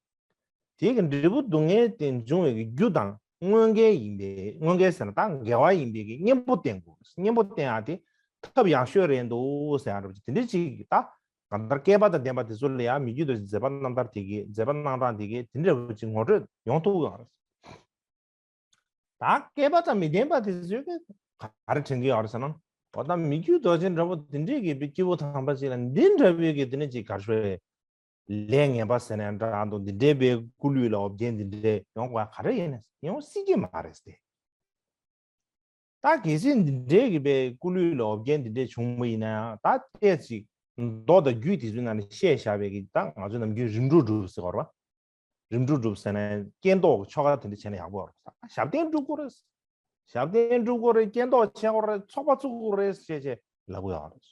དེ་གི་འབྲས་བུ་སྡུག་བསྔལ་དེ་འབྱུང་བའི་གི་རྒྱུ་དང་མངོན་གསལ་ཡིན་པའི། མངོན་གསལ་ཟེར་ན་ད་འགལ་བ་ཡིན་པའི་གི་གཉེན་པོ་བསྟེན་དགོས། གཉེན་པོ་བསྟེན་ཡག་དེ་ཐབས་ཡག་ཤོས་རེད་འདུག་ཟེར་ཡག་འདྲ་པོ་དེ་འདྲ་ཅིག་གི་ད་གང་ལྟར་བསྐལ་པ་དང་ལྡན་པ་དེ་ཚོ་ལ་ཡང་མི་རྒྱུད་དུ་མཛད་པ་རྣམ་ཐར་དེ་གི་མཛད་པ་རྣམ་གྲངས་དེ་གི་དེ་འདྲ་པོ་ཅིག་ངོ་སྤྲོད་ཡོང་ཐུབ་ཡོད་རེད། ད་བསྐལ་པ་དང་མི་ལྡན་པ་དེ་ཚོས་ག་རེ་དྲན་གྱི་ཡོད་རེད་ཟེར་ན། འོ་ད་མི་རྒྱུད་རྡོ་རྗེ་འདྲ་པོ་དེ་འདྲས་ཀྱི་སྐྱེས་བུ་དམ་པ་ཅིག་ལ་འདི་འདྲ་བའི་གི་དེ་ནས་ཅིག་ག་རེ་ཞུ་རེད། ལས་ངན་པ་ཟེར་ན་འདྲ་འདུག་འདི་འདྲའི་བའི་སྐུ་ལུས་ལ་འོ་བརྒྱལ་འདི་འདྲས་ཡོང་དགོས་ག་རེ་ཡིན་ན་ཡོང་སྲིད་ཀྱི་མ་རེད་ཟེར། ད་གལ་སྲིད་འདི་འདྲའི་གི་བའི་སྐུ་ལུས་ལ་འོ་བརྒྱལ་འདི་འདྲས་བྱུང་བ་ཡིན་ན་ཡང་ད་ལྟས་ཅིག་མདོ་དང་རྒྱུད་དེ་ཚོའི་ནང་ནས་བཤད་བཞག་པའི་གི་ད་ང་ཚོ་ནམ་རྒྱུན་རིམ་གྲོ་སྒྲུབ་ཟེར་བ་རེད་བ། རིམ་གྲོ་སྒྲུབ་ཟེར་ན་རྐྱེན་ཟློག་གི་ཆོ་ག་དེ་འདྲ་བྱས་ན་ཡག་པོ་ཡོད་རེད། ཞབས་བརྟན་སྒྲུབ་དགོས་རེད། ཞབས་བརྟན་སྒྲུབ་དགོས་རེད། རྐྱེན་ཟློག་བྱེད་དགོས་རེད། ཚོགས་པ་བཙུགས་དགོས་རེད་ཞེས་བྱས་ལབ་ཀྱི་ཡོད་རེད།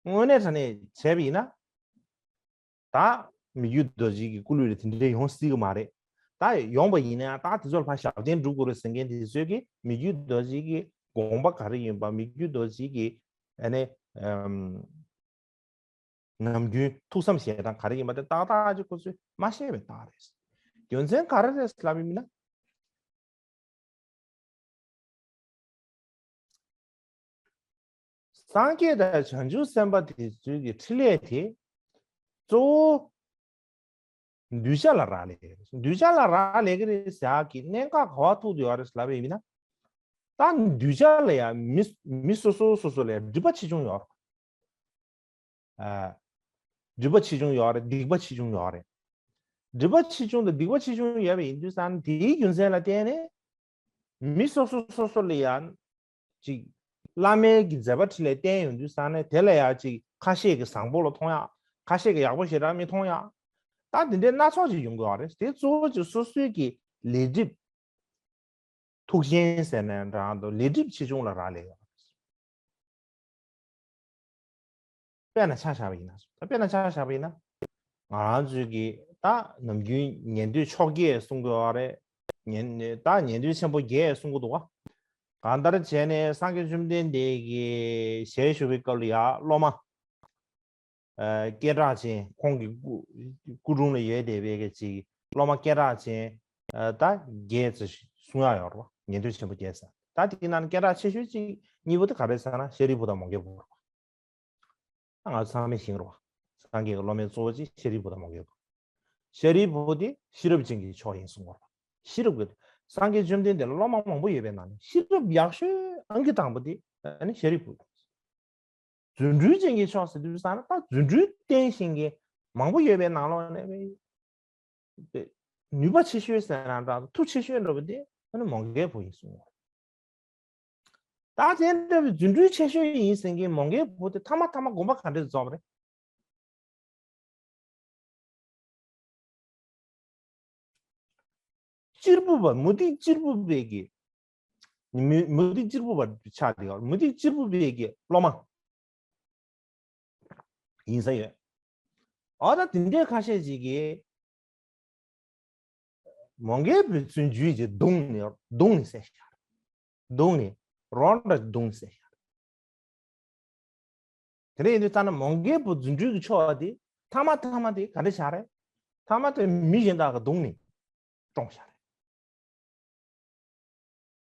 དངོས་གནས་དྲང་གནས་བྱས་པ་ཡིན་ན། ད་མི་རྒྱུད་རྡོ་རྗེ་གི་སྐུ་ལུས་ལ་དེ་འདྲའི་ཡོང་སྲིད་ཀྱི་མ་རེད། ད་ཡོང་པ་ཡིན་ན་ཡང་ད་དེ་ཚོར་ཕར་ཞབས་བརྟན་སྒྲུབ་དགོས་རེད་ཟེར་མཁན་དེ་ཚོས་ཀྱི་མི་རྒྱུད་རྡོ་རྗེ་གི་དགོངས་པ་ག་རེ་ཡིན་པ། མི་རྒྱུད་རྡོ་རྗེ་གི་ཨ་ནི་ཨམ། ནམ་རྒྱུན་ཐུགས་བསམ་བཞེས་སྟངས་ག་རེ་ཡིན་པ་དེ་ཏག་ཏག་ཅིག་ཁོ་ཚོས་མ་ཤེས་པའི་རྟགས་རེད། རྒྱུ་མཚན་ག་རེ་རེད་ལབ་ཡིན་ན། སངས་རྒྱས་དང་བྱང་ཆུབ་སེམས་དཔའ་དེ་ཚོའི་གི་འཕྲིན་ལས་དེ་གཙོ་བོ་གདུལ་བྱ་ལ་རག་ལས་ཀྱི་རེད། གདུལ་བྱ་ལ་རག་ལས་ཀྱི་རེད་ཟེར་ཡག་གི་གནད་འགག་ག་བ་ཐུག་ཏུ་ཡོད་རེད་ལབ་པ་ཡིན་ན། ད་གདུལ་བྱ་ལ་ཡང་མི་མི་སོ་སོ་སོ་སོ་ལ་ཡང་སྒྲིབ་པ་ཆེ་ཆུང་ཡོད་རེད། ཨ། སྒྲིབ་པ་ཆེ་ཆུང་ཡོད་རེད། སྡིག་པ་ཆེ་ཆུང་ཡོད་རེད། སྒྲིབ་པ་ཆེ་ཆུང་དང་སྡིག་པ་ཆེ་ཆུང་ཡོད་པ་ཡིན་དུས་ཙང་དེའི་རྒྱུ་མཚན་ལ་བརྟེན་ནས་མི་སོ་སོ་སོ་སོ་ལ་ཡང་ཅིག་བླ་མའི་གི་མཛད་པ་འཕྲིན་ལས་བསྟན་ཡོང་དུས་ཙང་ནས་དེ་ལ་ཡང་ཅིག་ཁ་ཤས་ཀྱིས་བཟང་པོ་ལ་མཐོང་ཡག་ཁ་ཤས་ཀྱིས་ཡག་པོ་ཞེ་དྲག་མི་མཐོང་ཡག་ད་དེ་འདྲའི་སྣ་ཚོགས་ཅིག་ཡོང་གི་ཡོད་རེད། དེ་གཙོ་བོ་ཅིག་སོ་སོའི་གི་ལས་སྒྲིབ། ཐུགས་ཞེན་ཟེར་ནས་འདྲ་འདུག་ལས་སྒྲིབ་ཆེ་ཆུང་ལ་རག་ལས་ཡོད་རེད། དཔེར་ན་ཆ་བཞག་པ་ཡིན་ན། ད་དཔེར་ན་ཆ་བཞག་པ་ཡིན་ན། ང་རང་ཚོའི་གི་ད་ནམ་རྒྱུན་ཉན་ཐོས་ཆོས་རྒྱལ་གསུང་གི་ཡོད་རེད། ཉན་ད་ཉན་ཐོས་ཆེན་པོ་བརྒྱད་གསུང་གི་འདུག་ག་གང་ལྟར་བྱས་ནས་སངས་རྒྱས་བཅོམ་ལྡན་འདས་ཀྱི་ཞལ་བཞུགས་པའི་སྐབས་ལ་ཡ་སློབ་མ། ཨ། སྐད་གྲགས་ཅན་ཁོང་གི་སྐུ་སྐུ་དྲུང་ལ་ཡོད་བསྡད་པའི་གི་ཅིག་སློབ་མ་སྐད་གྲགས་ཅན་ཨ། ད་བརྒྱད་ཙམ་གསུང་ཡག་ཡོད་རེད་བ། ཉན་ཐོས་ཆེན་པོ་བརྒྱད་ཟེར། ད་དེའི་ནང་ནས་སྐད་གྲགས་ཆེ་ཤོས་ཅིག་གཉིས་པོ་དེ་ག་རེ་ཟེར་ན་ཤཱ་རིའི་བུ་དང་མོའུ་འགལ་བུ་རེད་བ། ང་ཚོ་ཚང་མས་ཤེས་ཀྱི་རེད་བ། སངས་རྒྱས་ཀྱི་སློབ་མའི་གཙོ་བོ་གཅིག་ཤཱ་རིའི་བུ་དང་མོའུ་འགལ་བུ། ཤཱ་རིའི་བུ་དེ་ཤེས་རབ་ཅན་གྱི་མཆོག་ཡིན་གསུངས་པ་རེད་བ། ཤེས་རབ་ཀྱི་སངས་རྒྱས་བཅོམ་ལྡན་འདས་ལ་སློབ་མ་མང་པོ་ཡོད་པའི་ནང་ནས་ཤེས་རབ་ཡག་ཤོས་ཨང་ཀི་དང་པོ་དེ་ཨ་ནི་ཤཱ་རིའི་བུ། རྫུ་འཕྲུལ་ཅན་གྱི་མཆོག་ཟེར་དུས་ཙང་ན་ད་རྫུ་འཕྲུལ་བསྟན་ཤེས་མཁན་མང་པོ་ཡོད་པའི་ནང་ལོགས་ནས་ནུས་པ་ཆེ་ཤོས་ཟེར་ན་འདྲ་མཐུ་ཆེ་ཤོས་འདྲ་པོ་དེ་ཨ་ནི་མོའུ་འགལ་བུ་ཡིན་གསུངས། ད་དེ་འདྲ་བའི་རྫུ་འཕྲུལ་ཆེ་ཤོས་ཡིན་ཟེར་མཁན་མོའུ་འགལ་བུ་དེ་ཐ་མ་ཐ་མ་དགོངས་པ་ག་འདྲས་རྫོགས་པ་རེད། གཅེར་བུ་པ་མུ་སྟེགས་གཅེར་བུ་པའི་གི་མུ་མུ་སྟེགས་གཅེར་བུ་པ་ཆགས་བསྡད་ཡོད། མུ་སྟེགས་གཅེར་བུ་པའི་གི་སློབ་མ་ཡིན་ས་ཡོད། ཨ་ད་དེ་འདྲའི་ཁ་ཤས་ཅིག་གིས་མོའུ་འགལ་བུའི་རྫུ་འཕྲུལ་གྱིས་བརྡུངས་ནས་བརྡུངས་ནས་བསད་ཤག་བརྡུངས་ནས་རོ་འདྲ་བརྡུངས་ནས་བསད་ཤག་དེ་འདྲ་ཡིན་དུས་ཙང་ན་མོའུ་འགལ་བུ་རྫུ་འཕྲུལ་གྱི་མཆོག་དེ་ཐ་མ་ཐ་མ་དེ་ག་འདྲ་ཆགས་རེད། ཐ་མ་དེ་མི་གཞན་དག་གིས་བརྡུངས་ནས་བཀྲོངས་ཤག་རེད།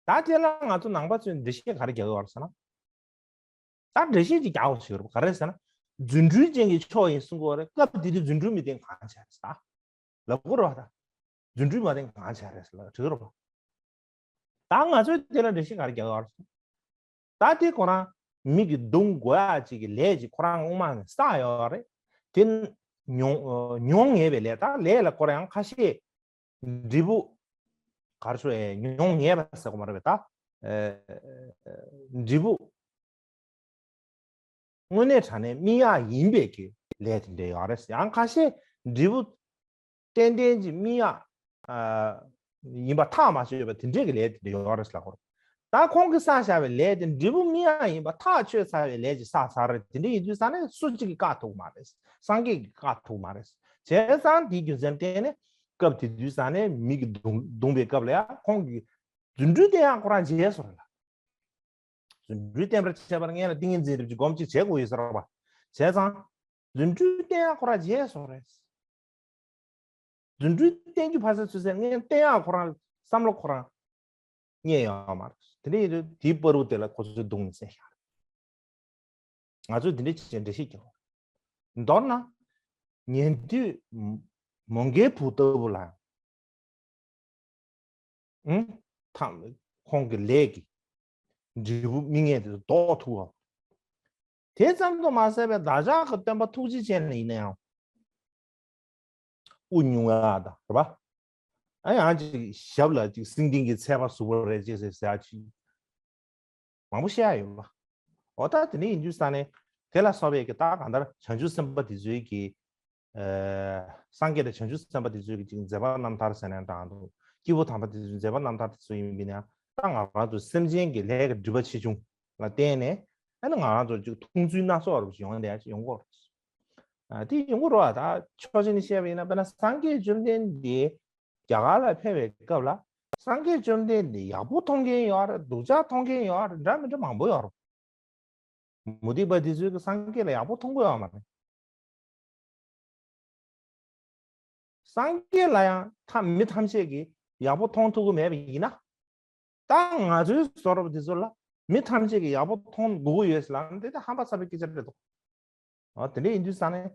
ད་དེ་ལ་ང་ཚོ་ནང་པ་ཚོས་འགྲེལ་བཤད་ག་རེ་རྒྱག་གི་ཡོད་རེད་ཟེར་ན། ད་འགྲེལ་བཤད་ཅིག་རྒྱག་དགོས་ཞིག་རེད་པ། ག་རེ་ཟེར་ན། རྫུ་འཕྲུལ་ཅན་གྱི་མཆོག་ཡིན་གསུང་གི་ཡོད་རེད། སྐབས་དེ་དུས་རྫུ་འཕྲུལ་མི་བསྟན་གང་བྱས་རེད་ཟེར། ལབ་དགོས་རེད་པ། ད་རྫུ་འཕྲུལ་མ་བསྟན་གང་བྱས་རེད་ཟེར་ལབ་དྲི་གི་རེད་པ། ད་ང་ཚོས་དེ་ལ་འགྲེལ་བཤད་ག་རེ་རྒྱག་གི་ཡོད་རེད་ཟེར། ད་དེ་ཁོ་རང་མི་གིས་བརྡུང་དགོས་ཡག་ཅིག་གི་ལས་ཅིག་ཁོ་རང་དབུ་མ་ནས་བསགས་ཡོད་རེད། དེ་མྱོང་མྱོང་ངེས་པའི་ལས། ད་ལས་ལ་ཁོ་རང་ཡང་ཁ་ཤས་འབྲས་བུ་ག་རེ་ཟེར། ཨེ། མྱོང་ངེས་པ་ཟེར་དགོས་མ་རེད་པས། ད་ཨེ། འབྲས་བུ་དངོས་གནས་དྲང་གནས་སྨིན་ཡག་ཡིན་པའི་གི་ལས་དེ་འདྲ་ཡོད་རེད། ཡང་ཁ་ཤས་འབྲས་བུ་ཏན་ཏན་གྱི་སྨིན་ཡག་ཨ། ཡིན་པ་ཐག་མ་ཆོད་པ་དེ་འདྲས་ཀྱི་ལས་དེ་འདྲ་ཡོད་རེད་ལབ་དགོས་རེད། ད་ཁོང་གིས་བསགས་བཞག་པའི་ལས་དེ་འབྲས་བུ་སྨིན་ཡག་ཡིན་པ་ཐག་ཆོད་ཚར་བའི་ལས་ཅིག་བསགས་ཚར་རེད། དེ་འདྲ་ཡིན་དུས་ཙང་ནས་སུ་གཅིག་གིས་བཀག་ཐུབ་མ་རེད། སངས་རྒྱས་ཀྱིས་བཀག་ཐུབ་མ་རེད། བྱས་ཙང་དེའི་རྒྱུ་མཚན་བརྟེན་ནས་སྐབས་དེ་དུས་ཙང་ནས་མི་གིས་བརྡུང་བརྡུངས་པའི་སྐབས་ལ་ཡང་ཁོང་གིས་ རྫུ་འཕྲུལ་བསྟན་ཡག་ཁོ་རང་བརྗེད་སོང་རེད་ལ། རྫུ་འཕྲུལ་བསྟན་པར་བྱེད་པར་ངེས་ལ་ཏིང་ངེ་འཛིན་རིམ་གྱིས་སྒོམ་གཅིག་བྱེད་དགོས་ཡོད་ཟེར་བ། བྱས་ཙང་། རྫུ་འཕྲུལ་བསྟན་ཡག་ཁོ་རང་བརྗེད་སོང་རེད། རྫུ་འཕྲུལ་བསྟན་རྒྱུ་ཕ་སེ་ཚུལ་སེ་ངས་བསྟན་ཡག་ཁོ་རང་བསམ་བློ་ཁོ་རང་རྙེད་ཡོད་མ་རེད། དེ་འདྲ་ཡིན་དུས་དེའི་བར་དུ་དེ་ལ་ཁོ་ཚོས་རྡུང་ནས་བསད་བཞག་རེད། ང་ཚོས་དེ་འདྲ་བྱས་འགྲེལ་བཤད་རྒྱག་དགོས། མདོར་ན། ཉན་ཐོས་མོའུ་འགལ་བུ་ལྟ་བུ་ལ། ཨང་། ཐམ། ཁོང་གི་ལས་ཀྱི་འབྲས་བུ་དམིགས་ངེས་དེ་ལྡོག་ཐུབ་བ། དེ་ཙམ་དུ་མ་ཟད་པའི་བདག་ཅག་གི་སྟོན་པ་ཐུགས་རྗེ་ཅན་ལ་ཡིན་ན་ཡང་དབུ་བརྙུང་ཡ་དང་རེད་པ། ཨ་ཡང་ཅིག་ཞབས་ལ་ཅིག་སེང་ལྡེང་གི་ཚལ་པ་ཟུག་པ་རེད་ཅེས་ཟེར་ཟེར་ཡ་ཅིག་མང་པོ་བཤད་ཡ་ཡོད་པ། འོ་ད་དེ་འདྲ་ཡིན་དུས་ས་ནས་དེ་ལ་སོགས་པའི་གི་ད་གང་ལྟར་བྱང་ཆུབ་སེམས་དཔའ་དེ་ཚོའི་གི་ཨ། སངས་རྒྱས་དང་བྱང་ཆུབ་སེམས་དཔའ་དེ་ཚོའི་གི་ཅིག་མཛད་པ་རྣམ་ཐར་ཟེར་ནའང་འདྲ་འདུག་སྐྱེས་བུ་དམ་པ་དེ་ཚོའི་མཛད་པ་རྣམ་ཐར་དེ་ཚོ་ཡིན་པས་ན་ད་ང་རང་ཚོ་སེམས་ཅན་གྱི་ལས་ཀྱི་སྒྲིབ་པ་ཆེ་ཆུང་ལ་བརྟེན་ནས་ཨ་ནི་ང་རང་ཚོ་ཅིག་མཐོང་ཚུལ་སྣ་ཚོགས་རུ་ཡོང་བསྡད་ཡ་ཅིག་ཡོང་གི་ཡོད་རེད། ཨ། དེ་ཡོང་གི་རེད་བ། ད་ཕྱོགས་གཅིག་ནས་བཤད་པ་ཡིན་ན་དཔེར་ན་སངས་རྒྱས་བཅོམ་ལྡན་འདས་རྒྱ་གར་ལ་ཕེབས་པའི་སྐབས་ལ་སངས་རྒྱས་བཅོམ་ལྡན་འདས་ཡག་པོ་མཐོང་མཁན་ཡོད་རེད། སྡུག་ཅག་མཐོང་མཁན་ཡོད་རེད། འདྲ་མི་འདྲ་མང་པོ་ཡོད་རེད། མུ་སྟེགས་པ་འདི་ཚོས་ཀྱི་སངས་རྒྱས་ལ་ཡག་པོ་མཐོང་གི་ཡོད་མ་རེད། སངས་རྒྱས་ལ་ཡང་ཐ་མི་ཐམས་ཅད་ཀྱིས་ཡག་པོ་མཐོང་ཐུབ་ཀྱི་མེད་པ་ཡིན་ན། ད་ང་ཚོའི་བཟོ་འདྲ་འདི་ཚོ་ལ་མི་ཐམས་ཅད་ཀྱིས་ཡག་པོ་མཐོང་དགོས་ཀྱི་ཡོད་ཟེར་ལབ་ན་འདི་ད་ཧམ་པ་ཚ་པོའི་སྐད་ཆ་རེད་འདུག་འོ་དེ་འདྲ་ཡིན་དུས་ས་ནས།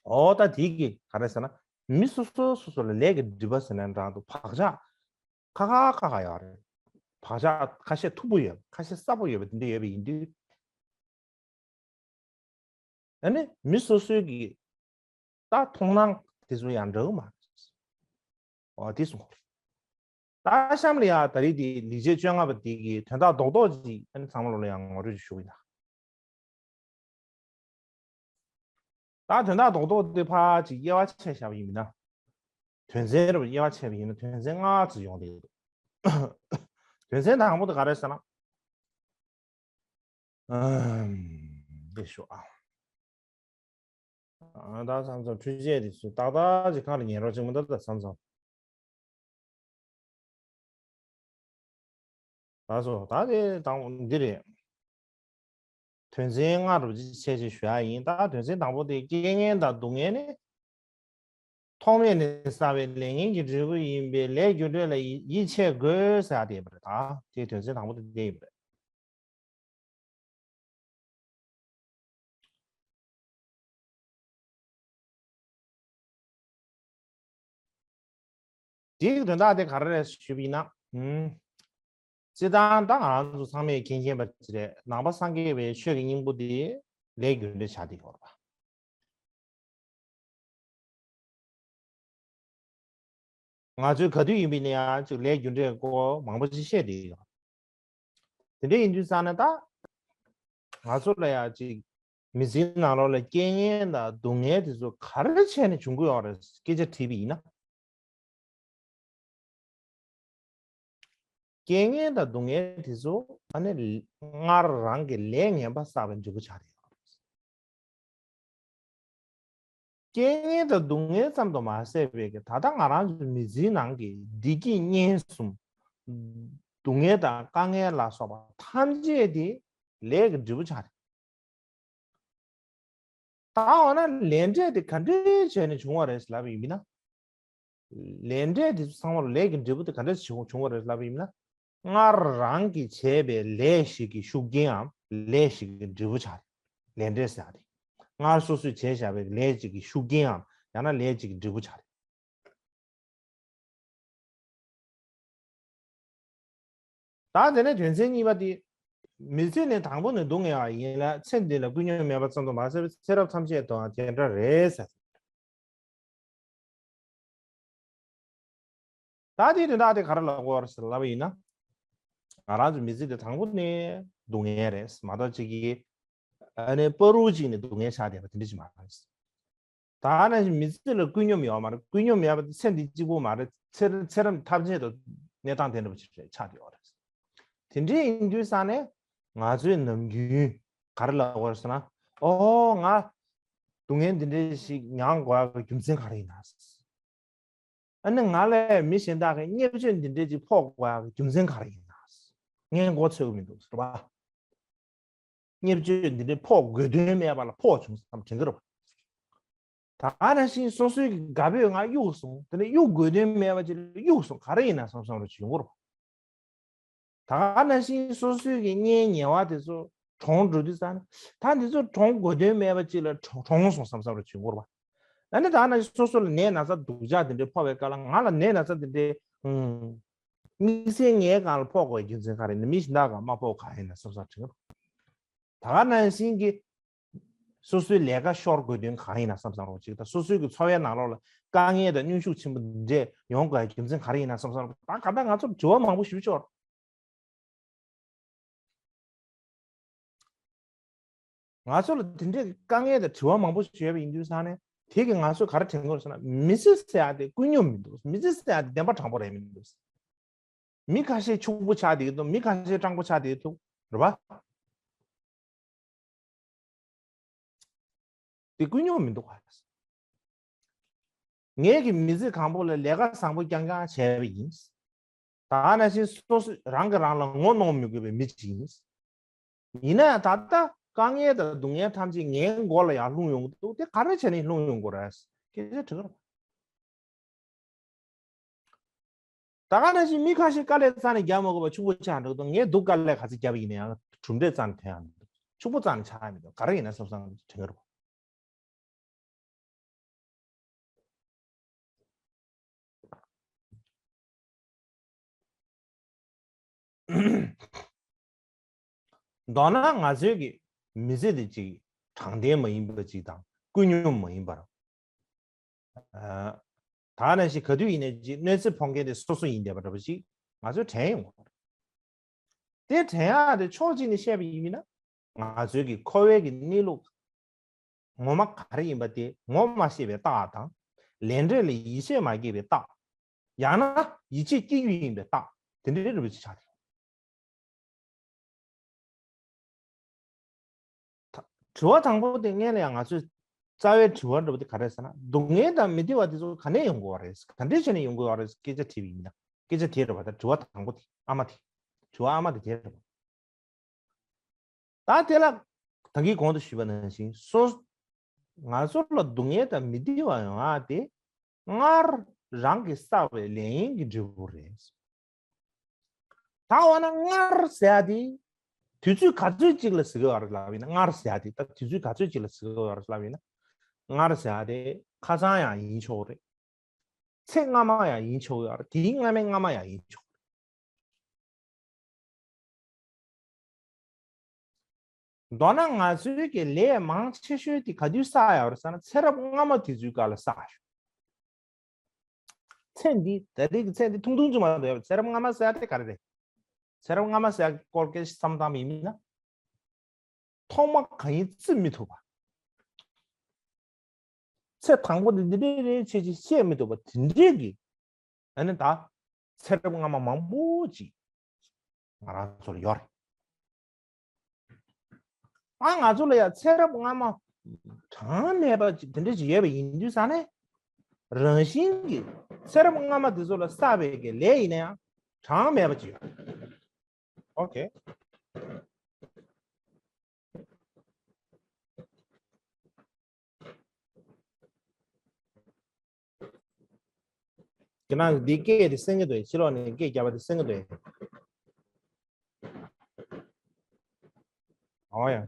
འོ་ད་དེ་གི་ག་རེ་ཟེར་ན། མི་སོ་སོ་སོ་སོ་ལ་ལས་ཀྱི་སྒྲིབ་པ་ཟེར་ན་འདྲ་འདུག་བག་ཆགས་ཁ་ཁ་ཁ་ཁ་ཡོད་རེད། བག་ཆགས་ཁ་ཤས་མཐུག་པོ་ཡོད་པ། ཁ་ཤས་སྲབ་པོ་ཡོད་པ་དེ་འདྲ་ཡོད་པ་ཡིན་དུས། ཨ་ནི་མི་སོ་སོའི་གི་ད་མཐོང་སྣང་དེ་ཚོ་ཡང་འདྲ་གི་མ་རེད། འོ་དེ་གསུངས། ད་གཤམ་ལ་ཡ་ད་རེས་དེ་ལེགས་བཤད་བཅོ་ལྔ་པ་དེ་གི་དོན་དག་རྡོག་རྡོག་ཅིག་ཨ་ནི་ཚང་མ་ལོ་ལ་ཡང་ངོ་སྤྲོད་ཅིག་ཞུ་གི་ཡིན་ད། ད་དོན་དག་རྡོག་རྡོག་དེ་ཕར་ཅིག་དབྱེ་བ་ཕྱེ་བཞག་པ་ཡིན་ན། དོན་ཚན་རེ་བར་དབྱེ་བ་ཕྱེ་བ་ཡིན་ན་དོན་ཚན་ལྔ་ཙམ་ཡོང་བསྡད་ཡོད། དོན་ཚན་དང་པོ་དེ་ག་རེ་ཟེར་ན། ཨམ། འདི་ཞུ་ཨ། ཨ། ད་བསམ་བསམ་འཕྲུལ་ཆས་དེ་ཚོ་ཏག་ཏག་ཅིག་ཁ་ལ་ཉན་རོགས་ཅིག་མི་འདུག་ད་བསམ་བསམ། ད་སོ་ད་དེ་དང་འདི་རེད། དོན་ཚན་ལྔ་རུ་ཅིག་ཆེད་ཅིག་ཞུ་ཡ་ཡིན། ད་དོན་ཚན་དང་པོ་དེ་རྐྱེན་ངན་དང་སྡུག་བསྔལ་ནི། ཐོག་མེད་ནས་བསགས་པའི་ལས་ངན་གྱི་འབྲས་བུ་ཡིན་པས་ལས་རྒྱུ་འབྲས་ལ་ཡིད་ཡིད་ཆེས་དགོས་ཟེར་ཡ་དེ་ཡིན་པ་རེད། ད་དེ་དོན་ཚན་དང་པོ་དེ་དེ་ཡིན་པ་རེད། དེའི་དོན་དག་དེ་ག་རེ་རེད་ཞུས་པ་ཡིན་ན། ཨུམ། སྤྱིར་བཏང་ད་ང་རང་ཚོ་ཚང་མས་མཁྱེན་མཁྱེན་པ་ཅིག་རེད། ནང་པ་སངས་རྒྱས་པའི་ཆོས་ཀྱི་སྙིང་པོ་དེ་ལས་རྒྱུ་འབྲས་ཆགས་བསྡད་ཡོད་རེད་པ། ང་ཚོས་ག་དུས་ཡིན་པ་ཡིན་ན་ཡང་ཅིག་ལས་རྒྱུ་འབྲས་སྐོར་མང་པོ་ཅིག་བཤད་བསྡད་ཡོད། དེ་འདྲ་ཡིན་དུས་ཙང་ནས་ད་ང་ཚོ་ལ་ཡང་ཅིག་མི་ཚེའི་ནང་ལོགས་ལ་རྐྱེན་ངན་དང་སྡུག་བསྔལ་དེ་ཚོ་ག་རེ་བྱས་ནས་བྱུང་གི་ཡོད་རེད་སྐད་ཆ་དྲིས་པ་ཡིན་ན། རྐྱེན་ངན་དང་སྡུག་བསྔལ་དེ་ཚོ་ཨ་ནི་སྔར་རང་གི་ལས་ངན་པ་བསགས་པའི་འབྲས་བུ་ཆགས་རེད། རྐྱེན་ངན་དང་སྡུག་བསྔལ་ཙམ་དུ་མ་ཟད་པའི་གི་ད་ལྟ་ང་རང་ཚོའི་མི་ཚེའི་ནང་གི་བདེ་སྐྱིད་ངན་སོང་། སྡུག་བསྔལ་དང་དཀའ་ངལ་ལ་སོགས་པ་ཐམས་ཅད་དེ་ལས་ཀྱི་འབྲས་བུ་ཆགས་རེད། ད་འོ་ན་ལས་འབྲས་དེ་ག་འདྲས་བྱས་ནས་བྱུང་བ་རེད་ལབ་ཡིན་ན། ལས་འབྲས་དེ་ཚོ་ཚང་མ་ལ་ལས་ཀྱི་འབྲས་བུ་དེ་ག་འདྲས་བྱུང་བྱུང་བ་རེད་ལབ་ཡིན་ན། སྔར་རང་གིས་བྱས་པའི་ལས་ཞིག་གི་ཤུགས་རྐྱེན་འམ་ལས་ཞིག་གི་འབྲས་བུ་ཆགས་རེད། ལས་འབྲས་ཟེར་ཡ་དེ། སྔར་སོ་སོས་བྱས་བཞག་པའི་ལས་ཅིག་གི་ཤུགས་རྐྱེན་འམ་ཡང་ན་ལས་ཅིག་གི་འབྲས་བུ་ཆགས་རེད། ད་དེ་ནས་དོན་ཚན་གཉིས་པ་དེ། མི་ཚེ་ནི་དང་པོ་ནས་སྡུག་བསྔལ་བ་ཡིན་ལ་ཚེ་འདི་ལ་ཀུན་སྙོམས་མེད་པ་ཙམ་དུ་མ་ཟད་པའི་ཚེ་རབས་ཐམས་ཅད་དུའང་དེ་འདྲ་རེད་ཟེར། ད་དེའི་དོན་དག་དེ་ག་རེ་ལབ་དགོས་རེད་ཟེར་ལབ་པ་ཡིན་ན། ང་རང་ཚོའི་མི་ཚེ་དེ་དང་པོ་ནས་སྡུག་བསྔལ་རེད་མ་གཏོགས་ཅིག་གིས་ཨ་ནི་བར་དུ་ཅིག་ནས་སྡུག་བསྔལ་ཆགས་བསྡད་པ་དེ་འདྲ་ཅིག་མ་རེད། ད་ནི་མི་ཚེ་ལ་ཀུན་སྙོམས་ཡོད་མ་རེད། ཀུན་སྙོམས་ཡོད་པ་དེ་ཚེ་འདི་གཅིག་པུ་མ་རེད། ཚེ་ཚེ་རབས་ཐམས་ཅད་དུ་གནས་སྟངས་དེ་འདྲ་པོ་ཅིག་རེད་ཆགས་བསྡད་ཡོད་རེད། དེ་འདྲ་ཡིན་དུས་ཙང་ནས་ང་ཚོས་ནམ་རྒྱུན་ག་རེ་ལབ་དགོས་རེད་ཟེར་ན། ཨོ་ང་སྡུག་བསྔལ་འདི་འདྲ་ཞིག་མྱངས་དགོས་ཡག་གི་རྒྱུ་མཚན་ག་རེ་ཡིན་ན། ཨ་ནི་ང་ལ་མི་གཞན་དག་གིས་བརྙས་བཅོས་འདི་འདྲས་ཅིག་ཕོག་དགོས་ཡག་གི་རྒྱུ་མཚན་ག་རེ་ཡིན་ན། ངས་མགོ་ཚོད་ཀྱི་མི་འདུག་ཟེར་བ། བརྙས་བཅོས་འདི་འདྲས་ཕོག་དགོས་དོན་མེད་པ་ལ་ཕོག་བྱུང་བསམ་དྲན་གྱི་རེད་བ། ད་ག་ནང་བཞིན་སོ་སོའི་གི་དགའ་པོས་ང་གཡུགས་སོང་། དེ་ནས་གཡུག་དགོས་དོན་མེད་པ་ཅིག་ལ་གཡུགས་སོང་། ག་རེ་ཡིན་ན་བསམ་བསམ་རོ་ཅིག་ཡོང་གི་རེད་བ། ད་ག་ནང་བཞིན་སོ་སོའི་གི་གཉེན་ཉེ་བ་དེ་ཚོ་གྲོངས་འགྲོ་དུས་ཙང་ནས། ད་འདི་ཚོ་གྲོངས་དགོས་དོན་མེད་པ་ཅིག་ལ་གྲོངས་གྲོངས་སོང་བསམ་བསམ་རོ་ཅིག་ཡོང་གི་རེད་བ། ད་ནི་ད་ག་ནང་བཞིན་སོ་སོ་ལ་ནད་ན་ཚ་སྡུག་ཅག་དེ་འདྲའི་ཕོག་པའི་སྐབས་ལ། ང་ལ་ནད་ན་ཚ་དེ་འདྲའི་ཨང་དམིགས་བསལ་ངའི་སྒང་ལ་ཕོག་དགོས་རྒྱུ་མཚན་ག་རེ་ཡིན་ན། མི་གཞན་དག་ག་མ་ཕོག་ག་ཡིན་ན་བསམ་བསམ་དྲན་གྱི་རེད། ད་ག་ནང་བཞིན་གྱི་སོ་སོའི་ལས་ཀ་ཤོར་དགོས་དོན་གང་ཡིན་ན་བསམ་བསམ་རོགས་གཅིག་དང་། སོ་སོའི་གི་འཚོ་བའི་ནང་ལོགས་ལ་དཀའ་ངལ་དང་གནོན་ཤུགས་ཆེན་པོ་འདི་འདྲས་ཡོང་དགོས་རྒྱུ་མཚན་ག་རེ་ཡིན་ན་བསམ་བསམ་རོགས། ད་ག་ད་ང་ཚོར་དྲི་བ་མང་པོ་ཞིག་ཤོར། ང་ཚོ་ལ་དེ་འདྲའི་དཀའ་ངལ་དང་དྲི་བ་མང་པོ་ཞིག་ཡོད་པ་ཡིན་དུས་ཙང་ནས། དེ་གིས་ང་ཚོས་ག་རེ་དྲན་དགོས་ཟེར་ན། མི་ཚེ་ཟེར་ཡ་དེ་ཀུན་སྙོམས་མི་འདུག་མི་ཚེ་ཟེར་ཡ་དེ་བདེན་པ་དྲང་པོ་རེད་མི་འདུག་མི་ཁ་ཤས་ཕྱུག་པོ་ཆགས་བསྡད་ཀྱི་འདུག་མི་ཁ་ཤས་སྤྲང་པོ་ཆགས་བསྡད་ཀྱི་འདུག་རེད་པ། དེ་ཀུན་སྙོམས་མི་འདུག་ག་ངེད་ཀྱི་མི་ཚེ་གང་པོ་ལ་ལས་ཀ་བཟང་པོ་རྐྱང་རྐྱང་བྱས་པ་ཡིན། ད་ག་ནང་བཞིན་སོ་སོ་རང་གིས་རང་ལ་ངོ་གནོང་མི་དགོས་པའི་མི་ཅིག་ཡིན། ཡིན་ན་ཡང་ད་ལྟ་དཀའ་ངལ་དང་སྡུག་བསྔལ་ཐམས་ཅད་ངའི་མགོ་ལ་ཡར་ལྷུང་ཡོང་གི་འདུག་དེ་ག་རེ་བྱས་ནས་ལྷུང་ཡོང་དགོས་རེད། སྐད་ཆ་དྲི་གི་རེད། ད་ག་ནང་བཞིན་མི་ཁ་ཤས་དཀའ་ལས་རྩ་ནས་རྒྱག་མ་དགོས་པར་ཕྱུག་པོ་ཆགས་འགྲོ་གི་འདུག་ངས་སྡུག་དཀའ་ལས་ག་ཚོད་བརྒྱབ་པ་ཡིན་ན་ཡང་གྲུབ་འབྲས་རྩ་ནས་ཐོན་ཡག་མི་འདུག་ཕྱུག་པོ་རྩ་ནས་ཆགས་ཡག་མི་འདུག་ག་རེ་ཡིན་ན་བསམ་བསམ་དྲན་གྱི་རེད། མདོར་ན་ང་ཚོའི་གི་མི་ཚེ་འདི་ཅིག་དྲང་བདེན་མ་ཡིན་པ་ཅིག་དང་ཀུན་སྙོམས་མ་ཡིན་པར། ཨ། ད་ག་ནང་བཞིན་ག་དུས་ཡིན་ནའི་ཅིག་གནོད་འཚེ་ཕོག་མཁན་དེ་སོ་སོ་ཡིན་བསྡད་པ་འདྲ་པོ་ཅིག་ང་ཚོས་དྲན་ཡོང་གི་རེད། དེ་དྲན་ཡག་དེ་ཕྱོགས་གཅིག་ནས་བཤད་པ་ཡིན་ན། ང་ཚོའི་གི་འཁོར་བའི་གི་གནས་ལུགས་ངོ་མ་ག་རེ་ཡིན་པ་དེ་ངོ་མ་ཤེས་པའི་རྟགས་དང་། ལས་འབྲས་ལ་ཡིད་ཆེས་མ་སྐྱེས་པའི་རྟགས། ཡང་ན་ཡིད་ཆེས་སྐྱེ་རྒྱུ་ཡིན་པའི་རྟགས། དེ་འདྲའི་རིགས་པ་ཅིག་ཆགས་ཀྱི་རེད། དྲི་བ་དང་པོ་དེ་སྔོན་ལ་ཡང་ང་ཚོས་རྩ་བའི་དྲི་བ་འདྲ་པོ་དེ་ག་རེ་རེད་ཟེར་ན། སྡུག་བསྔལ་དང་མི་བདེ་བ་དེ་ཚོ་ག་ནས་ཡོང་དགོས་པ་རེད། ག་འདྲས་བྱས་ནས་ཡོང་དགོས་པ་རེད། སྐད་ཆ་དྲིས་པ་ཡིན་ན། སྐད་ཆ་དེ་རེད་པ། ད་དྲི་བ་དང་པོ་དེ་ཨ་མ་དེ། དྲི་བ་ཨ་མ་དེ་དེ་རེད་པ། ད་དེ་ལ་ད་གིན་གོང་དུ་ཞུས་པ་ནང་བཞིན་སོ། ང་ཚོ་ལ་སྡུག་བསྔལ་དང་མི་བདེ་བ་ཡོང་ཡག་དེ་སྔར་རང་གིས་བསགས་པའི་ལས་ངན་གྱི་འབྲས་བུ་རེད། ད་འོ་ན་སྔར་ཟེར་ཡག་དེ་དུས་ཚོད་ག་ཚོད་ཅིག་ལ་ཟེར་གྱི་ཡོད་རེད་ལབ་ཡིན་ན། སྔར་ཟེར་ཡག་དེ་ད་དུས་ཚོད་ག་ཚོད་ཅིག་ལ་ཟེར་གྱི་ཡོད་རེད་ལབ་ཡིན་ན། སྔར་ཟེར་ཡག་དེ་ཁ་སང་ཡང་ཡིན་ཆོག་རེད། ཚེ་སྔ་མ་ཡང་ཡིན་ཆོག་ཡོད་རེད། དེའི་སྔ་མའི་སྔ་མ་ཡང་ཡིན་ཆོག་རེད། མདོར་ན་ང་ཚོའི་གི་ལས་མང་ཆེ་ཤོས་དེ་ག་དུས་བསགས་ཡོད་རེད་ཟེར་ན། ཚེ་རབས་སྔ་མ་དེ་ཚོའི་སྐབས་ལ་བསགས་ཡོད། ཚེ་འདི་ད་རེས་ཀྱི་ཚེ་འདི་ཐུང་ཐུང་ཅིག་མ་གཏོགས་ཡོད། ཚེ་རབས་སྔ་མ་ཟེར་ཡག་དེ་ག་རེ་རེད། ཚེ་རབས་སྔ་མ་ཟེར་ཡག་གི་སྐོར་སྐད་ཆ་བསམ་བློ་བཏང་བ་ཡིན་ན། ཐོག་མ་གང་ཡིན་བརྩི་མི་ཐུབ་པ། ཚེ་དང་པོ་དེ་འདི་འདྲས་རེད་ཅེས་ཅིག་བཤད་མི་ཐུབ་པ་དེ་འདྲས་ཀྱི། ཨ་ནི་ད་ཚེ་རབས་སྔ་མ་མང་པོ་ཅིག་ང་རང་ཚོ་ལ་ཡོད་རེད། ཨ། ང་ཚོ་ལ་ཡང་ཚེ་རབས་སྔ་མ་གྲངས་མེད་པ་ཅིག་དེ་འདྲས་ཅིག་ཡོད་པ་ཡིན་དུས་ཙང་ནས། རང་བཞིན་གྱིས་ཚེ་རབས་སྔ་མ་དེ་ཚོ་ལ་བསགས་པའི་གི་ལས་ཡིན་ན་ཡང་གྲངས་མེད་པ་ཅིག་ཡོད། ཨོ་ཁེ། ཁྱེད་རང་འདི་སྐད་དེ་གསན་གྱི་འདུག་ཕྱི་ལོགས་ནས་སྐད་རྒྱབ་པ་དེ་གསན་གྱི་འདུག་ཨོ་ཡ།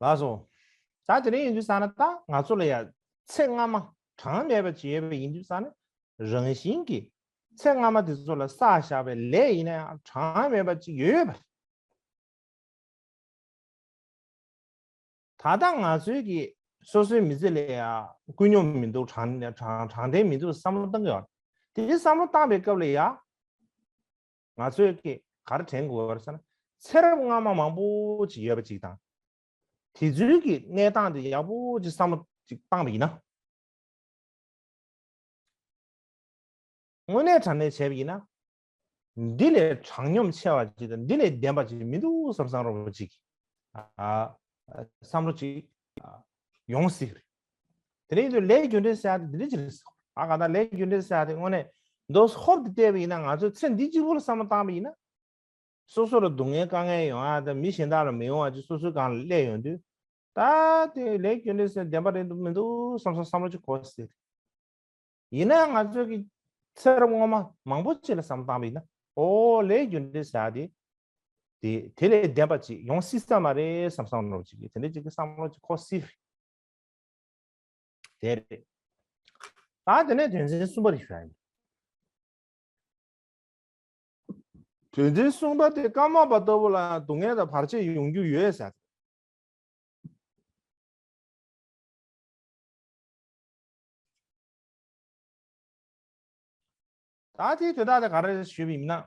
ལགས་སོ། ད་དེ་རིང་ཡིན་དུས་ཙང་ན་ད་ང་ཚོ་ལ་ཡང་ཚེ་སྔ་མ་གྲངས་མེད་པ་ཅིག་ཡོད་པ་ཡིན་དུས་ཙང་ན། རང་བཞིན་གྱིས་ཚེ་སྔ་མ་དེ་ཚོ་ལ་བསགས་བཞག་པའི་ལས་ཡིན་ན་ཡང་གྲངས་མེད་པ་ཅིག་ཡོད་ཡོད་པ་རེད། ད་ལྟ་ང་ཚོའི་གི་སོ་སོའི་མི་ཚེ་ལ་ཡང་ཀུན་སྙོམས་མི་འདུག་དྲང་དྲང་དྲང་བདེན་མི་འདུག་བསམ་བློ་བཏང་གི་ཡོད། དེ་བསམ་བློ་བཏང་པའི་སྐབས་ལ་ཡང་། ང་ཚོས་ཀྱི་ ག་རེ་དྲན་དགོས་པ་རེད་ཟེར་ན། ཚེ་རབས་སྔ་མ་མང་པོ་ཅིག་ཡོད་པ་ཅིག་དང་། དེ་ཚོའི་གི་གནས་སྟངས་དེ་ཡག་པོ་ཅིག་བསམ་བློ་ཅིག་བཏང་བ་ཡིན་ན། དངོས་གནས་དྲང་གནས་བྱས་པ་ཡིན་ན། འདི་ལས་དྲང་སྙོམས་ཆེ་བ་ཅིག་དང་འདི་ལས་བདེན་པ་ཅིག་མི་འདུག་བསམ་བསམ་རོ་ཅིག་ཨ། བསམ་བློ་ཅིག་ཨ། ཡོང་སྲིད་རེད། དེ་འདྲ་ཡིན་དུས་ལས་རྒྱུ་འབྲས་ཟེར་ཡ་དེ་འདི་འདྲ་ཅིག་རེད་ཟེར། ཨ་ག་ད་ལས་རྒྱུ་འབྲས་ཟེར་ཡ་དེ་དངོས་གནས་མདོ་ཧོབ་ཏེ་བལྟས་པ་ཡིན་ན། ང་ཚོས་ཚེ་འདི་གཅིག་པུ་ལ་བསམ་བློ་བཏང་པ་ཡིན་ན། སོ་སོ་ལ་སྡུག་བསྔལ་དཀའ་ངལ་ཡོང་ཡ་དང་མི་གཞན་དག་ལ་མི་ཡོང་བ་ཅིག་སོ་སོའི་སྒང་ལ་སླེབས་ཡོང་དུས། ད་དེ་ལས་རྒྱུ་འབྲས་ཟེར་བདེན་པ་རེད་འདུག་མི་འདུག་བསམ་བསམ་བསམ་བློ་ཅིག་འཁོར་སྲིད། ཡིན་ན་ང་ཚོའི་གི་ཚེ་རབས་སྔོན་མ་མང་པོ་ཅིག་ལ་བསམ་བློ་བཏང་བ་ཡིན་ན། ཨོ་ལས་རྒྱུ་འབྲས་ཟེར་ཡ་དེ། དེ་དེ་ལས་བདེན་པ་ཅིག་ཡོང་སྲིད་ས་མ་རེད་བསམ་བསམ་བློ་ཅིག་གི་དེ་འདྲ་ཅིག་གི་བསམ་བློ་ཅིག་འཁོར་སྲིད། དེ་རེད། ད་དེ་ནས་དོན་ཚན་གསུམ་པ་རེ་ཞུ་ཡ་ཡིན། དོན་ཚན་གསུམ་པ་དེ་ཀརྨ་པ་ལྟ་བུ་ལ་སྡུག་བསྔལ་དང་བར་ཆད་ཡོང་རྒྱུ་ཡོད་ཟེར། ད་དེའི་དོན་དག་དེ་ག་རེ་ཞུས་པ་ཡིན་ན།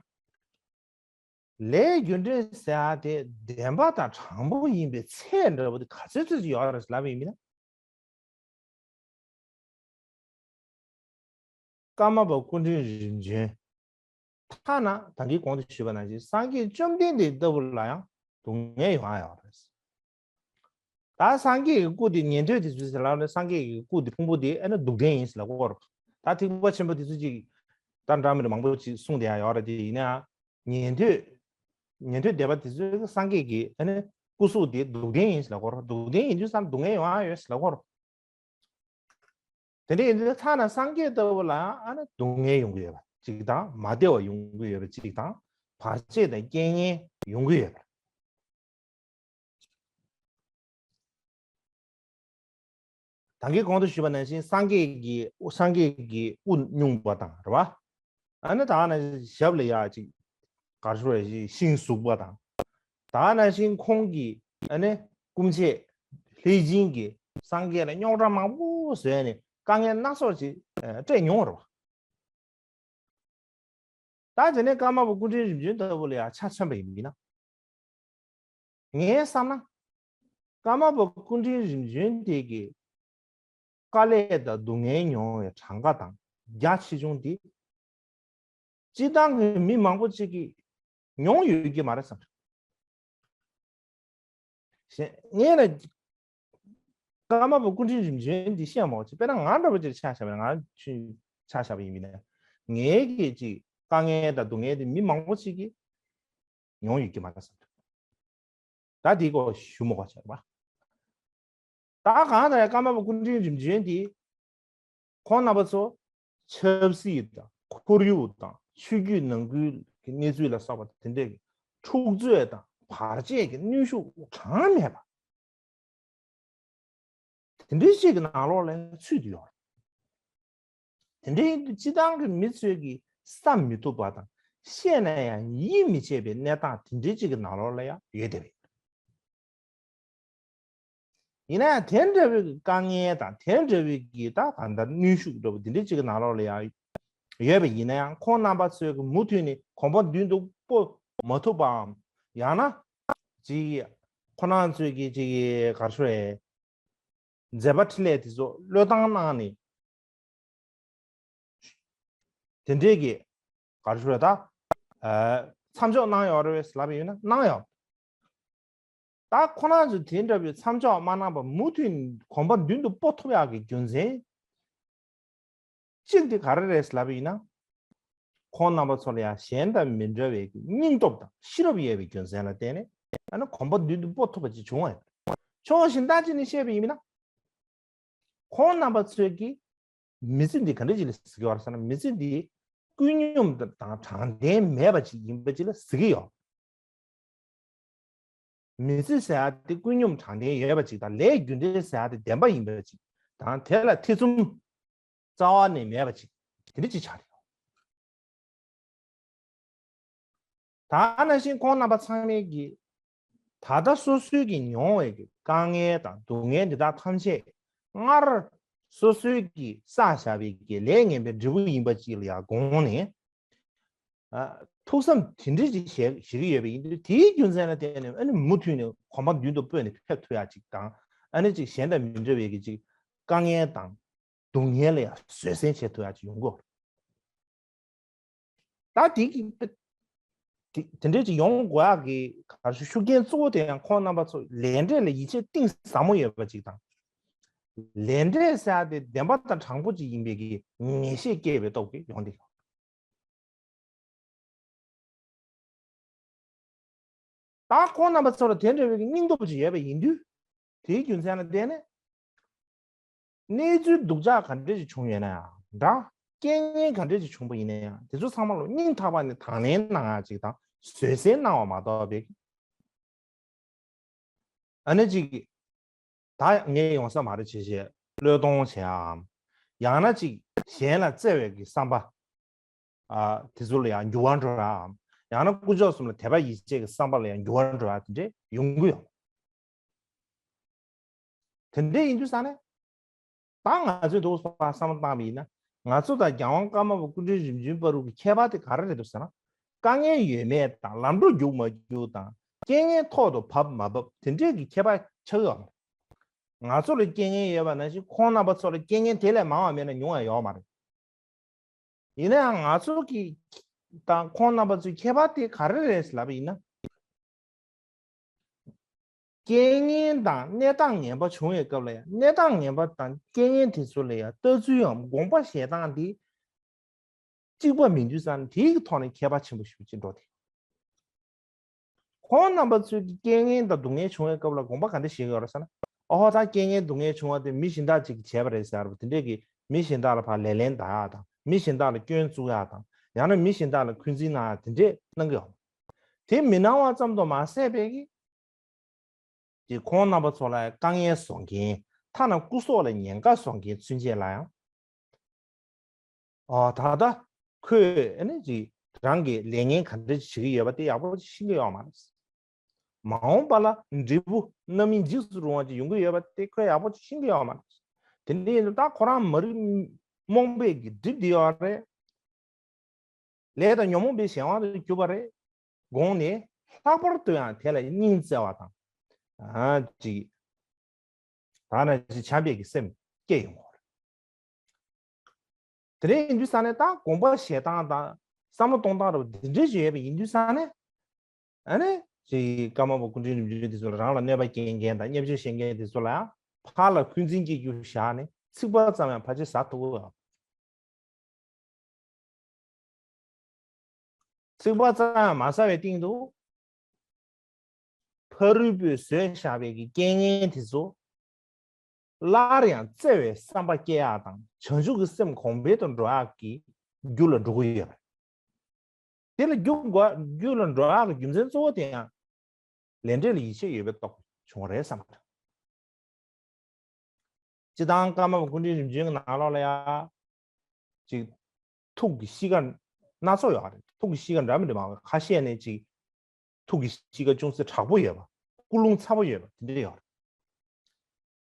ལས་རྒྱུ་འབྲས་ཟེར་ཡ་དེ་བདེན་པ་དང་དྲང་པོ་ཡིན་པའི་ཚད་འདྲ་བོ་དེ་ག་ཚོད་ཚོད་ཅིག་ཡོད་རེད་ལབ་པ་ཡིན་ན། ཀརྨ་པ་སྐུ་ཕྲེང་རིམ་བྱོན། ཐ་ན་ད་གིན་གོང་དུ་ཞུས་པ་ནང་བཞིན་སངས་རྒྱས་བཅོམ་ལྡན་འདས་ལྟ་བུ་ལ་ཡང་སྡུག་བསྔལ་ཡོང་ཡ་ཡོད་རེད། ད་སངས་རྒྱས་ཀྱི་སྐུ་དེ་ཉན་ཐོས་དེ་ཚོས་ཟེར་ལབ་ནས་སངས་རྒྱས་ཀྱི་སྐུ་དེ་ཕུང་པོ་དེ་ཨ་ནི་སྡུག་ལྡན་ཡིན་ཟེར་ལབ་ཀྱི་ཡོད་རེད། ད་ཐེག་པ་ཆེན་པོ་དེ་ཚོ་ཅིག་ད་འདྲ་མི་འདྲ་མང་པོ་ཅིག་གསུངས་བསྡད་ཡ་ཡོད་རེད། དེ་ཡིན་ན་ཉན་ཐོས་ཉན་ཐོས་སྡེ་པ་དེ་ཚོས་སངས་རྒྱས་ཀྱི་ཨ་ནི་སྐུ་གཟུགས་དེ་སྡུག་ལྡན་ཡིན་ཟེར་ལབ་ཀྱི་ཡོད་རེད། སྡུག་ལྡན་ཡིན་དུས་ཙམ་སྡུག་བསྔལ་ཡོང་ཡ་ཡོད་ཟེར་ལབ་ཀྱི་ཡོད་རེད། དེ་འདྲ་ཡིན་དུས་ཐ་ན་སངས་རྒྱས་ལྟ་བུ་ལ་ཨ་ནི་སྡུག་བསྔལ་ཡོང་གི་ཡོད་པ་གཅིག་དང་། མ་བདེ་བ་ཡོང་གི་ཡོད་པ་གཅིག་དང་། བར་ཆད་དང་རྐྱེན་ངན་ཡོང་གི་ཡོད་པ། ད་གིན་གོང་དུ་ཞུས་པ་ནང་བཞིན་སངས་རྒྱས་ཀྱི་སངས་རྒྱས་ཀྱི་དབུ་སྙུང་བ་དང་རེད་བ། ཨ་ནི་ད་ནི་ཞབས་ལ་ཡ་ཅིག་གར་ཤོར་བའི་ཤིང་ཟུག་པ་དང་། ད་ནང་བཞིན་ཁོང་གིས་ཨ་ནི་སྐུ་མཆེད་ལྷས་སྦྱིན་གྱིས་སངས་རྒྱས་ལ་རྙོག་དྲ་མང་པོ་བཟོས་ནས་དཀའ་ངལ་སྣ་ཚོགས་ཅིག་ཨ་སྤྲད་མྱོང་བ་རེད་བ། ད་དེ་ནས་ཀརྨ་པ་སྐུ་ཕྲེང་རིམ་བྱོན་ལྟ་བུ་ལ་ཡང་ཆ་མཚོན་པ་ཡིན་ན། ངས་བསམ་ན། ཀརྨ་པ་སྐུ་ཕྲེང་རིམ་བྱོན་དེ་གི་དཀའ་ལས་དང་སྡུག་བསྔལ་མྱོང་བའི་གྲངས་ཀ་དང་རྒྱ་ཆེ་ཆུང་དེ། སྤྱིར་བཏང་གི་མི་མང་པོ་ཅིག་གིས་མྱོང་ཡོད་ཀྱི་མ་རེད་བསམ། གཞན་ངས་ལ་ཀརྨ་པ་སྐུ་ཕྲེང་རིམ་བྱོན་འདི་བཤད་མ་ཅིག་དཔེར་ན་ང་འདྲ་པོ་ཅིག་ཆ་བཞག་པ་ཡིན་ན། ང་ཆུང་ཆ་བཞག་པ་ཡིན་པ་ཡིན་ན། ངའི་གི་ཅིག་དཀའ་ངལ་དང་སྡུག་བསྔལ་དེ་མི་མང་པོ་ཅིག་གིས་མྱོང་ཡོད་ཀྱི་མ་རེད་བསམ། ད་འདི་སྐོར་ཞུ་མ་དགོས་བྱས་པ། ད་གང་ལྟར་ཀརྨ་པ་སྐུ་ཕྲེང་རིམ་བྱོན་འདི། ཁོང་རྣམ་པ་ཚོ་ཆབ་སྲིད་དང་ཁོར་ཡུག་དང་ཆོས་བརྒྱུད་ནང་ཁུལ་གྱི་གནས་ཚུལ་ལ་སོགས་པ་དེ་འདྲའི་འཁྲུག་རྩོད་དང་བར་ཆད་ཀྱི་གནོན་ཤུགས་གྲངས་མེད་པ་དེ་འདྲའི་ཅིག་གི་ནང་ལོགས་ལ་ཚུད་དུ་ཡོད། དེ་འདྲའི་ཡིན་དུས་སྤྱིར་བཏང་གི་མི་ཚོས་ཀྱིས་བསམ་མི་ཐུབ་པ་དང་བཤད་ན་ཡང་ཡིད་མི་ཆེས་པའི་གནས་སྟངས་དེ་འདྲའི་ཅིག་གི་ནང་ལོགས་ལ་ཡང་ཡོད་བསྡད་པ་ཡིན། ཡིན་ན་ཡང་དེ་འདྲ་བའི་དཀའ་ངལ་དང་དེ་འདྲ་བའི་གི་ད་གང་ལྟར་གནོན་ཤུགས་འདྲ་བོ་དེ་འདྲ་ཅིག་གི་ནང་ལོགས་ལ་ཡང་ཡོད་པ་ཡིན་ན་ཡང་ཁོང་རྣམ་པ་ཚོས་ཀྱི་མུ་མཐུད་ནས་གོམ་པ་མདུན་དུ་སྤོ་མ་ཐུབ་པའམ། ཡང་ན་ཅིག་ཁོ་རང་ཚོས་ཀྱི་ཅིག་གར་ཤོར་བའི་མཛད་པ་འཕྲིན་ལས་དེ་ཚོ་བློས་བཏང་གནང་ནས། དེ་འདྲའི་གི་ག་རེ་ཞུ་རེད་ད། ཨ་མཚམས་འཇོག་གནང་ཡོད་རེད་ལབ་ཡོད་ན་གནང་ཡོད། ད་ཁོ་རང་ཚོས་དེ་འདྲ་བའི་མཚམས་འཇོག་མ་གནང་པར་མུ་མཐུད་གོམ་པ་མདུན་དུ་སྤོ་ཐུབ་ཡག་གི་རྒྱུ་མཚན་གཅིག་དེ་ག་རེ་རེད་ལབ་ཡིན་ན། ཁོང་རྣམ་པ་ཚོ་ལ་ཡང་གཞན་དང་མི་འདྲ་བའི་སྙིང་སྟོབས་དང་ཤེས་རབ་ཡོད་པའི་རྒྱུ་མཚན་ལ་བརྟེན་ནས་ཨ་ནི་གོམ་པ་མདུན་དུ་སྤོ་ཐུབ་པ་ཅིག་བྱུང་བ་ཡིན། ཕྱོགས་གཞན་དག་ཅིག་ནས་བཤད་པ་ཡིན་ན། ཁོང་རྣམ་པ་ཚོས་ཀྱིས་མི་ཚེ་འདི་ག་འདྲ་ཅིག་ལ་གཟིགས་ཀྱི་ཡོད་རེད་ཟེར་ན། མི་ཚེ་འདི་ཀུན་སྙོམས་དང་དྲང་བདེན་མེད་པ་ཅིག་ཡིན་པ་ཅིག་ལ་གཟིགས་ཀྱི་ཡོད། མི་ཚེ་ཟེར་ཡ་དེ་ཀུན་སྙོམས་དྲང་བདེན་ཡོད་པ་ཅིག་དང་། ལས་རྒྱུ་འབྲས་ཟེར་ཡ་དེ་བདེན་པ་ཡིན་པ་ཅིག་དང་། དེ་ལ་ཐེ་ཚོམ་རྩ་བ་ནས་མེད་པ་ཅིག་དེ་འདྲ་ཅིག་ཆགས་ཡོད། ད་ནང་བཞིན་ཁོང་རྣམ་པ་ཚང་མས་ཀྱིས་ད་ལྟ་སོ་སོའི་གི་མྱོང་བའི་གི་དཀའ་ངལ་དང་སྡུག་བསྔལ་འདི་དག་ཐམས་ཅད་སྔར་སོ་སོའི་གི་བསགས་བཞག་པའི་གི་ལས་ངན་པའི་འབྲས་བུ་ཡིན་པ་ཅིག་ལ་ཡང་དགོངས་ནས། ཨ་ ཐུགས་བསམ་དེ་འདྲ་ཅིག་བཞེས་བཞེས་ཀྱི་ཡོད་པ་ཡིན་དུས། དེའི་རྒྱུ་མཚན་ལ་བརྟེན་ནས་ཨ་ནི་མུ་མཐུད་ནས་གོམ་པ་མདུན་དུ་སྤོས་ནས་ཕེབས་ཐུབ་ཡག་ཅིག་དང་། ཨ་ནི་ཅིག་གཞན་དང་མི་འདྲ་བའི་གི་ཅིག་དཀའ་ངལ་དང་སྡུག་བསྔལ་ལ་ཡང་བཟོད་བསྲན་བྱེད་ཐུབ་ཡག་ཅིག་ཡོང་གི་ཡོད་རེད། ད་དེ་གི་དེ་དེ་འདྲས་ཅིག་ཡོང་དགོས་ཡག་གི་ག་རེ་ཞུ། ཤུགས་རྐྱེན་གཙོ་བོ་དེ་ཡང་ཁོང་རྣམ་པ་ཚོ་ལས་འབྲས་ལ་ཡིད་ཆེས་གཏིང་ཟབ་མོ་ཡོད་པ་ཅིག་དང་། ལས་འབྲས་ཟེར་ཡག་དེ་བདེན་པ་དང་དྲང་པོ་ཅིག་ཡིན་པའི་གི་ངེས་ཤེས་སྐྱེས་པའི་སྟོབས་ཀྱིས་ཡོང་གི་ཡོད། ད་ཁོང་རྣམ་པ་ཚོ་ལ་དེ་འདྲ་བའི་སྙིང་སྟོབས་ཅིག་ཡོད་པ་ཡིན་དུས། དེའི་རྒྱུ་མཚན་ལ་བརྟེན་ནས། གནས་ཚུལ་སྡུག་ཅག་ག་འདྲ་ཞིག་བྱུང་ཡོད་ན་ཡང་འདྲ། རྐྱེན་ངན་ག་འདྲ་ཞིག་བྱུང་པ་ཡིན་ན་ཡང་། དེ་ཚོ་ཚང་མ་ལ་སྙིང་ཐག་པ་ནས་དང་ལེན་གནང་ཡག་ཅིག་དང་བཟོད་བསྲན་གནང་བ་མ་གཏོགས་པའི། ཨ་ནི་ཅིག་ད་ངས་ཡོང་ས་མ་རེད་བྱས་བྱས་བློས་གཏོང་བྱེད་ཡག་གམ། ཡང་ན་ཅིག་གཞན་ལ་བརྩེ་བའི་གི་བསམ་པ། ཨ། དེ་ཚོ་ལ་ཡང་འགྱུར་བ་འགྲོ་ཡག་གམ། ཡང་ན་དཀོན་མཆོག་གསུམ་ལ་དད་པ་ཡིད་ཆེས་ཀྱི་བསམ་པ་ལ་ཡང་འགྱུར་བ་འགྲོ་ཡག་དེ་འདྲས་ཡོང་གི་ཡོད། དེ་འདྲས་ཡིན་དུས་ཙང་ནས། ད་ང་ཚོས་འདུག་སེ་བསམ་བློ་བཏང་བ་ཡིན་ན། ང་ཚོ་དང་རྒྱལ་དབང་ཀརྨ་པ་སྐུ་ཕྲེང་རིམ་བྱོན་བར་དུ་གི་ཁྱད་པར་དེ་ག་རེ་རེད་འདུག་ཟེར་ན། དཀའ་ངལ་ཡོད་མེད་དང་། ལམ་འགྲོ་རྒྱུག་མ་རྒྱུག་དང་། རྐྱེན་ངན་ཐོག་ཏུ་བབས་མ་བབས། དེ་འདྲས་ཀྱི་ཁྱད་པར་ཆགས་ཡོད་མ་རེད། ང་ཚོ་ལ་རྐྱེན་ངན་ཡོད་པ་ནང་བཞིན་ཁོང་རྣམ་པ་ཚོ་ལ་རྐྱེན་ངན་དེ་ལས་མང་བ་མེད་ན་ཉུང་བ་ཡོད་མ་རེད། ཡིན་ན་ཡང་ང་ཚོ་གི་དང་ཁོང་རྣམ་པ་ཚོའི་ཁྱད་པར་དེ་ག་རེ་རེད་ལབ་པ་ཡིན་ན། རྐྱེན་ངན་དང་གནས་སྟངས་ངན་པ་བྱུང་བའི་སྐབས་ལ་ཡང་། གནས་སྟངས་ངན་པ་དང་རྐྱེན་ངན་དེ་ཚོ་ལ་ཡང་ལྟ་ཚུལ་ཡང་དགོངས་པ་བཞེས་སྟངས་དེ་གཅིག་པ་མིན་དུས་ཙང་། དེའི་ཐོག་ནས་ཁྱད་པར་ཆེན་པོ་ཞིག་ཅིག་འགྲོ་སྟེ། ཁོང་རྣམ་པ་ཚོས་ཀྱི་རྐྱེན་ངན་དང་སྡུག་བསྔལ་བྱུང་བའི་སྐབས་ལ་དགོངས་པ་ག་འདྲ་བཞེས་ཀྱི་ཡོད་རེད་ཟེར་ན། ཨོ་ཧོ། ད་རྐྱེན་ངན་སྡུག་བསྔལ་བྱུང་བ་དེ་མི་གཞན་དག་ཅིག་གིས་བྱས་པ་རེད་ཟེར་བ་དེ་འདྲས་ཀྱི་མི་གཞན་དག་ལ་ཕར་ལེ་ལན་བཏང་ཡག་དང་། མི་གཞན་དག་ལ་སྐྱོན་བཙུགས་ཡག་དང་། ཡང་ན་མི་གཞན་དག་ལ་འཁོན་འཛིན་གནང་ཡག་དེ་འདྲས་གནང་གི་ཡོད། དེ་མི་གནང་བ་ཙམ་དུ་མ་ཟད་པའི་གི། དེ་ཁོང་རྣམ་པ་ཚོ་ལ་དཀའ་ངལ་བཟོ་མཁན། ཐ་ན་སྐུ་སྲོག་ལ་ཉེན་ཁ་བཟོ་མཁན་ཚུན་ཆད་ལ་ཡང་། ཨ། ད་ལྟ་ཁོས་ཨ་ནི་ཅིག་རང་གི་ལས་ངན་ག་འདྲ་ཅིག་བྱེད་ཀྱི་ཡོད་པ་དེ་ཡག་པོ་ཅིག་ཤེས་ཀྱི་ཡོད་མ་རེད། མ་འོངས་པ་ལ་འབྲས་བུ་རྣམ་སྨིན་འཇིགས་སུ་རུང་བ་ཅིག་ཡོང་གི་ཡོད་པ་དེ་ཁོས་ཡག་པོ་ཅིག་ཤེས་ཀྱི་ཡོད་མ་རེད། དེ་འདྲ་ཡིན་དུས་ད་ཁོ་རང་མ་རིག་རྨོངས་པའི་གི་གྲིབ་དེ་ཡོད་རེད། ལས་དང་ཉོན་མོངས་པའི་གཞན་དབང་དུ་གྱུར་པ་རེད། དགོངས་ནས་ལྷག་པར་དུ་ཡང་དེ་ལ་སྙིང་བརྩེ་བ་དང་། ཨ། ཅིག་ད་ནང་བཞིན་བྱམས་པའི་གི་སེམས་སྐྱེ་ཡོང་བ་རེད། དེ་འདྲ་ཡིན་དུས་ཙང་ནས་ད་དགོངས་པ་བཞེས་སྟངས་དང་བསམ་བློ་གཏོང་སྟངས་རུ་དེ་འདྲ་ཞིག་ཡོད་པ་ཡིན་དུས་ཙང་ནས། ཨ་ནི་ཅིག་ཀརྨ་པ་སྐུ་ཕྲེང་རིམ་བྱོན་དེ་ཚོ་ལ་རང་ལ་གནོད་པ་སྐྱེལ་མཁན་དང་བརྙས་བཅོས་བྱེད་མཁན་དེ་ཚོ་ལ་ཡང་ཕར་ལ་འཁོན་འཛིན་སྐྱེ་རྒྱུ་བཞག་ནས། ཚིག་པ་ཙམ་ཡང་ཕལ་ཆེར་ཟ་ཐུབ་ཀྱི་ཡོད། ཚིག་པ་ཙམ་ཡང་མ་ཟ་བའི་སྟེང་དུ། ཕ་རོལ་པོས་བཟོས་བཞག་པའི་གི་རྐྱེན་ངན་དེ་ཚོ་སླར་ཡང་བརྩེ་བའི་བསམ་པ་སྐྱེ་ཡག་དང་། བྱང་ཆུབ་ཀྱི་སེམས་གོང་འཕེལ་དུ་འགྲོ་ཡག་གི་རྒྱུ་ལ་འགྲོ་གི་ཡོད་པ་རེད། དེ་ལ་རྒྱུ་འགོ་རྒྱུ་ལ་འགྲོ་ཡག་གི་རྒྱུ་མཚན་གཙོ་བོ་དེ་ཡང་ལས་འབྲས་ལ་ཡིད་ཆེས་ཡོད་པའི་སྟོབས་བྱུང་བ་རེད་བསམ་པ་རེད། སྤྱིར་བཏང་ཀརྨ་པ་སྐུ་ཕྲེང་རིམ་བྱོན་གྱི་ནང་ལོགས་ལ་ཡ། ཅིག་ཐུགས་ཀྱི་གཤིས་ཀ་སྣ་ཚོགས་ཡོད་རེད། ཐུགས་ཀྱི་གཤིས་ཀ་འདྲ་མི་འདྲ་མང་བ། ཁ་ཤས་ནས་ཅིག་ཐུགས་ཀྱི་གཤིས་ཀ་ཅུང་ཟད་དྲག་པོ་ཡོད་པ། ཀུན་སློང་ཚ་པོ་ཡོད་པ་དེ་འདྲ་ཡོད་རེད།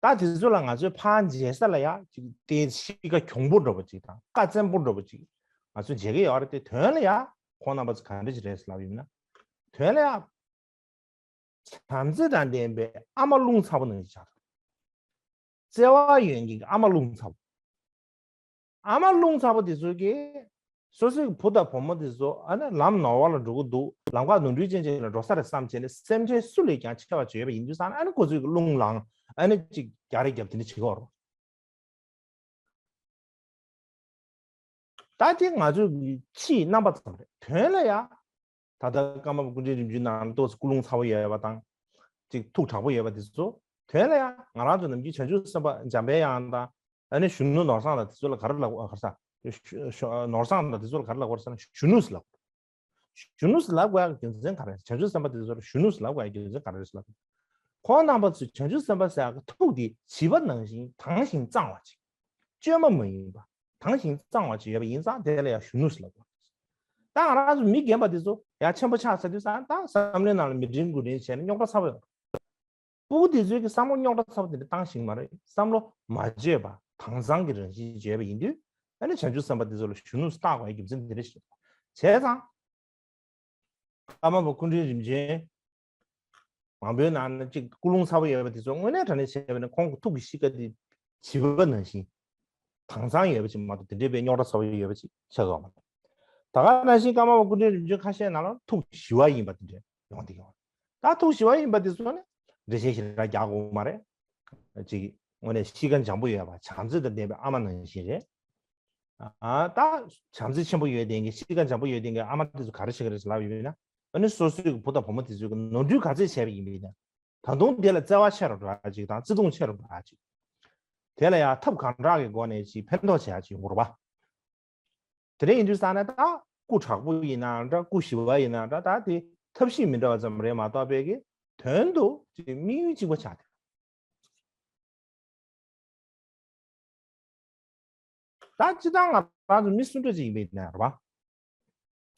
ད་དེ་ཚོ་ལ་ང་ཚོས་ཕར་མཇལ་ས་ལ་ཡ་ཅིག་དེ་གཤིས་ཀ་གྱོང་པོ་འདྲ་པོ་ཅིག་དང་། ཀ་བཙན་པོ་འདྲ་པོ་ཅིག་ང་ཚོས་མཇལ་གྱི་ཡོད་རེད་དེ། དོན་ལ་ཡ་ཁོང་རྣམ་པ་ཚོ་ག་འདྲ་ཅིག་རེད་ལབ་ཡིན་ན། དོན་ལ་ཡ། བྱམས་བརྩེ་དང་ལྡན་པའི་ཨ་མ་རླུང་ཚ་པོ་ནང་བཞིན་ཆགས་འདུག། བརྩེ་བ་ཡོད་མཁན་གྱི་ཨ་མ་རླུང་ཚ་པོ། ཨ་མ་རླུང་ཚ་པོ་དེ་ཚོ་གིས་སོ་སོའི་བུ་དང་བུ་མོ་དེ་ཚོ་ཨ་ནི་ལམ་ནོར་བ་ལ་འགྲོ་གི་འདུག། ལམ་ཁ་ནོར་འཁྲུལ་ཅན་ཅིག་ལ་འགྲོ་ས་རེད་བསམ་བྱས་ནས། སེམས་ཁྲལ་སུ་ལས་ཀྱང་ཆེ་བ་བྱས་པ་ཡིན་དུས་ཙང་ནས། ཨ་ནི་ཁོ་ཚོས་རླུང་ལངས། ཨ་ནི་ཅིག་རྒྱག་རེས་རྒྱབ། དེ་འདྲ་བྱེད་ཀྱི་ཡོད་རེད། ད་དེ་ང་ཚོའི་ཕྱིའི་རྣམ་པ་ཙམ་རེད། དོན་ལ་ཡ། ད་ལྟ་ཀརྨ་པ་སྐུ་ཕྲེང་རིམ་བྱོན་ནང་ཏོག་ཙམ་ཀུན་སློང་ཚ་པོ་ཡོད་པ་དང་། ཅིག་ཐུགས་དྲག་པོ་ཡོད་པ་དེ་ཚོ། དོན་ལ་ཡ་ང་རང་ཚོ་ནམ་རྒྱུན་བྱང་ཆུབ་སེམས་དཔའ་འཇམ་དཔལ་དབྱངས་དང་། ཨ་ནི་གཞོན་ནུ་ནོར་བཟང་དང་དེ་ཚོ་ལ་ག་རེ་ལབ་དགོས། ག་རེ་ཟ། ནོར་བཟང་དང་དེ་ཚོ་ལ་ག་རེ་ལབ་དགོས་ཟེར་ན། གཞོན་ནུ་ཟེར་ལབ། གཞོན་ནུ་ཟེར་ལབ་དགོས་ཡག་གི་རྒྱུ་མཚན་ག་རེ་རེད། བྱང་ཆུབ་སེམས་དཔའ་དེ་ཚོ་ལ་གཞོན་ནུ་ཟེར་ལབ་དགོས་ཡག་གི་རྒྱུ་མཚན་ག་རེ་རེད་ཟེར་ལབ། ཁོང་རྣམ་པ་ཚོས་བྱང་ཆུབ་སེམས་དཔའ་ཟེར་ཡག་གི་ཐུགས་དེ་བྱིས་པ་ནང་བཞིན་དྭངས་ཤིང་གཙང་བ་ཅིག། བཅོས་མ་མ་ཡིན་པ། དྭངས་ཤིང་གཙང་བ་ཅིག་ཡོད་པ་ཡིན་ཙང་། དེ་ལ་ཡང་གཞོན་ནུ་ཟེར་ལབ་དགོས། ད་ང་རང་ཚོ་མི་རྒན་པ་དེ་ཚོ་ཡར་ཆེན་པོ་ཆགས་ཚར་དུས་ཙང་། ད་བསམ་བློའི་ནང་ལ་མི་དྲན་དགུ་དྲན་བྱས་ནས་རྙོག་དྲ་ཚ་པོ་ཡོང་། སྤུ་གུ་དེ་ཚོའི་གི་བསམ་བློ་རྙོག་དྲ་ཚ་པོ་དེ་འདྲ་བཏང་ཤེས་ཀྱི་མ་རེད། བསམ་བློ་མ་བཅོས་པ་དྭངས་གཙང་གི་རང་བཞིན་བརྗོད་པ་ཡིན་དུས། ཨ་ནི་བྱང་ཆུབ་སེམས་དཔའ་དེ་ཚོ་ལ་གཞོན་ནུ་བཏགས་དགོས་ཡག་རྒྱུ་མཚན་དེ་འདྲ་ཞིག་རེད། བྱས་ཙང་། ཀརྨ་པ་སྐུ་ཕྲེང་རིམ་བྱོན་མང་པོའི་ནང་ན་གཅིག་ཀུན་སློང་ཚ་པོ་ཡོད་པ་དེ་ཚོ་དངོས་གནས་དྲང་གནས་བྱས་པ་ན་ཁོང་གི་ཐུགས་ཀྱི་གཤིས་ཀ་དེ་བྱིས་པ་ནང་བཞིན་དྭངས་གཙང་ཡོད་པ་ཅིག་མ་གཏོགས་དེ་འདྲའི་པའི་རྙོག་དྲ་ཚ་པོ་ཡོད་པ་ཅིག་ཆགས་ཡོད་མ་རེད། ད་ག་ནང་བཞིན་ཀརྨ་པ་སྐུ་ཕྲེང་རིམ་བྱོན་ཁ་ཤས་ནང་ལ་ཐུགས་ཞི་བ་ཡིན་པ་དེ་འདྲ་ཡོང་བསྡད་ཀྱི་ཡོད་རེད། ད་ཐུགས་ཞི་བ་ཡིན་པ་དེ་ཚོ་ནི་འགྲེལ་བཤད་ཞེ་དྲག་རྒྱག་དགོས་མ་རེད། ཅིག་དངོས་གནས་གཤིས་ཀ་འཇམ་པོ་ཡོད་པ་བྱམས་བརྩེ་དང་ལྡན་པའི་ཨ་མ་ནང་བཞིན་རེད། ཨ་ད་བྱམས་བརྩེ་ཆེན་པོ་ཡོད་ལྡན་གྱི་གཤིས་ཀ་འཇམ་པོ་ཡོད་ལྡན་གྱི་ཨ་མ་དེ་ཚོ་ག་རེ་བྱེད་ཀྱི་རེད་ཟེར་ལབ་ཡོད་ན། ཨ་ནི་སོ་སོའི་བུ་དང་བུ་མོ་དེ་ཚོས་ནོར་འཁྲུལ་ག་ཚད་བྱས་པ་ཡིན་པ་ཡིན་ན། ད་དུང་དེ་ལ་བརྩེ་བ་ཆེ་རུ་འགྲོ་ཡ་ཅིག་དང་བརྩེ་དུང་ཆེ་རུ་འགྲོ་ཡ་ཅིག་དེ་ལ་ཡང་ཐབས་གང་དྲག་གི་སྒོ་ནས་ཅིག་ཕན་ཐོགས་བྱེད་ཡ་ཅིག་ཡོང་གི་རེད་པ། དེ་འདྲ་ཡིན་དུས་ཙང་ནས་ད་སྐུ་དྲག་པོ་ཡིན་ནའང་འདྲ་སྐུ་ཞི་བ་ཡིན་ནའང་འདྲ་ད་དེ་ཐབས་ཤེས་མི་འདྲ་བ་ཙམ་རེད་མ་གཏོགས་པའི་གི་དོན་དུ་ཅིག་དམིགས་ཡུལ་གཅིག་པ་ཆགས་ཏེ། ད་སྤྱིར་བཏང་ང་རང་ཚོ་མི་སུ་འདྲ་ཅིག་ཡིན་པའི་ནས་རེད་པ།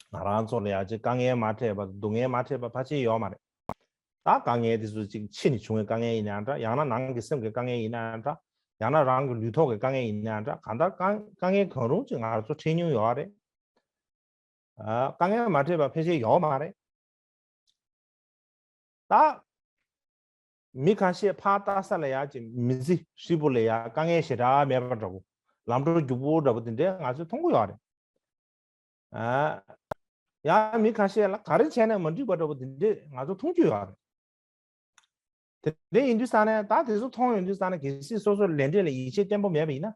ང་རང་ཚོ་ལ་ཡ་ཅིག་དཀའ་ངལ་མ་འཕྲད་པ་སྡུག་བསྔལ་མ་འཕྲད་པ་ཕལ་ཆེར་ཡོད་མ་རེད། ད་དཀའ་ངལ་དེ་ཚོ་ཅིག་ཕྱི་ནས་བྱུང་བའི་དཀའ་ངལ་ཡིན་ནའང་འདྲ་ཡང་ན་ནང་གི་སེམས་ཀྱི་དཀའ་ངལ་ཡིན་ནའང་འདྲ་ཡང་ན་རང་གི་ལུས་ཐོག་གི་དཀའ་ངལ་ཡིན་ནའང་འདྲ་གང་ལྟར་དཀའ་དཀའ་ངལ་གང་རུང་ཅིག་ང་ཚོ་འཕྲད་མྱོང་ཡོད་རེད། ཨ་དཀའ་ངལ་མ་འཕྲད་པ་ཕལ་ཆེར་ཡོད་མ་རེད། ད། མི་ཁ་ཤས་ཕར་ལྟ་ས་ལ་ཡ་ཅིག་མི་ཚེ་ཧྲིལ་པོ་ལ་ཡ་དཀའ་ངལ་ཞེ་དྲག་མེད་པ་འདྲ་པོ། ལམ་འགྲོ་རྒྱུག་པོ་འདྲ་པོ་དེ་འདྲས་ང་ཚོས་མཐོང་གི་ཡོད་རེད། ཨ། ཡང་མི་ཁ་ཤས་ལ་ག་རེ་བྱས་ནས་མ་འགྲིག་པ་འདྲ་པོ་དེ་འདྲས་ང་ཚོ་མཐོང་རྒྱུ་ཡོད་རེད། དེ་འདྲས་ཡིན་དུས་ཙང་ནས་ད་དེ་ཚོ་མཐོང་ཡོང་དུས་ཙང་ནས་གལ་སྲིད་སོ་སོ་ལས་འབྲས་ལ་ཡིད་ཆེས་བརྟན་པོ་མེད་པ་ཡིན་ན།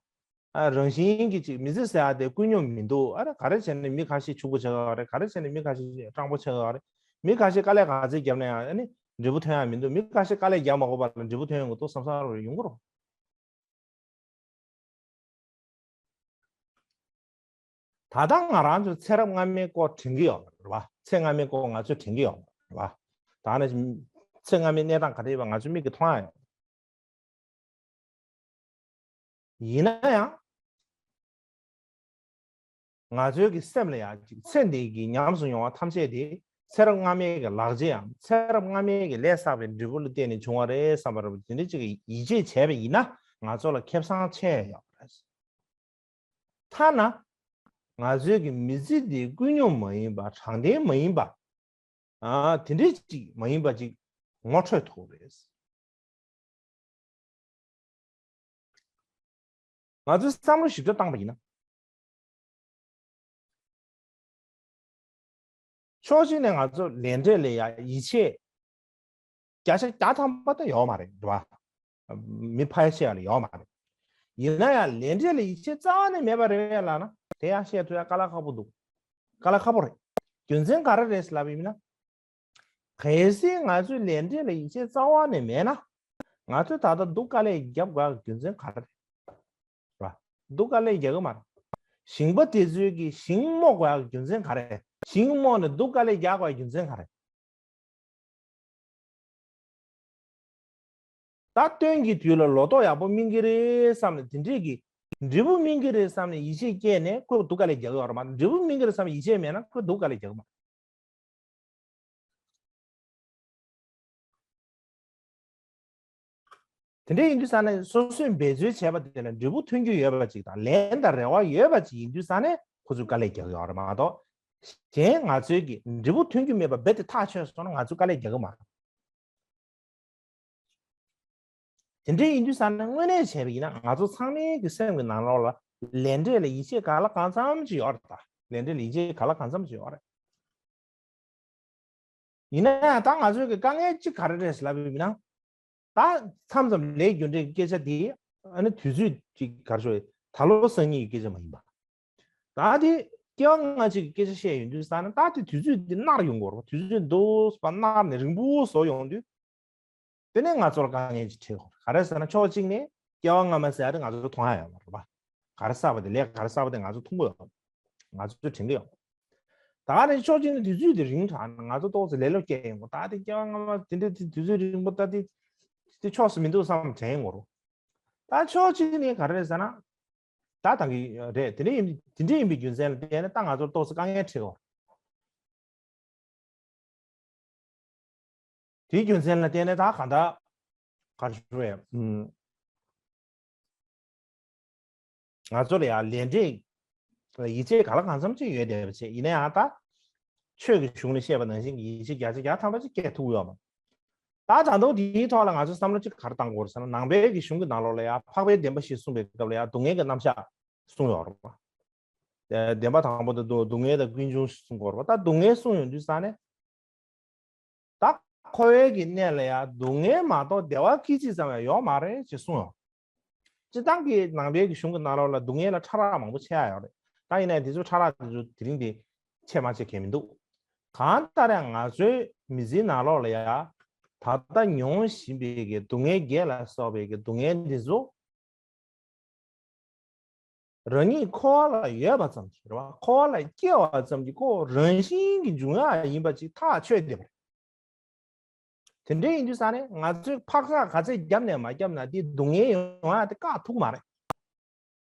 ཨ། རང་བཞིན་གྱིས་ཅིག་མི་ཚེ་ཟེར་ཡ་དེ་ཀུན་སྙོམས་མི་འདུག་ཨ་རེ་ག་རེ་བྱས་ནས་མི་ཁ་ཤས་ཕྱུག་པོ་ཆགས་ཡོད་རེད། ག་རེ་བྱས་ནས་མི་ཁ་ཤས་སྤྲང་པོ་ཆགས་ཡོད་རེད། མི་ཁ་ཤས་དཀའ་ལས་ག་ཚོད་བརྒྱབ་ན་ཡང་ཨ་ནི་འབྲས་བུ་ཐོན་ཡ་མི་འདུག་མི་ཁ་ཤས་དཀའ་ལས་རྒྱག་མ་དགོས་པ་ལ་འབྲས་བུ་ཐོན་ཡོང་གི་འདུག་བསམ་བསམ་རེ་རེ་ཡོང་གི་རེད། ད་ལྟ་ང་རང་ཚོ་ཚེ་རབས་སྔ་མའི་སྐོར་དྲན་གྱི་ཡོད་རེད་པ། ཚེ་སྔ་མའི་སྐོར་ང་ཚོས་དྲན་གྱི་ཡོད་རེད་པ། ད་ནི་ཚེ་སྔ་མའི་གནས་སྟངས་ག་འདྲ་ཡོད་པ་ང་ཚོའི་མིག་གིས་མཐོང་ཡ་ཡོད། ཡིན་ན་ཡང་། ང་ཚོའི་གི་སེམས་ལ་ཡང་ཅིག་ཚེ་འདི་གི་ཉམས་སུ་མྱོང་བ་ཐམས་ཅད་དེ་ཚེ་རབས་སྔ་མའི་གི་ལག་རྗེས་ཡང་ཚེ་རབས་སྔ་མའི་གི་ལས་བསགས་པའི་འབྲས་བུ་ལ་བརྟེན་ནས་བྱུང་བ་རེད་བསམ་པ་རེད་པ། དེ་འདྲ་ཅིག་གི་ཡིད་ཆེས་བྱས་པ་ཡིན་ན་ང་ཚོ་ལ་ཁེ་བཟང་ཆེ་ཡོད་རེད། ཐ་ན། ང་ཚོའི་གི་མི་ཚེ་འདི་ཀུན་སྙོམས་མ་ཡིན་པ་དྲང་བདེན་མ་ཡིན་པ། ཨ། དེ་འདྲས་ཅིག་མ་ཡིན་པ་ཅིག་ངོ་འཕྲོད་ཐུབ་རེད། ང་ཚོས་བསམ་བློ་ཞིབ་ཕྲ་བཏང་པ་ཡིན་ན། ཕྱོགས་གཅིག་ནས་ང་ཚོ་ལས་འབྲས་ལ་ཡ་ཡིད་ཆེས་བརྒྱ་ཆ་བརྒྱ་ཐམ་པ་ད་ཡོད་མ་རེད་འདུག་བ། མི་ཕལ་ཆེ་བ་ལ་ཡོད་མ་རེད། ཡིན་ན་ཡང་ལས་འབྲས་ལ་ཡིད་ཆེས་རྩ་བ་ནས་མེད་པ་རེད་ལབ་ན་དེ་ཡང་བཤད་ཐུབ་ཡ་དཀའ་ལས་ཁག་པོ་འདུག་དཀའ་ལས་ཁག་པོ་རེད། རྒྱུ་མཚན་ག་རེ་རེད་ལབ་ཡིན་ན། གལ་སྲིད་ང་ཚོས་ལས་འབྲས་ལ་ཡིད་ཆེས་རྩ་བ་ནས་མེད་ན། ང་ཚོས་ད་ལྟ་སྡུག་དཀའ་ལས་རྒྱབ་དགོས་ཡག་རྒྱུ་མཚན་ག་རེ་རེད། ར། སྡུག་དཀའ་ལས་རྒྱག་གི་མ་རེད། ཞིང་པ་དེ་ཚོས་ཀྱི་ཞིང་རྨོ་དགོས་ཡག་རྒྱུ་མཚན་ག་རེ་རེད། ཞིང་རྨོ་ནས་སྡུག་དཀའ་ལས་རྒྱག་དགོས་ཡག་རྒྱུ་མཚན་ག་རེ་རེད། ད་སྟོན་གྱི་དུས་ལ་ལོ་ཏོག་ཡག་པོ་སྨིན་གྱི་རེད་བསམ་ནས་དེ་འདྲས་ཀྱི་འབྲས་བུ་སྨིན་གྱི་རེད་བསམ་ནས་ཡིད་ཆེས་སྐྱེས་ནས་ཁོས་སྡུག་དཀའ་ལས་རྒྱག་གི་ཡོད་རེད་མ་གཏོགས་འབྲས་བུ་སྨིན་གྱི་རེད་བསམ་ནས་ཡིད་ཆེས་མེད་ན་ཁོས་སྡུག་དཀའ་ལས་རྒྱག་གི་མ་རེད། དེ་འདྲ་ཡིན་དུས་ཙང་ནས་སོ་སོས་འབད་རྩོལ་བྱས་པ་དེ་ལ་འབྲས་བུ་ཐོན་རྒྱུ་ཡོད་པ་ཅིག་དང་ལན་དང་རེ་བ་ཡོད་པ་ཅིག་ཡིན་དུས་ཙང་ནས་ཁོ་ཚོས་དཀའ་ལས་རྒྱག་གི་ཡོད་རེད་མ་གཏོགས། གཞན་ང་ཚོའི་གི་འབྲས་བུ་ཐོན་རྒྱུ་མེད་པ་རྦད་དེ་ཐག་ཆོད་སོང་ན་ང་ཚོས་དཀའ་ལས་རྒྱག་གི་མ་རེད། དེ་འདྲ་ཡིན་དུས་ཙང་ནས་དངོས་གནས་བྱས་པ་ཡིན་ན་ང་ཚོ་ཚང་མའི་གི་སེམས་ཀྱི་ནང་ལོགས་ལ་ལས་འབྲས་ལ་ཡིད་ཆེས་ག་ལ་གང་འཚམ་ཅིག་ཡོད་རེད་ད། ལས་འབྲས་ལ་ཡིད་ཆེས་ག་ལ་གང་འཚམ་ཅིག་ཡོད་རེད། ཡིན་ན་ཡང་ད་ང་ཚོའི་གི་དཀའ་ངལ་གཅིག་ག་རེ་རེད་ལབ་ཡིན་ན། ད་མཚམས་མཚམས་ལས་རྒྱུ་འབྲས་ཀྱི་སྐད་ཆ་དེ་ཨ་ནི་དུས་ཚོད་ཅིག་ག་རེ་ཞུ་ད་ལོ་སང་ཉིན་གྱི་སྐད་ཆ་མ་ཡིན་པ། ད་དེ་སྐྱེ་བ་སྔ་ཕྱི་གི་སྐད་ཆ་བཤད་ཡོང་དུས་ཙང་ནས་ད་དེ་དུས་ཚོད་དེ་ནར་ཡོང་གི་རེད་པ། དུས་ཚོད་འདུག་པ་ནར་ནས་རིང་པོ་བཟོ་ཡོང་དུས། དེ་ནས་ང་ཚོར་དཀའ་ངལ་ཅིག་འཕྲད་ཀྱི་ཡོད་རེད། ག་རེ་ཟེར་ན་ཕྱོགས་གཅིག་ནས་སྐྱེ་བ་སྔ་མ་ཟེར་ཡ་དེ་ང་ཚོར་མཐོང་ཡ་ཡོད་མ་རེད་པ། ག་རེ་བསགས་པ་དེ་ལས་ག་རེ་བསགས་པ་དེ་ང་ཚོར་མཐོང་གི་ཡོད་མ་རེད། ང་ཚོར་དྲན་གྱི་ཡོད་མ་རེད། ད་ག་ནས་ཕྱོགས་གཅིག་ནས་དུས་ཚོད་དེ་རིང་དྲགས་ན་ང་ཚོ་ཏོག་ཙམ་ལས་སླ་པོ་སྐྱེ་ཡོང་གི། ད་དེ་སྐྱེ་བ་སྔ་མ་དེ་འདྲ་དེ་དུས་ཚོད་རིང་པོ་ད་དེ་དེ་ཕྱོགས་སུ་མི་འདུག་བསམ་དྲན་ཡོང་གི་རེད། ད་ཕྱོགས་གཅིག་ནས་ག་རེ་རེད་ཟེར་ན། ད་ད་གི་རེད། དེ་འདྲ་ཡིན་དེ་འདྲ་ཡིན་པའི་རྒྱུ་མཚན་ལ་བརྟེན་ནས་ད་ང་ཚོར་ཏོག་ཙམ་དཀའ་ངལ་འཕྲད་ཀྱི་ཡོད་རེད། དེའི་རྒྱུ་མཚན་ལ་བརྟེན་ནས་ད་གང་ལྟར་ག་རེ་ཞུ་དགོས་རེད། ཨུམ། ང་ཚོ་ལ་ཡང་ལས་འབྲས་ལ་ཡིད་ཆེས་གང་ལ་གང་འཚམ་ཅིག་ཡོད་བསྡད་པ་བྱས། ཡིན་ན་ཡང་ད་ ཆོས་ཀྱི་གཞུང་ནས་བཤད་པ་ནང་བཞིན་གྱི་ཡིད་ཆེས་བརྒྱ་ཆ་བརྒྱ་ཐམ་པ་ཅིག་སྐྱེ་ཐུབ་ཡོད་མ། ད་ད་དུང་དེའི་ཐོག་ལ་ང་ཚོས་བསམ་བློ་ཅིག་ག་རེ་བཏང་དགོས་རེད་ཟེར་ན། ནང་པའི་གི་གཞུང་གི་ནང་ལོགས་ལ་ཡང་འཕགས་པའི་བདེན་པ་བཞི་གསུངས་པའི་སྐབས་ལ་ཡང་སྡུག་བསྔལ་གྱི་རྣམ་གཞག་གསུངས་ཡོད་རེད་པ། ཨ་བདེན་པ་དང་པོ་དེ་སྡུག་བསྔལ་དང་ཀུན་འབྱུང་གསུང་དགོས་རེད་པ། ད་སྡུག་བསྔལ་གསུངས་ཡོང་དུས་ཙང་ནས། ད་འཁོར་བའི་གི་གནས་ལ་ཡང་སྡུག་བསྔལ་མ་གཏོགས་བདེ་བ་སྐད་ཅིག་ཙམ་ཡང་ཡོད་མ་རེད་ཅེས་གསུངས་ཡོད། སྤྱིར་བཏང་གི་ནང་པའི་གི་གཞུང་གི་ནང་ལོགས་ལ་སྡུག་བསྔལ་ལ་ཕྲ་རགས་མང་པོ་ཕྱེ་ཡ་ཡོད་རེད། ད་ཡིན་ནའི་དེ་ཚོ་ཕྲ་རགས་དེ་ཚོ་དེ་རིང་དེ་ཕྱེ་མ་ཕྱེ་གལ་མི་འདུག་གང་ལྟར་ཡང་ང་ཚོའི་མི་ཚེའི་ནང་ལོགས་ལ་ཡང་ད་ལྟ་མྱོང་བཞིན་པའི་གི་སྡུག་བསྔལ་བརྒྱད་ལ་སོགས་པའི་གི་སྡུག་བསྔལ་འདི་ཚོ། རང་ཉིད་འཁོར་བ་ལ་ཡོད་པ་ཙམ་གྱིས་རེད་བ། འཁོར་བ་ལ་སྐྱེ་བ་ཙམ་གྱིས་ཁོ་རང་བཞིན་གྱི་འབྱུང་ཡག་ཡིན་པ་ཅིག་ཐག་ཆོད་བསྡད་པ་རེད། དེ་འདྲ་ཡིན་དུས་ཙང་ནས་ང་ཚོས་འཕག་འཚག་ག་ཚད་བརྒྱབ་ནས་མ་བརྒྱབ་ན་དེ་སྡུག་བསྔལ་ཡོང་ཡག་དེ་བཀག་ཐུབ་མ་རེད།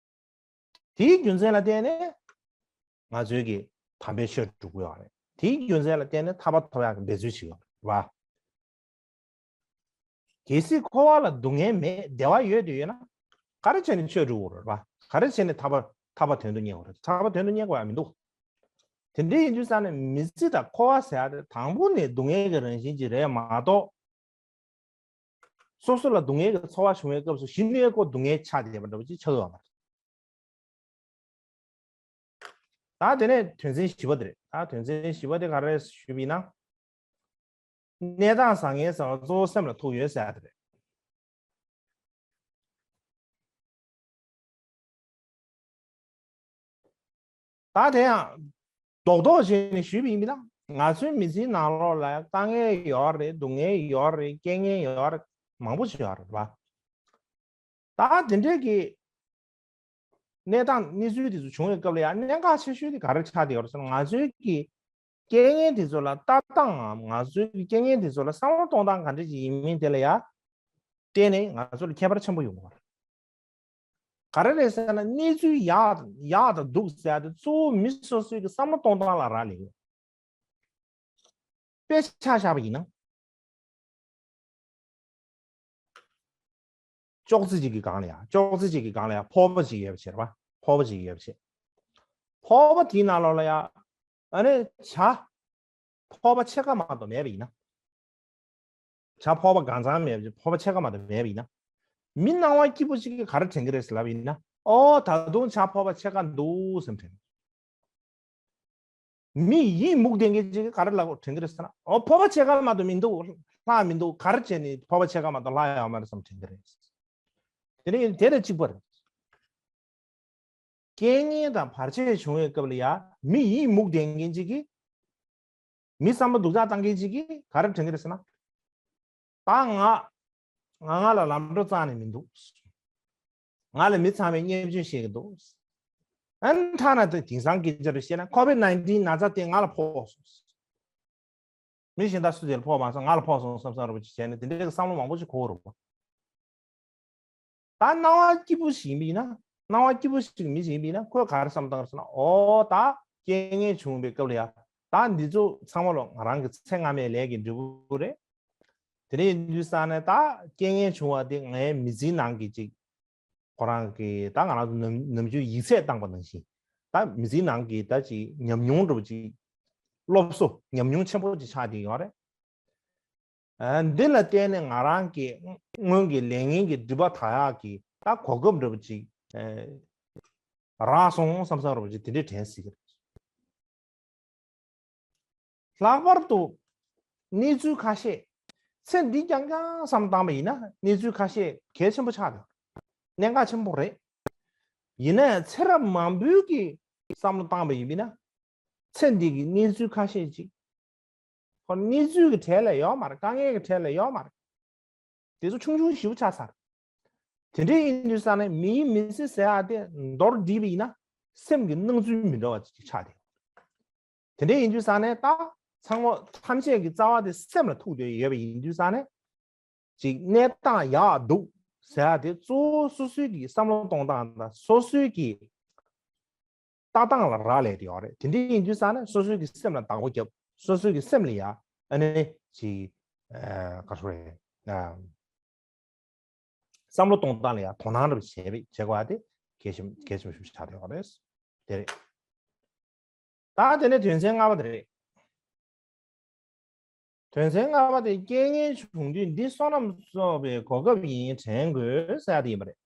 དེའི་རྒྱུ་མཚན་ལ་བརྟེན་ནས་ང་ཚོས་ཀྱི་དམ་པའི་ཆོས་སྒྲུབ་དགོས་པ་རེད། དེའི་རྒྱུ་མཚན་ལ་བརྟེན་ནས་ཐར་པ་ཐོབ་ཡག་གི་འབད་རྩོལ་བྱེད་དགོས་པ་རེད་བ། གལ་སྲིད་འཁོར་བ་ལ་སྡུག་བསྔལ་མེད་བདེ་བ་ཡོད་དེ་ཡོད་ན། ག་རེ་བྱས་ནས་ཆོས་སྒྲུབ་དགོས་རེད་བ། ག་རེ་བྱས་ནས་ཐར་པ་ཐར་པ་དོན་དུ་གཉེར་དགོས་རེད། ཐར་པ་དོན་དུ་གཉེར་དགོས་ཡ་མི་འདུག་དེ་འདྲ་ཡིན་དུས་ཙང་ནས་མི་ཚེ་དང་འཁོར་བ་ཟེར་ཡ་དེ་དང་པོ་ནས་སྡུག་བསྔལ་གྱི་རང་བཞིན་ཅིག་རེད་མ་གཏོགས། སོ་སོ་ལ་སྡུག་བསྔལ་གྱི་ཚོར་བ་བྱུང་བའི་སྐབས་སུ་གཞི་ནས་ཁོ་སྡུག་བསྔལ་ཆགས་བསྡད་པ་འདྲ་པོ་ཅིག་ཆགས་ཡོད་པ་རེད། ད་དེ་ནས་དོན་ཚན་བཞི་པ་དེ་རེད། ད་དོན་ཚན་བཞི་པ་དེ་ག་རེ་ཞུས་པ་ཡིན་ན། གནས་སྟངས་བཟང་ངན་ཟེར་བ་གཙོ་བོ་སེམས་ལ་ཐུག་ཡོད་ཟེར་ཡ་དེ་རེད། ད་དེ་ཡང་རྡོག་རྡོག་བྱས་ནས་ཞུས་པ་ཡིན་པ་ན། ང་ཚོའི་མི་ཚེའི་ནང་ལོགས་ལ་དཀའ་ངལ་ཡོད་རེད། སྡུག་བསྔལ་ཡོད་རེད། རྐྱེན་ངན་ཡོད་རེད། མང་པོ་ཞིག་ཡོད་རེད་བ། ད་དེ་འདྲའི་གི་གནས་སྟངས་གནས་ཚུལ་དེ་ཚོ་བྱུང་བའི་སྐབས་ལ་ཡང་གནད་འགག་ཆེ་ཤོས་དེ་ག་རེ་ཆགས་བསྡད་ཡོད་རེད་ཟེར་ན། ང་ཚོའི་གི་རྐྱེན་ངན་དེ་ཚོ་ལ་ལྟ་སྟངས་ངམ། ང་ཚོའི་གི་རྐྱེན་ངན་དེ་ཚོ་ལ་བསམ་བློ་གཏོང་སྟངས་ག་འདྲ་ཞིག་ཡིན་མིན་དེ་ལ་ཡང་བརྟེན་ནས་ང་ཚོ་ལ་ཁྱད་པར་ཆེན་པོ་ཡོང་གི་རེད། ག་རེ་རེད་ཟེར་ན། གནས་ཚུལ་ཡག་ཡག་དང་སྡུག་ཟེར་ཡ་དེ་གཙོ་བོ་མི་སོ་སོའི་གི་བསམ་བློ་གཏོང་སྟངས་ལ་རག་ལས་ཡོད། དཔེ་ཆ་བཞག་པ་ཡིན་ན། ཅོག་ཙེ་གཅིག་གི་སྒང་ལ་ཡ། ཅོག་ཙེ་གཅིག་གི་སྒང་ལ་ཡ་ཕོར་པ་གཅིག་ཡོད་པ་བྱས་རེད་བ། ཕོར་པ་གཅིག་ཡོད་པ་བྱས། ཕོར་པ་དེའི་ནང་ལོགས་ལ་ཡ། ཨ་ནི་ཇ། ཕོར་པ་ཕྱེད་ཀ་མ་གཏོགས་མེད་པ་ཡིན་ན། ཇ་ཕོར་པ་གང་ཚང་མེད་པ་ཅིག་ཕོར་པ་ཕྱེད་ཀ་མ་གཏོགས་མེད་པ་ཡིན་ན། མི་སྣང་བ་སྐྱིད་པོ་ཅིག་གིས་ག་རེ་དྲན་གི་རེད་ཟེར་ལབ་པ་ཡིན་ན། ཨོ་ད་དུང་ཇ་ཕོར་པ་ཕྱེད་ཀ་འདུག་སེམས་དྲན། མི་ཡིད་མུག་ལྡན་མཁན་ཅིག་གིས་ག་རེ་ལབ་དྲན་གི་རེད་ཟེར་ན། ཨོ་ཕོར་པ་ཕྱེད་ཀ་མ་གཏོགས་མི་འདུག་ལྷག་མི་འདུག་ག་རེ་བྱས་ནས་ཕོར་པ་ཕྱེད་ཀ་མ་གཏོགས་ལྷག་ཡོད་མ་རེད་བསམ་དྲན་གི་རེད། དེ་ནི་དེ་ལ་གཅིག་པ་རེད། རྐྱེན་ངན་དང་བར་ཆད་བྱུང་བའི་སྐབས་ལ་ཡ་མི་ཡིད་མུག་ལྡན་མཁན་ཅིག་གིས་མི་བསམ་བློ་སྡུག་ཅག་བཏང་མཁན་ཅིག་གིས་ག་རེ་དྲན་གི་རེད་ཟེར་ན། ད་ང་ང་ང་ལ་ལམ་འགྲོ་རྩ་ནས་མི་འདུག་ང་ལ་མི་ཚང་མས་བརྙས་བཅོས་བྱེད་ཀྱི་འདུག་ཨ་ནི་ཐ་ན་དེ་དེང་སང་སྐད་ཆ་རེ་བཤད་ན་ཁོ་བིད་ནའིན་ཊིན་ན་ཚ་དེ་ང་ལ་ཕོག་སོང་། མི་གཞན་དག་སུ་དེ་ལ་ཕོག་མ་སོང་། ང་ལ་ཕོག་སོང་བསམ་བསམ་རེ་བ་ཅིག་བྱས་ནས་དེ་འདྲའི་བསམ་བློ་མང་པོ་ཞིག་འཁོར་རེད་བ། ད་སྣང་བ་སྐྱིད་པོ་ཞིག་ཡིན་པ་ཡིན་ན། སྣང་བ་སྐྱིད་པོ་ཞིག་མི་ཞིག་ཡིན་པ་ཡིན་ན་ཁོས་ག་རེ་བསམ་བཏང་རེད་ཟེར་ན། ཨོ་ད་རྐྱེན་ངན་བྱུང་བའི་སྐབས་ལ་ཡ། ད་འདི་ཚོ་ཚང་མ་ལོ་ང་རང་གི་ཚེ་སྔ་མའི་ལས་ཀྱི་འབྲས་བུ་རེད། དེ་འདྲ་ཡིན་དུས་ཙང་ནས་ད་རྐྱེན་ངན་བྱུང་བ་དེ་ངའི་མི་ཚེའི་ནང་གི་ཅིག་ཁོ་རང་གི་ད་ང་རང་ཚོ་ནམ་ནམ་རྒྱུན་ཡིག་ཚད་བཏང་པ་ནང་བཞིན། ད་མི་ཚེའི་ནང་གི་ད་ཅིག་ཉམས་མྱོང་འདྲ་པོ་ཅིག་སློབ་གསོ་ཉམས་མྱོང་ཆེན་པོ་ཅིག་ཆགས་བསྡད་ཡོད་རེད། ཨ་འདི་ལ་བརྟེན་ནས་ང་རང་གི་སྔོན་གྱི་ལས་ངན་གྱི་སྒྲིབ་པ་དག་ཡག་གི་ད་གོ་སྐབས་འདྲ་པོ་ཅིག་ཨ་རག་སོང་བསམ་བསམ་འདྲ་པོ་ཅིག་དེ་འདྲའི་དྲན་སྲིད་ཀྱི་རེད། ལྷག་པར་དུ་གནས་ཚུལ་ཁ་ཤས། ཚེ་འདི་རྐྱང་རྐྱང་བསམ་བཏང་བ་ཡིན་ན་གནས་ཚུལ་ཁ་ཤས་གལ་ཆེན་པོ་ཆགས་འདུག་གནད་འགག་ཆེན་པོ་རེད། ཡིན་ན་ཡང་ཚེ་རབས་མང་པོའི་གི་བསམ་བློ་བཏང་བ་ཡིན་པ་ཡིན་ན། ཚེ་འདི་གི་གནས་ཚུལ་ཁ་ཤས་ཅིག་ཁོ་གནས་ཚུལ་གྱི་གྲས་ལ་ཡོད་མ་རེད། དཀའ་ངལ་གྱི་གྲས་ལ་ཡོད་མ་རེད། དེ་ཚོ་ཆུང་ཆུང་ཞེ་པོ་ཆགས་ཚར། དེ་འདྲ་ཡིན་དུས་ཙང་ནས་མིའི་མི་ཚེ་ཟེར་ཡ་དེ་མདོར་བསྡུས་པ་ཡིན་ན་སེམས་ཀྱི་སྣང་ཚུལ་མི་འདྲ་བ་ཅིག་ཆགས་ཏེ། དེ་འདྲ་ཡིན་དུས་ཙང་ནས་ད་ཚང་མ་ཐམས་ཅད་ཀྱི་རྩ་བ་དེ་སེམས་ལ་ཐུག་བསྡད་ཡོད་པ་ཡིན་དུས་ཙང་ནས། ཅིག་གནས་སྟངས་ཡག་སྡུག་ཟེར་ཡ་དེ་གཙོ་བོ་སོ་སོའི་གི་བསམ་བློ་གཏོང་སྟངས་དང་སོ་སོའི་གི་ལྟ་སྟངས་ལ་རག་ལས་ཏེ་ཡོད་རེད། དེ་འདྲ་ཡིན་དུས་ཙང་ནས་སོ་སོའི་གི་སེམས་ལ་བདག་པོ་རྒྱབ། སོ་སོའི་གི་སེམས་ལ་ཡ་ཨ་ནི་ཅིག་ཨ་ག་རེ་ཟེར་དགོས་རེད། ཨ་བསམ་བློ་གཏོང་སྟངས་ལ་ཡ་དོ་སྣང་རེ་བྱེད་པ་བྱེད་དགོས་པ་དེ་གལ་ཆེན་གལ་ཆེན་པོ་ཞིག་ཆགས་བསྡད་ཡོད་རེད། དེ་རེད། ད་དེ་ནས་དོན་ཚན་ལྔ་པ་དེ་རེད། དོན་ཚན་ལྔ་པ་དེ་རྐྱེན་ངན་བྱུང་དུས་འདི་བསོད་ནམས་གསོག་པའི་གོ་སྐབས་ཡིན་དྲན་དགོས་ཟེར་ཡ་དེ་ཡིན་པ་རེད།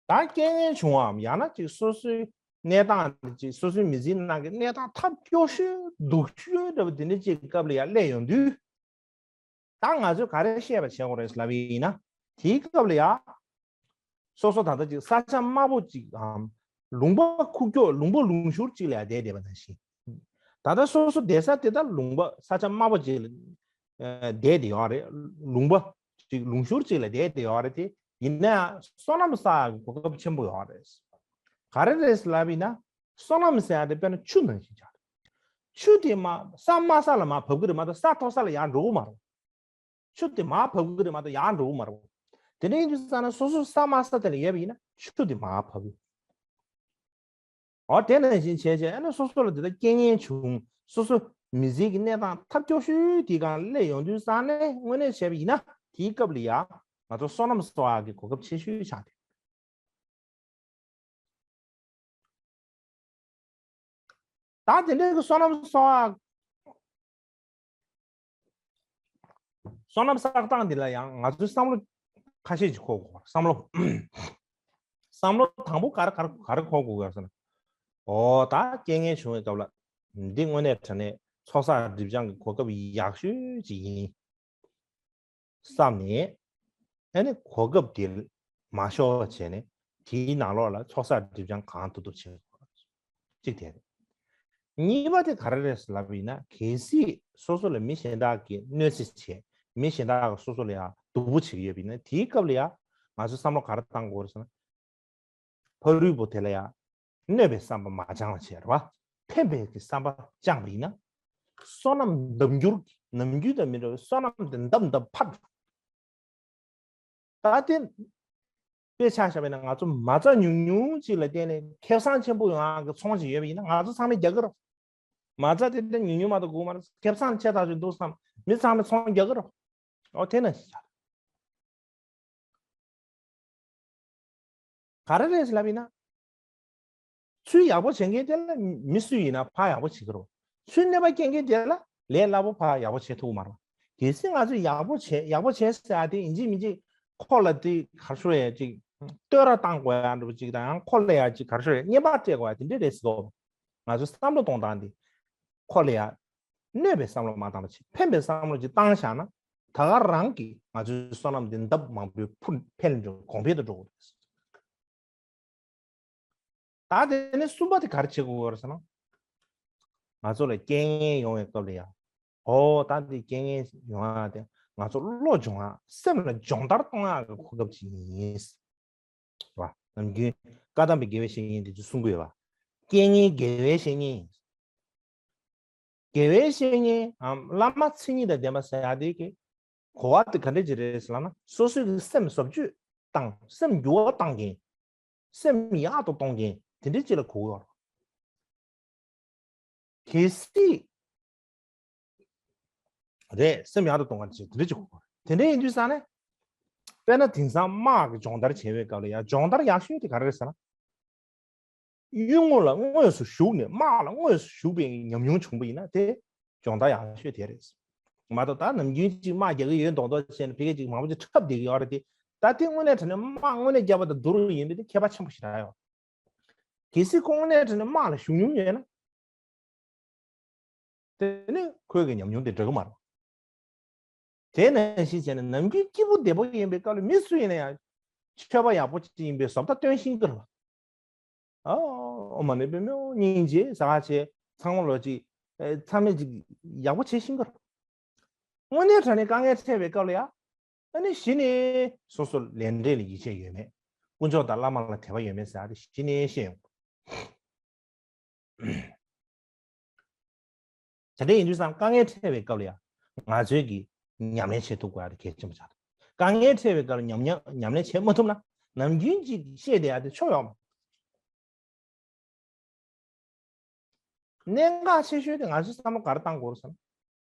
ད་རྐྱེན་ངན་བྱུང་བའམ་ཡང་ན་ཅིག་སོ་སོའི་གནས་སྟངས་དེ་ཅིག་སོ་སོའི་མི་ཚེའི་ནང་གི་གནས་སྟངས་ཐབས་སྐྱོ་ཤོས་སྡུག་ཤོས་འདྲ་བོ་དེ་འདྲ་ཅིག་སྐབས་ལ་ཡང་སླེབས་ཡོང་དུས། ད་ང་ཚོས་ག་རེ་བཤད་པ་བྱེད་དགོས་རེད་ལབ་པ་ཡིན་ན། དེའི་སྐབས་ལ་ཡང་། སོ་སོ་ད་ལྟ་ཅིག་ས་ཆ་དམའ་པོ་ཅིག་གམ། ལུང་པ་ཁུག་ཀྱོག་ལུང་པ་ལུང་ཤུར་ཅིག་ལ་ཡང་བསྡད་བསྡད་པ་ནང་བཞིན། ད་ལྟ་སོ་སོ་བསྡད་ས་དེ་ད་ལུང་པ་ས་ཆ་དམའ་པོ་ཅིག་ལ་ཨ་བསྡད་བསྡད་ཡོད་རེད། ལུང་པ་ཅིག་ལུང་ཤུར་ཅིག་ལ་བསྡད་བསྡད་ཡོད་རེད་དེ། ཡིན་ན་ཡང་བསོད་ནམས་བསགས་ཡག་གི་གོ་སྐབས་ཆེན་པོ་ཡོད་རེད། ག་རེ་རེད་ལབ་ཡིན་ན། བསོད་ནམས་ཟེར་ཡ་དེ་དཔེར་ན་ཆུ་ནང་བཞིན་ཆགས་རེད། ཆུ་དེ་མ་ས་དམའ་ས་ལ་མར་བབས་ཀྱི་རེད་མ་གཏོགས་ས་མཐོ་ས་ལ་ཡར་འགྲོ་གི་མ་རེད། ཆུ་དེ་མར་བབས་ཀྱི་རེད་མ་གཏོགས་ཡར་འགྲོ་གི་མ་རེད། དེ་འདྲ་ཡིན་དུས་ཙང་ན་སོ་སོ་ས་དམའ་ས་དེ་ལ་ཡོད་པ་ཡིན་ན་ཆུ་དེ་མར་བབས་ཀྱི། འོ་དེ་ནང་བཞིན་བྱས་བྱས་ཨ་ནི་སོ་སོ་ལ་དེ་ལྟར་རྐྱེན་ངན་བྱུང་། སོ་སོ་མི་ཚེ་གི་གནས་སྟངས་ཐབས་སྐྱོ་ཤོས་དེའི་སྒང་སླེབས་ཡོང་དུས་ཙང་ནས་དངོས་གནས་བྱས་པ་ཡིན་ན་དེའི་སྐབས་ལ་ཡང་ང་ཚོ་བསོད་ནམས་གསོག་ཡག་གི་གོ་སྐབས་ཆེ་ཤོས་ཆགས་ཏེ། ད་དེ་འདྲའི་གི་བསོད་ནམས་གསོག་ཡག་བསོད་ནམས་བསགས་སྟངས་འདི་ལ་ཡང་ང་ཚོའི་བསམ་བློ་ཁ་ཤས་ཅིག་འཁོར་དགོས། བསམ་བློ། བསམ་བློ་དང་པོ་ག་རེ་ག་རེ་ག་རེ་འཁོར་དགོས་ཟེར་ན། འོ་ད་རྐྱེན་ངན་བྱུང་བའི་སྐབས་ལ་འདི་དངོས་གནས་དྲང་གནས་ཚོགས་བསགས་སྒྲིབ་སྦྱང་གི་གོ་སྐབས་ཡག་ཤོས་ཅིག་ཡིན། བསམ་ནས། ཨ་ནི་གོ་སྐབས་དེ་མ་ཤོར་བ་བྱས་ནས་དེའི་ནང་ལོགས་ལ་ཚོགས་བསགས་སྒྲིབ་སྦྱང་གང་ཐུབ་ཐུབ་བྱེད་དགོས། གཅིག་དེ་རེད། གཉིས་པ་དེ་ག་རེ་རེད་ལབ་པ་ཡིན་ན། གལ་སྲིད་སོ་སོ་ལ་མི་གཞན་དག་གིས་གནོད་འཚེ་བྱས། མི་གཞན་དག་གིས་སོ་སོ་ལ་ཡང་སྡུག་པོ་བྱེད་ཀྱི་ཡོད་པ་ཡིན་ན་དེའི་སྐབས་ལ་ཡང་ང་ཚོས་བསམ་བློ་ག་རེ་བཏང་དགོས་རེད་ཟེར་ན། ཕ་རོལ་པོ་དེ་ལ་ཡང་གནོད་པའི་བསམ་པ་མ་བཅངས་པ་བྱས་རེད་བ། ཕན་པའི་གི་བསམ་པ་བཅངས་པ་ཡིན་ན། བསོད་ནམས་ལྡབ་འགྱུར་གྱིས་ནམ་རྒྱུན་དང་མི་འདྲ་བའི་བསོད་ནམས་དེ་ལྡབ་ལྡབ་འཕར་འགྲོ། ད་དེ་དཔེ་ཆ་བཞག་པ་ཡིན་ན་ང་ཚོ་མ་རྩ་ཉུང་ཉུང་ཅིག་ལ་བརྟེན་ནས་ཁེ་བཟང་ཆེན་པོ་ཡོང་ཡག་གི་ཚོང་ཅིག་ཡོད་པ་ཡིན་ན་ང་ཚོ་ཚང་མས་རྒྱག་གི་རེད། མ་རྩ་དེ་འདྲ་ཉུང་ཉུང་མ་གཏོགས་དགོས་མ་རེད། ཁེ་བཟང་ཆེ་ཐག་ཆོད་འདུག་བསམ་མི་ཚང་མས་ཚོང་རྒྱག་གི་རེད། ཨོ་དེ་ནང་བཞིན་ཆགས། ག་རེ་རེད་ལབ་ཡིན་ན། ཚུལ་ཡག་པོ་བྱེད་མཁན་དེ་ལ་མི་སུ་ཡིན་ན་ཕར་ཡག་པོ་བྱེད་ཀྱི་རེད། ཚུལ་གནོད་པ་སྐྱེལ་མཁན་དེ་ལ་ལས་སླ་པོ་ཕར་ཡག་པོ་བྱེད་ཐུབ་ཀྱི་མ་རེད། གལ་སྲིད་ང་ཚོས་ཡག་པོ་བྱེད་ཡག་པོ་བྱེད་ཟེར་ཡ་དེ་ཡིན་གཅིག་མིན་གཅིག་ཁོ་ལ་དེ་ག་རེ་ཞུ་ཡ་ཅིག་བསྟོད་ར་བཏང་དགོས་ཡ་འདྲ་པོ་ཅིག་དང་ཡང་ཁོ་ལ་ཡ་ཅིག་ག་རེ་ཞུ་ཡ་བརྙས་པ་སྤྲད་དགོས་ཡ་དེ་འདྲ་རེད་ཟེར་གོ། ང་ཚོའི་བསམ་བློ་གཏོང་སྟངས་དེ་ཁོ་ལ་ཡ་གནོད་པའི་བསམ་བློ་མ་བཏང་པ་བྱས་ཕན་པའི་བསམ་བློ་ཅིག་བཏང་བཞག་ན་ད་ག་རང་གིས་ང་ཚོའི་བསོད་ནམས་དེ་ལྡབ་མང་པོས་འཕེལ་འགྲོ་གོང་འཕེལ་དུ་འགྲོ་གི་རེད། ད་དེ་ནས་གསུམ་པ་དེ་ག་རེ་བྱེད་དགོས་རེད་ཟེར་ན། ང་ཚོ་ལ་རྐྱེན་ངན་ཡོང་བའི་སྐབས་ལ་ཡང་། ཨོ་ད་འདི་རྐྱེན་ངན་ཡོང་ཡ་དེ་ང་ཚོ་བློ་སྦྱོང་ཡ་སེམས་ལ་སྦྱོང་བརྡར་གཏོང་ཡ་གི་གོ་སྐབས་ཅིག་ཡིན། རེད་བ། ནམ་རྒྱུན་བཀའ་གདམས་པའི་དགེ་བའི་བཤེས་གཉེན་དེ་ཚོས་གསུང་གི་ཡོད་པ། རྐྱེན་ངན་དགེ་བའི་བཤེས་གཉེན་ཡིན། དགེ་བའི་བཤེས་གཉེན་འམ་བླ་མ་མཚན་ཉིད་དང་ལྡན་པ་ཟེར་ཡ་དེ་གི་གོ་བ་དེ་ག་འདྲ་ཅིག་རེད་ཟེར་ལབ་ན་སོ་སོའི་གི་སེམས་བཟོ་བཅོས་བཏང་སེམས་འགྱུར་བ་བཏང་མཁན། སེམས་ཡག་ཏུ་གཏོང་མཁན་དེ་འདྲ་ཅིག་ལ་གོ་གི་ཡོད་རེད། གལ་སྲིད། རེད་སེམས་ཡག་ཏུ་གཏོང་མཁན་ཅིག་དེ་འདྲ་ཅིག་གོ་གི་ཡོད་རེད། དེ་འདྲ་ཡིན་དུས་ཙང་ནས། དཔེར་ན་དེང་སང་དམག་གི་སྦྱོང་བརྡར་བྱེད་པའི་སྐབས་ལ་ཡང་སྦྱོང་བརྡར་ཡག་ཤོས་དེ་ག་རེ་རེད་ཟེར་ན། གཡུལ་ངོ་ལ་དངོས་སུ་ཞུགས་ནས་དམག་ལ་དངོས་སུ་ཞུགས་པའི་ཉམས་མྱོང་བྱུང་པ་ཡིན་ན་དེ་སྦྱོང་བརྡར་ཡག་ཤོས་དེ་རེད། མ་གཏོགས་ད་ནམ་རྒྱུན་གཅིག་དམག་རྒྱག་གི་ཡོད་མདོག་མདོག་བྱས་ནས་ཕ་གི་གཅིག་མང་པོ་ཅིག་འཁྲབ་བསྡད་ཀྱི་ཡོད་རེད་དེ། ད་དེ་དངོས་གནས་དྲང་གནས་དམག་དངོས་གནས་རྒྱབ་པ་དང་སྡུག་རུ་ཡིན་པས་དེ་ཁྱད་པར་ཆེན་པོ་ཞེ་དྲག་ཡོད། གལ་སྲིད་ཁོ་དངོས་གནས་དྲང་གནས་དམག་ལ་ཞུགས་མྱོང་ཡོད་ན། དེ་ནི་ཁོའི་གི་ཉམས་མྱོང་དེ་འདྲ་གི་མ་རེད། དེ་ནང་བཞིན་བྱས་ནས་ནམ་རྒྱུན་སྐྱིད་པོ་བདེ་པོ་ཡིན་པའི་སྐབས་ལ་མི་སུ་ཡིན་ན་ཡང་ཆོས་པ་ཡག་པོ་ཅིག་ཡིན་པའི་བཟོ་ལྟ་སྟོན་ཤེས་ཀྱི་རེད་བ། ཨོ་མ་ནི་པའི་མིའོ་སྙིང་རྗེ་ཟ་བ་བྱས་ཚང་མ་ལོ་ཅིག་ཚང་མས་ཅིག་ཡག་པོ་བྱེད་ཤེས་ཀྱི་རེད། དངོས་གནས་དྲང་གནས་དཀའ་ངལ་འཕྲད་པའི་སྐབས་ལ་ཡང་ཨ་ནི་གཞི་ནས་སོ་སོ་ལས་འབྲས་ལ་ཡིད་ཆེས་ཡོད་མེད། དཀོན་མཆོག་དང་བླ་མ་ལ་དད་པ་ཡོད་མེད་ཟེར་ཡ་དེ་གཞི་ནས་ཤེས་ཡོང་། དེ་འདྲ་ཡིན་དུས་ཙང་དཀའ་ངལ་འཕྲད་པའི་སྐབས་ལ་ཡང་ང་ཚོས་ཀྱིས་ཉམས་ལེན་བྱེད་ཐུབ་དགོས་ཡ་དེ་གལ་ཆེན་པོ་ཆགས་འདུག་དཀའ་ངལ་འཕྲད་པའི་སྐབས་ལ་ཉམས་ཉམས་ཉམས་ལེན་བྱེད་མ་ཐུབ་ན་ནམ་རྒྱུན་གཅིག་བཤད་བསྡད་ཡ་དེ་ཆོ་ཡོང་། གནད་འགག་ཆེ་ཤོས་དེ་ང་ཚོས་བསམ་བློ་ག་རེ་བཏང་དགོས་རེད་ཟེར་ན།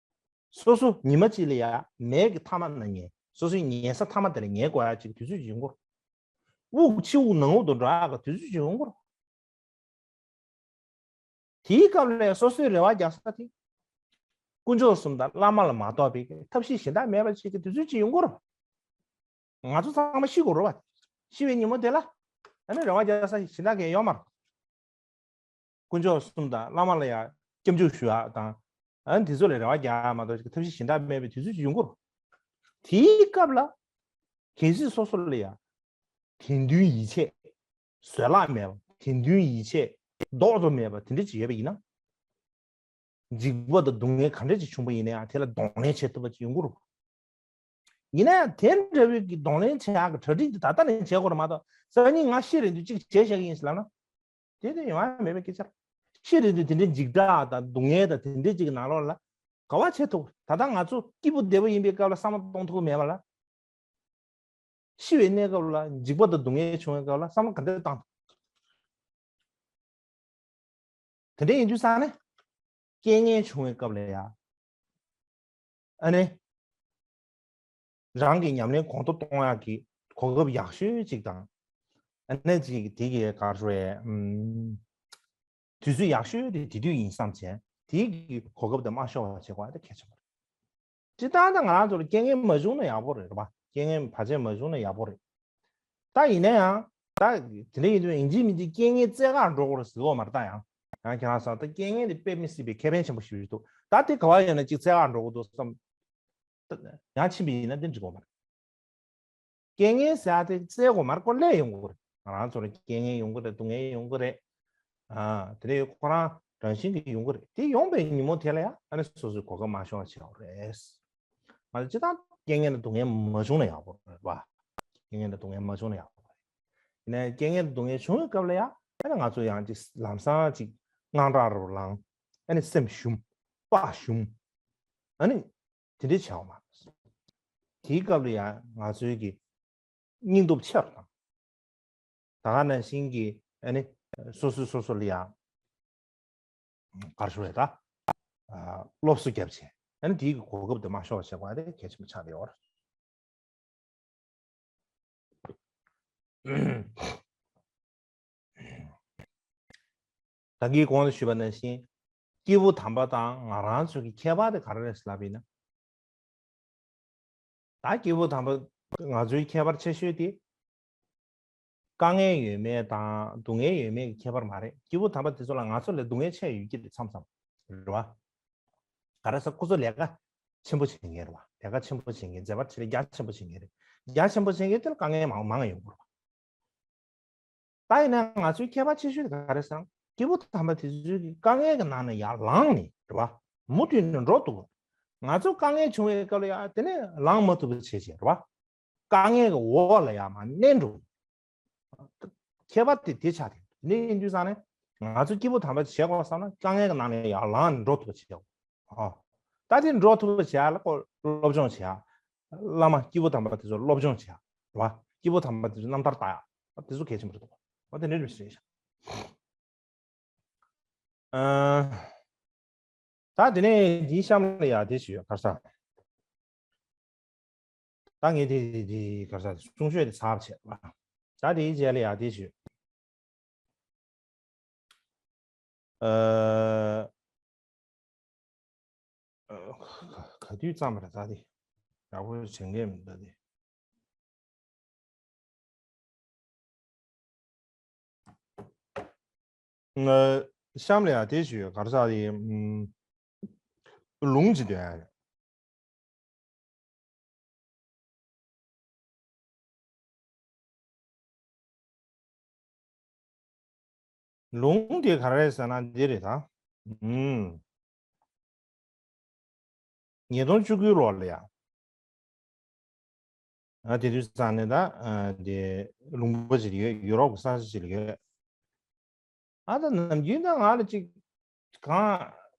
སོ་སོ་ཉི་མ་གཅིག་ལ་ཡ་མལ་གྱི་མཐའ་མ་ན་ཉལ། སོ་སོའི་ཉལ་ས་མཐའ་མ་དེ་ལ་ཉལ་དགོས་ཡ་ཅིག་དུས་ཚོད་ཅིག་ཡོང་གི་རེད། དབུགས་ཕྱི་དབུགས་ནང་དབུགས་དང་འགྲོ་ཡག་གི་དུས་ཚོད་ཅིག་ཡོང་གི་རེད། དེའི་སྐབས་ལ་སོ་སོའི་རེ་བ་རྒྱག་ས་དེ། དཀོན་མཆོག་གསུམ་དང་བླ་མ་ལ་མ་གཏོགས་པའི་ཐབས་ཤེས་གཞན་དག་མེད་པ་ཞིག་གི་དུས་ཚོད་ཅིག་ཡོང་གི་རེད། ང་ཚོ་ཚང་མ་ཤི་དགོས་རེད་བ། ཤི་བའི་ཉིན་མོ་དེ་ལ་ཨ་ནི་རེ་བ་རྒྱག་ས་ཞིག་གཞན་དག་གས་ཡོད་མ་རེད། དཀོན་མཆོག་གསུམ་དང་བླ་མ་ལ་ཡང་སྐྱབས་འཇུག་ཞུ་ཡག་དང་། ཨ་ནི་དེ་ཚོ་ལ་རེ་བ་རྒྱག་ཡག་མ་གཏོགས་ཐབས་ཤེས་གཞན་དག་མེད་པའི་དུས་ཚོད་ཅིག་ཡོང་གི་རེད། དེའི་སྐབས་ལ་གལ་སྲིད་སོ་སོ་ལ་ཡང་དགེ་འདུན་ཡིད་ཆེས། བཟོད་གླགས་མེད་པ། དགེ་འདུན་ཡིད་ཆེས་ལྡོག་ཏུ་མེད་པ་དེ་འདྲ་ཅིག་ཡོད་པ་ཡིན་ན། འཇིགས་པ་དང་སྡུག་བསྔལ་ག་འདྲ་ཅིག་བྱུང་པ་ཡིན་ན་ཡང་དེ་ལ་གདོང་ལེན་བྱེད་ཐུབ་པ་ཅིག་ཡོང་གི་རེད། ཡིན་ན་ཡང་དེ་འདྲ་བའི་གི་གདོང་ལེན་བྱེད་ཡག་གི་གྲ་སྒྲིག་དེ་ད་ལྟ་ནས་བྱེད་དགོས་རེད་མ་གཏོགས་སང་ཉིན་ང་ཤི་རན་དུས་གཅིག་བྱས་བཞག་གི་ཡིན་ཟེར་ལབ་ན། དེ་དེ་ཡོང་ཡ་མེད་པའི་སྐད་ཆ་རེད། ཤི་རན་དུས་དེ་འདྲའི་འཇིགས་སྐྲག་དང་སྡུག་བསྔལ་དང་དེ་འདྲའི་ཅིག་གི་ནང་ལོགས་ལ་ག་བ་བྱེད་ཐུབ། ད་ལྟ་ང་ཚོ་སྐྱིད་པོ་བདེ་པོ་ཡིན་པའི་སྐབས་ལ་བསམ་བློ་གཏོང་ཐུབ་མེད་པ་ལ། ཤི་བའི་གནས་སྐབས་ལ་འཇིགས་པ་དང་སྡུག་བསྔལ་བྱུང་བའི་སྐབས་ལ་བསམ་བློ་ག་འདྲ་བཏང་། དེ་འདྲ་ཡིན་དུས་ཙང་ནས་རྐྱེན་ངན་བྱུང་བའི་སྐབས་ལ་ཡང་ཨ་ནི་རང་གི་ཉམས་ལེན་གོང་མཐོར་གཏོང་ཡག་གི་གོ་སྐབས་ཡག་ཤོས་ཅིག་དང་། ཨ་ནི་ཅིག་དེ་གི་ག་རེ་ཟེར་དགོས་རེད། ཨམ། དུས་ཚོད་ཡག་ཤོས་དེ་དེ་དུས་ཡིན་བསམ་བྱས་དེའི་གི་གོ་སྐབས་དེ་མ་ཤོར་བ་བྱེད་དགོས་པ་དེ་གལ་ཆེན་པོ་རེད། སྤྱིར་བཏང་ད་ང་རང་ཚོ་ལ་རྐྱེན་ངན་མ་བྱུང་ན་ཡག་པོ་རེད། རེད་པ། རྐྱེན་ངན་བར་ཆད་མ་བྱུང་ན་ཡག་པོ་རེད། ད་ཡིན་ན་ཡང་ད་དེ་འདྲ་ཡིན་དུས་ཡིན་གཅིག་མིན་གཅིག་རྐྱེན་ངན་བཙལ་གར་འགྲོ་དགོས་རེད་ཟེར་གོ་མ་རེད། ད་ཡང་ཡང་ཁྱེད་རང་ཚོ་ད་རྐྱེན་ངན་དེ་དཔེ་མི་སྲིད་པའི་ཁེ་ཕན་ཆེན་པོ་ཞིག་རེད་འདུག་ད་དེ་ག་བ་ཡོད་ན་གཅིག་བཙལ་གར་འགྲོ་དགོས་འདུག་བསམ། ཡང་ཕྱིན་པ་ཡིན་ན་དེ་འགྲིག་གོ་མ་རེད། རྐྱེན་ངན་ཟེར་ཡ་དེ་བཙལ་དགོས་མ་རེད། ཁོ་སླེབས་ཡོང་གི་རེད། ང་རང་ཚོ་ལ་རྐྱེན་ངན་ཡོང་གི་རེད། སྡུག་བསྔལ་ཡོང་གི་རེད། ཨ། དེ་ནས་ཁོ་རང་རང་བཞིན་གྱིས་ཡོང་གི་རེད། དེ་ཡོང་པའི་ཉིན་མོ་དེ་ལ་ཡང་ཨ་ནི་སོ་སོའི་གོ་སྐབས་མ་ཤོར་བ་བྱེད་དགོས་རེད། ང་ཚོ་སྤྱིར་བཏང་རྐྱེན་ངན་དང་སྡུག་བསྔལ་མ་བྱུང་ན་ཡག་པོ་རེད་པ། རྐྱེན་ངན་དང་སྡུག་བསྔལ་མ་བྱུང་ན་ཡག་པོ་རེད། ཡིན་ནའི་རྐྱེན་ངན་དང་སྡུག་བསྔལ་བྱུང་བའི་སྐབས་ལ་ཡང་ཨ་ནི་ང་ཚོ་ཡང་ཅིག་ལམ་སང་ཅིག་དངངས་སྐྲག་རུ་ལངས། ཨ་ནི་སེམས་ཞུམ། བག་ཞུམ། ཨ་ནི་དེ་འདྲའི་བྱ་བ་མ་རེད། དེའི་སྐབས་ལ་ཡང་ང་ཚོའི་གི་སྙིང་སྟོབས་ཆེ་རུ་བཏང་། ད་ག་ནང་བཞིན་གྱི་ཨ་ནི་སོ་སོས་སོ་སོ་ལ་ཡང་ག་རེ་ཞུ་རེད་ད། ཨ། སློབ་གསོ་བརྒྱབ་བྱས་ཨ་ནི་དེའི་གི་གོ་སྐབས་དེ་མ་ཤོར་བ་བྱེད་དགོས་པ་དེ་གལ་ཆེན་པོ་ཆགས་བསྡད་ཡོད་རེད། ད་གིན་གོང་དུ་ཞུས་པ་ནང་བཞིན་སྐྱེས་བུ་དམ་པ་དང་ང་རང་ཚོ་གི་ཁྱད་པར་དེ་ག་རེ་རེད་ལབ་ཡིན་ན། ད་སྐྱེས་བུ་དམ་པ་ང་ཚོའི་ཁྱད་པར་ཆེ་ཤོས་དེ་དཀའ་ངལ་ཡོད་མེད་དང་སྡུག་བསྔལ་ཡོད་མེད་ཀྱི་ཁྱད་པར་མ་རེད། སྐྱེས་བུ་དམ་པ་དེ་ཚོ་ལ་ང་ཚོ་ལས་སྡུག་བསྔལ་ཆེ་ཡོད་ཀྱི་རེད་བསམ་བསམ་རེད་བ། ག་རེ་ཟེར་ཁོ་ཚོ་ལས་ཀ་ཆེན་པོ་བྱེད་མཁན་རེད་བ། ལས་ཀ་ཆེན་པོ་བྱེད་མཁན་མཛད་པ་ཆེ་རེད། རྒྱ་ཆེན་པོ་བྱེད་མཁན་རེད། རྒྱ་ཆེན་པོ་བྱེད་མཁན་དེ་ལ་དཀའ་ངལ་མང་མང་ཡོང་གི་རེད་བ། ད་ཡིན་ན་ང་ཚོའི་ཁྱད་པར་ཆེ་ཤོས་དེ་ག་རེ་ཟེར་ན། སྐྱེས་བུ་དམ་པ་དེ་ཚོའི་གི་དཀའ་ངལ་གྱི་ནང་ནས་ཡར་ལངས་ནས་རེད་བ། མུ་མཐུད་ནས་འགྲོ་ཐུབ། ང་ཚོ་དཀའ་ངལ་བྱུང་བའི་སྐབས་ལ་ཡང་དེ་ནས་ལངས་མ་ཐུབ་པ་བྱེད་བྱེད་རེད་བ། དཀའ་ངལ་གྱི་འོག་ལ་ཡང་མར་མནན་འགྲོ། ཁྱད་པར་དེ་དེ་ཆགས་དེ་འདི་ཡིན་དུས་ཙང་ནས་ང་ཚོ་སྐྱེས་བུ་དམ་པ་བྱེད་དགོས་བསམ་ན་དཀའ་ངལ་གྱི་ནང་ནས་ཡར་ལངས་ནས་འགྲོ་ཐུབ་པ་བྱེད་དགོས། ཨོ། ད་དེ་འགྲོ་ཐུབ་པ་བྱེད་ཡ་ལ་ཁོ་སློབ་སྦྱོང་བྱེད་ཡ། བླ་མ་སྐྱེས་བུ་དམ་པ་དེ་ཚོ་སློབ་སྦྱོང་བྱེད་ཡ། རེད་བ། སྐྱེས་བུ་དམ་པ་དེ་ཚོ་རྣམ་ཐར་ལྟ་ཡ། དེ་ཚོ་གལ་ཆེན་པོ་རེད་འདུག་ཨོ་དེ་འདྲ་རེད་ཤག་ཨ། ད་དེ་ནས་འདིའི་གཤམ་ལ་ཡ་དེ་ཞུ་ག་རེ་ཟེར། ད་ངས་དེ་དེ་དེ་ག་རེ་ཟེར་གསུང་ཆོས་དེ་ཚར་བྱས་པ། ད་དེའི་རྗེས་ལ་ཡ་དེ་ཞུ། ཨ། ག་དུས་བརྩམས་པ་རེད་ད་དེ། ཡག་པོ་བྱེད་མཁན་མི་འདུག་ད་དེ། ང་གཤམ་ལ་ཡ་དེ་ཞུ་ག་རེ་ཟེར་དེ། ཨམ། ལུང་ཅིག་འདོན་ཡ་རེད། ལུང་དེ་ག་རེ་རེད་ཟེར་ན་འདི་རེད་ད། ཨུམ། ཉིས་སྟོང་བཅུ་དགུའི་ལོ་ལ་ཡ། ང་དེ་དུས་ཙང་ནས་ད་ཨ་དེ་ལུང་པ་ཅིག་ཡོད། ཡུ་རོབ་ཀྱི་ས་ཆ་ཅིག་ལ་ཡོད། ཨ་ད་ནམ་རྒྱུན་ད་ང་ལ་ཅིག་གང་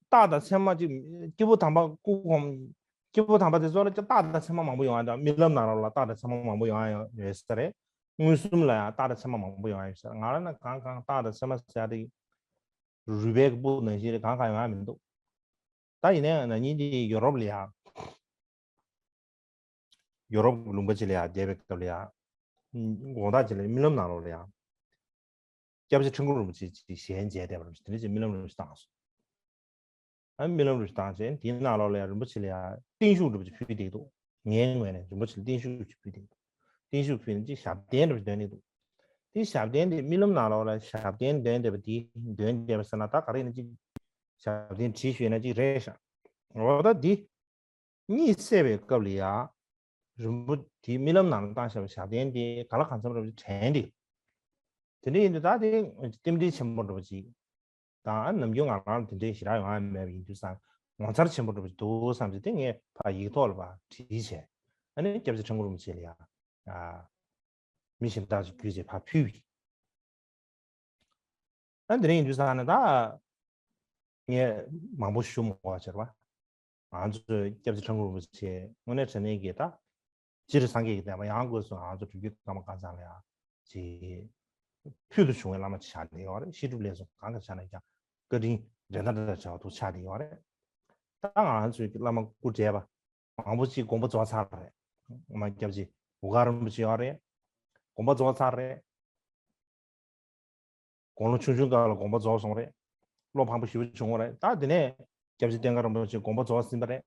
རྟགས་དང་མཚན་མ་ཅིག་སྐྱེས་བུ་དམ་པ་སྐུ་གོམས། སྐྱེས་བུ་དམ་པ་དེ་ཚོ་ལ་ཅིག་རྟགས་དང་མཚན་མ་མང་པོ་ཡོང་ཡ་འདུག་རྨི་ལམ་ནང་ལོགས་ལ་རྟགས་དང་མཚན་མ་མང་པོ་ཡོང་ཡ་ཡོད་ས་རེད། མངོན་སུམ་ལ་ཡང་རྟགས་དང་མཚན་མ་མང་པོ་ཡོང་ཡ་ཡོད་ས་རེད། ང་ལ་ན་གང་གང་རྟགས་དང་མཚན་མ་ཟེར་ཡ་དེ་རུས་པའི་སྤུ་ནང་བཞིན་རེད། གང་གང་ཡོང་ཡ་མི་འདུག་ད་ཡིན་ནའི་ན་ནིང་དེ་ཡུ་རོབ་ལ་ཡ། ཡུ་རོབ་ལུང་པ་ཅིག་ལ་ཡ་བསྡད་པའི་སྐབས་ལ་ཡ། དགོང་དག་ཅིག་ལ་རྨི་ལམ་ནང་ལོགས་ལ་ཡང་། སྐྱབས་རྗེ་ཁྲ་འགུ་རིན་པོ་ཆེ་ཅིག་ཞལ་མཇལ་བསྡད་པ་རེད། དེ་འདྲ་ཅིག་རྨི་ལམ་རིན་པོ་ཆེ་བཏང་སོང་། ཨ་རྨི་ལམ་རིན་པོ་ཆེ་བཏང་རྗེས་དེའི་ནང་ལོགས་ལ་ཡང་རིན་པོ་ཆེ་ལ་ཡང་བརྟན་བཞུགས་འདྲ་པོ་ཅིག་ཕུལ་བསྡད་འདུག་ངའི་ངོས་ནས་རིན་པོ་ཆེ་ལ་བརྟན་བཞུགས་ཅིག་ཕུལ་བསྡད་འདུག་བརྟན་བཞུགས་ཕུལ་ནས་ཅིག་ཞབས་བརྟན་འདྲ་པོ་ཅིག་འདོན་བསྡད་འདུག་དེ་ཞབས་བརྟན་དེ་རྨི་ལམ་ནང་ལོགས་ལ་ཞབས་བརྟན་འདོན་བསྡད་པ་དེ་འདོན་བསྡད་པ་ཟེར་ན་ད་ག་རེ་ཡིན་ན་ཅིག་ཞབས་བརྟན་བྲིས་ཞུས་ན་ཅིག་རེད་ཤག་འོ་ད་འདི། གཉིད་སད་པའི་སྐབས་ལ་ཡང་། རིན་པོ་དེའི་རྨི་ལམ་ནང་ལ་བཏང་བཞག་པའི་ཞབས་བརྟན་དེ་ག་ལ་གང་འཚམ་འདྲ་པོ་ཅིག་དྲན་ཏེ། དེ་འདྲ་ཡིན་དུས་ད་དེ་རྟེན་འབྲེལ་ཆེན་པོ་འདྲ་པོ་ཅིག་དང་ནམ་རྒྱུན་ང་རང་ལ་དེ་འདྲའི་ཞེ་དྲག་ཡོང་ཡ་མེད་པ་ཡིན་དུས་ཙང་ངོ་མཚར་ཆེན་པོ་འདྲ་པོ་ཅིག་འདུག་བསམ་བྱས་དེ་ངས་ཕར་ཡིག་ཐོག་ལ་ཕར་བྲིས་བྱས། ཨ་ནི་སྐྱབས་རྗེ་ཁྲ་འགུ་རིན་པོ་ཆེ་ལ་ཡང་། ཨ། མི་གཞན་དག་ཅིག་བརྒྱུད་བྱས་ཕར་ཕུལ་བ་ཡིན། ཨ་དེ་རིང་ཡིན་དུས་ཙང་ནས་ད། ངས་མང་པོ་ཞུ་མི་དགོས་པ་བྱས་རེད་པ། ང་ཚོས་སྐྱབས་རྗེ་ཁྲ་འགུ་རིན་པོ་ཆེ་དངོས་གནས་དྲང་གནས་ཀྱི་ད། སྤྱིར་སངས་རྒྱས་ཀྱི་བསྟན་པ་ཡང་སྒོས་སུ་ང་ཚོ་སྒྲུབ་བརྒྱུད་ཀརྨ་བཀའ་བརྒྱུད་ལ་ཡང་ཅིག་ཕུལ་དུ་བྱུང་བའི་བླ་མ་ཆགས་བསྡད་ཡོད་རེད། བཤད་སྒྲུབ་ལས་གསུམ་གང་ག་ཆ་ནས་ཀྱང་བཀའ་དྲིན་འགྲན་ཟླ་བྲལ་བ་དུ་ཆགས་བསྡད་ཡོད་རེད། ད་ང་ཚོའི་བླ་མ་སྐུ་བགྲེས་པ་མང་པོ་ཅིག་དགོངས་པ་རྫོགས་ཚར་རེད། ང་སྐྱབས་རྗེ་འུ་དཀར་རིན་པོ་ཆེ་ཡོད་རེད། དགོངས་པ་རྫོགས་ཚར་རེད། དགུང་ལོ་ཆུང་ཆུང་སྐབས་ལ་དགོངས་པ་རྫོགས་སོང་རེད། བློ་ཕམ་པོ་ཞེ་པོ་བྱུང་བ་རེད། ད་དེ་ནས་སྐྱབས་རྗེ་བསྟན་དགའ་རིན་པོ་ཆེ་དགོངས་པ་རྫོགས་ཟིན་པ་རེད།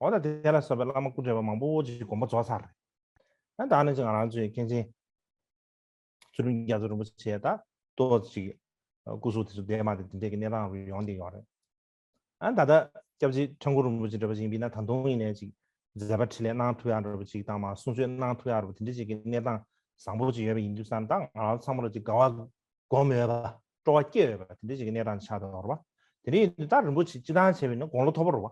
འོ་ད་དེ་ལ་སོགས་པའི་བླ་མ་སྐུ་བགྲེས་པ་མང་པོ་ཅིག་དགོངས་པ་རྫོགས་ཚར་རེད། ཨ་ད་ནི་ཅིག་ང་རང་ཚོའི་མཁན་ཆེན་ཚུལ་ཁྲིམས་རྒྱ་མཚོ་རིན་པོ་ཆེ་ད་ཏོག་ཅིག་སྐུ་གཟུགས་དེ་ཚོ་བསྡད་མ་བསྡད་དེ་འདྲའི་གི་གནས་སྟངས་རུ་ཡོང་བསྡད་ཡོད་རེད། ཨ་ད་ལྟ་སྐྱབས་རྗེ་ཁྲ་འགུ་རིན་པོ་ཆེ་འདྲ་པོ་ཞིག་ཡིན་པ་ཡིན་ན་ད་དུང་ཡིན་ནའི་ཅིག་མཛད་པ་འཕྲིན་ལས་གནང་ཐུབ་ཡག་འདྲ་པོ་ཅིག་དང་མ་གསུང་ཆོས་གནང་ཐུབ་ཡག་འདྲ་པོ་དེ་འདྲ་ཅིག་གི་གནས་སྟངས་བཟང་པོ་ཅིག་ཡོད་པ་ཡིན་དུས་ཙང་ད་ང་རང་ཚང་མ་ལ་ཅིག་དགའ་བ་སྒོམ་འོས་པ་སྤྲོ་བ་སྐྱེ་འོས་པ་དེ་འདྲ་ཅིག་གི་གནས་སྟངས་ཆགས་འདུག་རེད་པ། དེ་འདྲ་ཡིན་དུས་ད་རིན་པོ་ཆེ་སྤྱི་བཏང་བྱས་པ་ཡིན་ན་དགུང་ལོ་མཐོ་པོ་རེད་པ།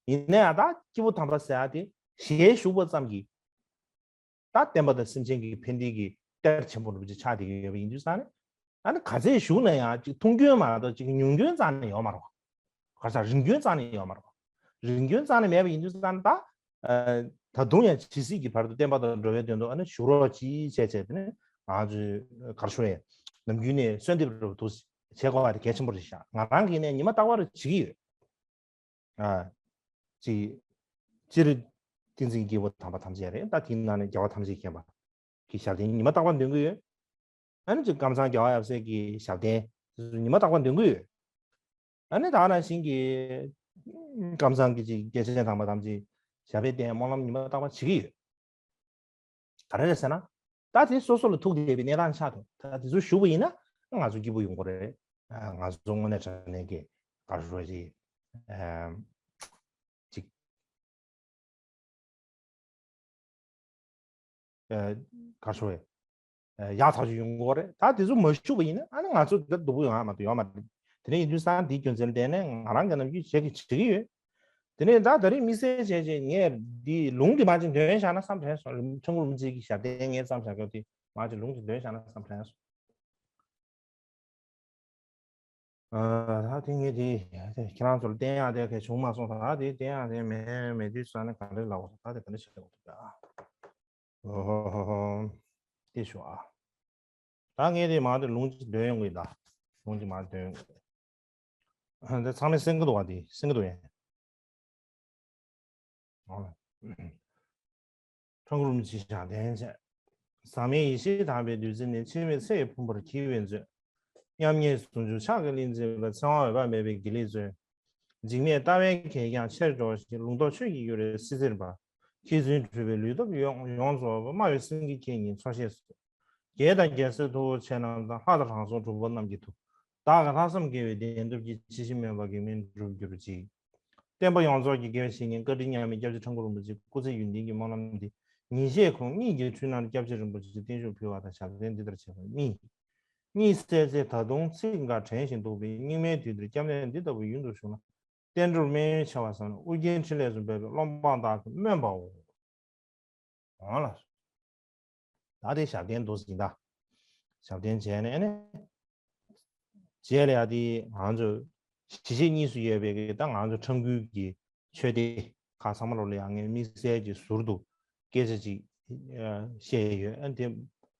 ཡིན་ན་ཡང་ད་སྐྱེས་བུ་དམ་པ་ཟེར་ཡག་དེ་ཞལ་བཞུགས་པ་ཙམ་གྱིས། ད་བསྟན་པ་དང་སེམས་ཅན་གྱི་ཕན་བདེ་གི་གཏེར་ཆེན་པོ་འདྲ་པོ་ཅིག་ཆགས་བསྡད་ཀྱི་ཡོད་པ་ཡིན་དུས་ཙང་ནས། ཨ་ནི་ག་ཚད་བཞུགས་ན་ཡང་ཅིག་མཐོང་སྐྱོན་མ་གཏོགས་ཅིག་ཉུང་སྐྱོན་རྩ་ནས་ཡོད་མ་རེད་པ། ག་ས་རིང་སྐྱོན་རྩ་ནས་ཡོད་མ་རེད་པ། རིང་སྐྱོན་རྩ་ནས་མེད་པ་ཡིན་དུས་ཙང་ནས་ད། ཨ། ད་དུང་ཡང་ཇི་སྲིད་ཀྱི་བར་དུ་བསྟན་པ་དང་འགྲོ་བའི་དོན་དུ་ཨ་ནི་བཞུགས་རོགས་གྱིས་བྱས་བྱས་དེ་ནས་ང་ཚོས་ག་རེ་ཞུ་དགོས་རེད། ནམ་རྒྱུན་ནས་གསོལ་འདེབས་འདྲ་པོ་འདུག་བྱེད་དགོས་པ་དེ་གལ་ཆེན་པོ་རེད་ཤག་ང་རང་གིས་ནས་ཉི་མ་རྟག་པར་བྱེད་ཀྱི་ཡོད། ཨ། ཅིག་སྤྱིར་བསྟན་འཛིན་སྐྱེས་བུ་དམ་པ་ཐམས་ཅད་རེད། ད་དེའི་ནང་ནས་རྒྱལ་བ་ཐམས་ཅད་མཁྱེན་པ་གི་ཞབས་བརྟན་ཉི་མ་རྟག་པར་འདོན་གྱི་ཡོད། ཨ་ནི་ཅིག་ཀམ་ཚང་རྒྱལ་བ་ཡབ་སྲས་ཀྱི་ཞབས་བརྟན་ཉི་མ་རྟག་པར་འདོན་གྱི་ཡོད། ཨ་ནི་ད་ནང་བཞིན་གྱི་ཀམ་ཚང་གི་ཅིག་སྐྱེས་ཆེན་དམ་པ་ཐམས་ཅད་ཞབས་པད་བརྟན་སྨོན་ལམ་ཉི་མ་རྟག་པར་བྱེད་ཀྱི་ཡོད། ག་རེ་རེད་ཟེར་ན། ད་དེ་སོ་སོ་ལ་ཐུག་བསྡད་པའི་གནས་སྟངས་ཆགས་འདུག་ད་དེ་ཚོ་ཞུགས་པ་ཡིན་ན་ང་ཚོ་སྐྱིད་པོ་ཡོང་གི་རེད། ང་ཚོ་དངོས་གནས་དྲང་གནས་ཀྱི་ག་རེ་ཞུ་དགོས་རེད། ཅིག་ག་རེ་ཞུ་དགོས་རེད། ཡག་ཐག་ཆོད་ཡོང་གི་རེད། ད་དེ་ཚོ་མ་ཞུགས་པ་ཡིན་ན་ཨ་ནི་ང་ཚོ་ད་སྡུག་པོ་ཡོང་ཡ་མ་གཏོགས་ཡོད་མ་རེད། དེ་ནས་ཡིན་དུས་ཙང་དེའི་རྒྱུ་མཚན་ལ་བརྟེན་ནས་ང་རང་གི་ནམ་རྒྱུན་བྱེད་ཀྱི་བྱེད་ཀྱི་ཡོད། དེ་ནས་ད་ད་རིང་དམིགས་བསལ་བྱས་བྱས་ངས་འདི་ལུང་འདི་མ་ཅིག་འདོན་བཞག་ན་བསམ་དྲན་སོང་། ཁྲ་འགུ་རིན་པོ་ཆེ་གི་ཞབས་བརྟན་ངས་བརྩམས་བཞག་སྐབས་དེ་མ་ཅིག་ལུང་ཅིག་འདོན་བཞག་ན་བསམ་དྲན་སོང་། ཨ། ད་དེ་ངས་དེ་ཁྱེད་རང་ཚོར་བསྟན་ཡག་དེ་གས་བྱུང་མ་སོང་ཙང་། ད་དེ་བསྟན་ཡག་དེ་མེད་མེད་དུས་ཙང་ནས་ག་རེ་ལབ་དགོས། ད་དེ་ག་རེ་བྱེད་དགོས་འདུག་ཨ། ཨོ་ཧོ་ཧོ། དེ་ཞུ་ཨ། ད་ངས་དེ་མ་དེ་ལུང་ཅིག་འདོན་ཡོང་གི་ཡིན། ད་ལུང་ཅིག་མ་འདོན་ཡོང་གི་ཡིན། ད་ཚང་མས་གསན་གི་འདུག་བ། དེ་གསན་གི་འདུག་ཡ། ཨོ། ཁྲ་འགུ་རིན་པོ་ཆེ་ཞབས་བརྟན་བྱས། ཟག་མེད་ཡེ་ཤེས་དག་པའི་བདུད་རྩི་ནི། འཆི་མེད་ཚེ་ཡི་ཕུང་པོར་འཁྱིལ་བའི་མཛོད། མཉམ་ཉིད་ཟུང་འཇུག་ཕྱག་གི་གླིང་འཛིན་པ། ཚེ་དབང་འོད་དཔག་མེད་པའི་དགེ་ལེགས་མཛོད། འཇིགས་མེད་ལྟ་བའི་གད་རྒྱངས་ཆེར་སྒྲོགས་ཤིང་། ལུང་རྟོགས་ཆོས་ཀྱི་གཡུ་རལ་སིལ་སིལ་འབར། མཁས་བཙུན་གྲུབ་པའི་ལུས་སྟོབས་ཡོངས་ཡོངས་རྫོགས་པ། སྨྲ་བའི་སེང་གེ་ཁྱེད་ཉིད་འཚོ་གཞེས་སུ། རྒྱལ་དང་རྒྱལ་སྲས་ཐུ་བོ་ཆེ་རྣམས་དང་། ལྷ་དང་དྲང་སྲོང་གྲུབ་པོ་རྣམས་ཀྱི་མཐུ། བདག་གི་ལྷག་བསམ་དགེ་བའི་བདེན་སྟོབས་ཀྱིས། ཇི་ཞིག་སྨོན་པ་གེགས་མེད་འགྲུབ་གྱུར་ཅིག་བསྟན་པ་ཡོངས་རྫོགས་ཀྱི་དགེ་བའི་བཤེས་གཉེན་བཀའ་དྲིན་མཉམ་མེད་སྐྱབས་རྗེ་ཁྲ་འགུ་རིན་པོ་ཆེ་སྐུ་ཚེ་ཡུན་བརྟན་གྱི་སྨོན་ལམ་འདི་ཉིན་ཤས་གོང་གཉིད་ཀྱི་འཕྲུལ་སྣང་སྐྱབས་རྗེ་རིན་པོ་ཆེ་བརྟན་བཞུགས་ཕུལ་བ་དང་ཞབས་བརྟན་འདི་ལྟར་བྱེད་པ་ནི། གཉིད་སད་ཚེ་ད་དུང་ཚིག་འགའ་དྲན་བཞིན་འདུག་པས། སྙིགས་མའི་དུས་འདིར་སྐྱབས་གནས་འདི་ལྟ་བུ་ཡུན་དུ་བཞུགས་ན། བསྟན་འགྲོར་སྨན་ཡོན་ཆེ་བར་བསམས་ནས། ཨོ་རྒྱན་ཕྲིན་ལས་སུ་འབད་པའི་བློ་འབངས་དག་གི་སྨོན་པའོ། འོ་ལགས་སོ། ད་དེ་ཞབས་བརྟན་འདུག་ཟིན་ད། ཞབས་བརྟན་བྱས་ནས་ཨ་ནི། རྗེས་ལ་ཡ་དེ་ང་ཚོ་གཞིས་བྱེས་གཉིས་སུ་ཡོད་པའི་གི་ད་ང་ཚོ་ཁྲ་འགུ་གི་ཆོས་སྡེ་ཁག་ཚང་མ་ལོ་ལ་ཡ་ངས་དམིགས་བསལ་གྱི་ཟུར་དུ་སྐད་ཆ་ཅིག་བཤད་ཡོད། ཨ་ནི་དེ་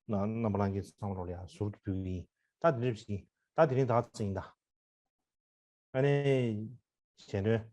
རྣམ་པ་ལྷན་རྒྱས་ཚང་མ་ལོ་ལ་ཡ་ཟུར་དུ་ཕུལ་གི་ཡིན། ད་དེ་འདྲ་ཞིག་ད་དེ་རིང་ད་ཟིན་ད། ཨ་ནི། ཞལ་འདོན།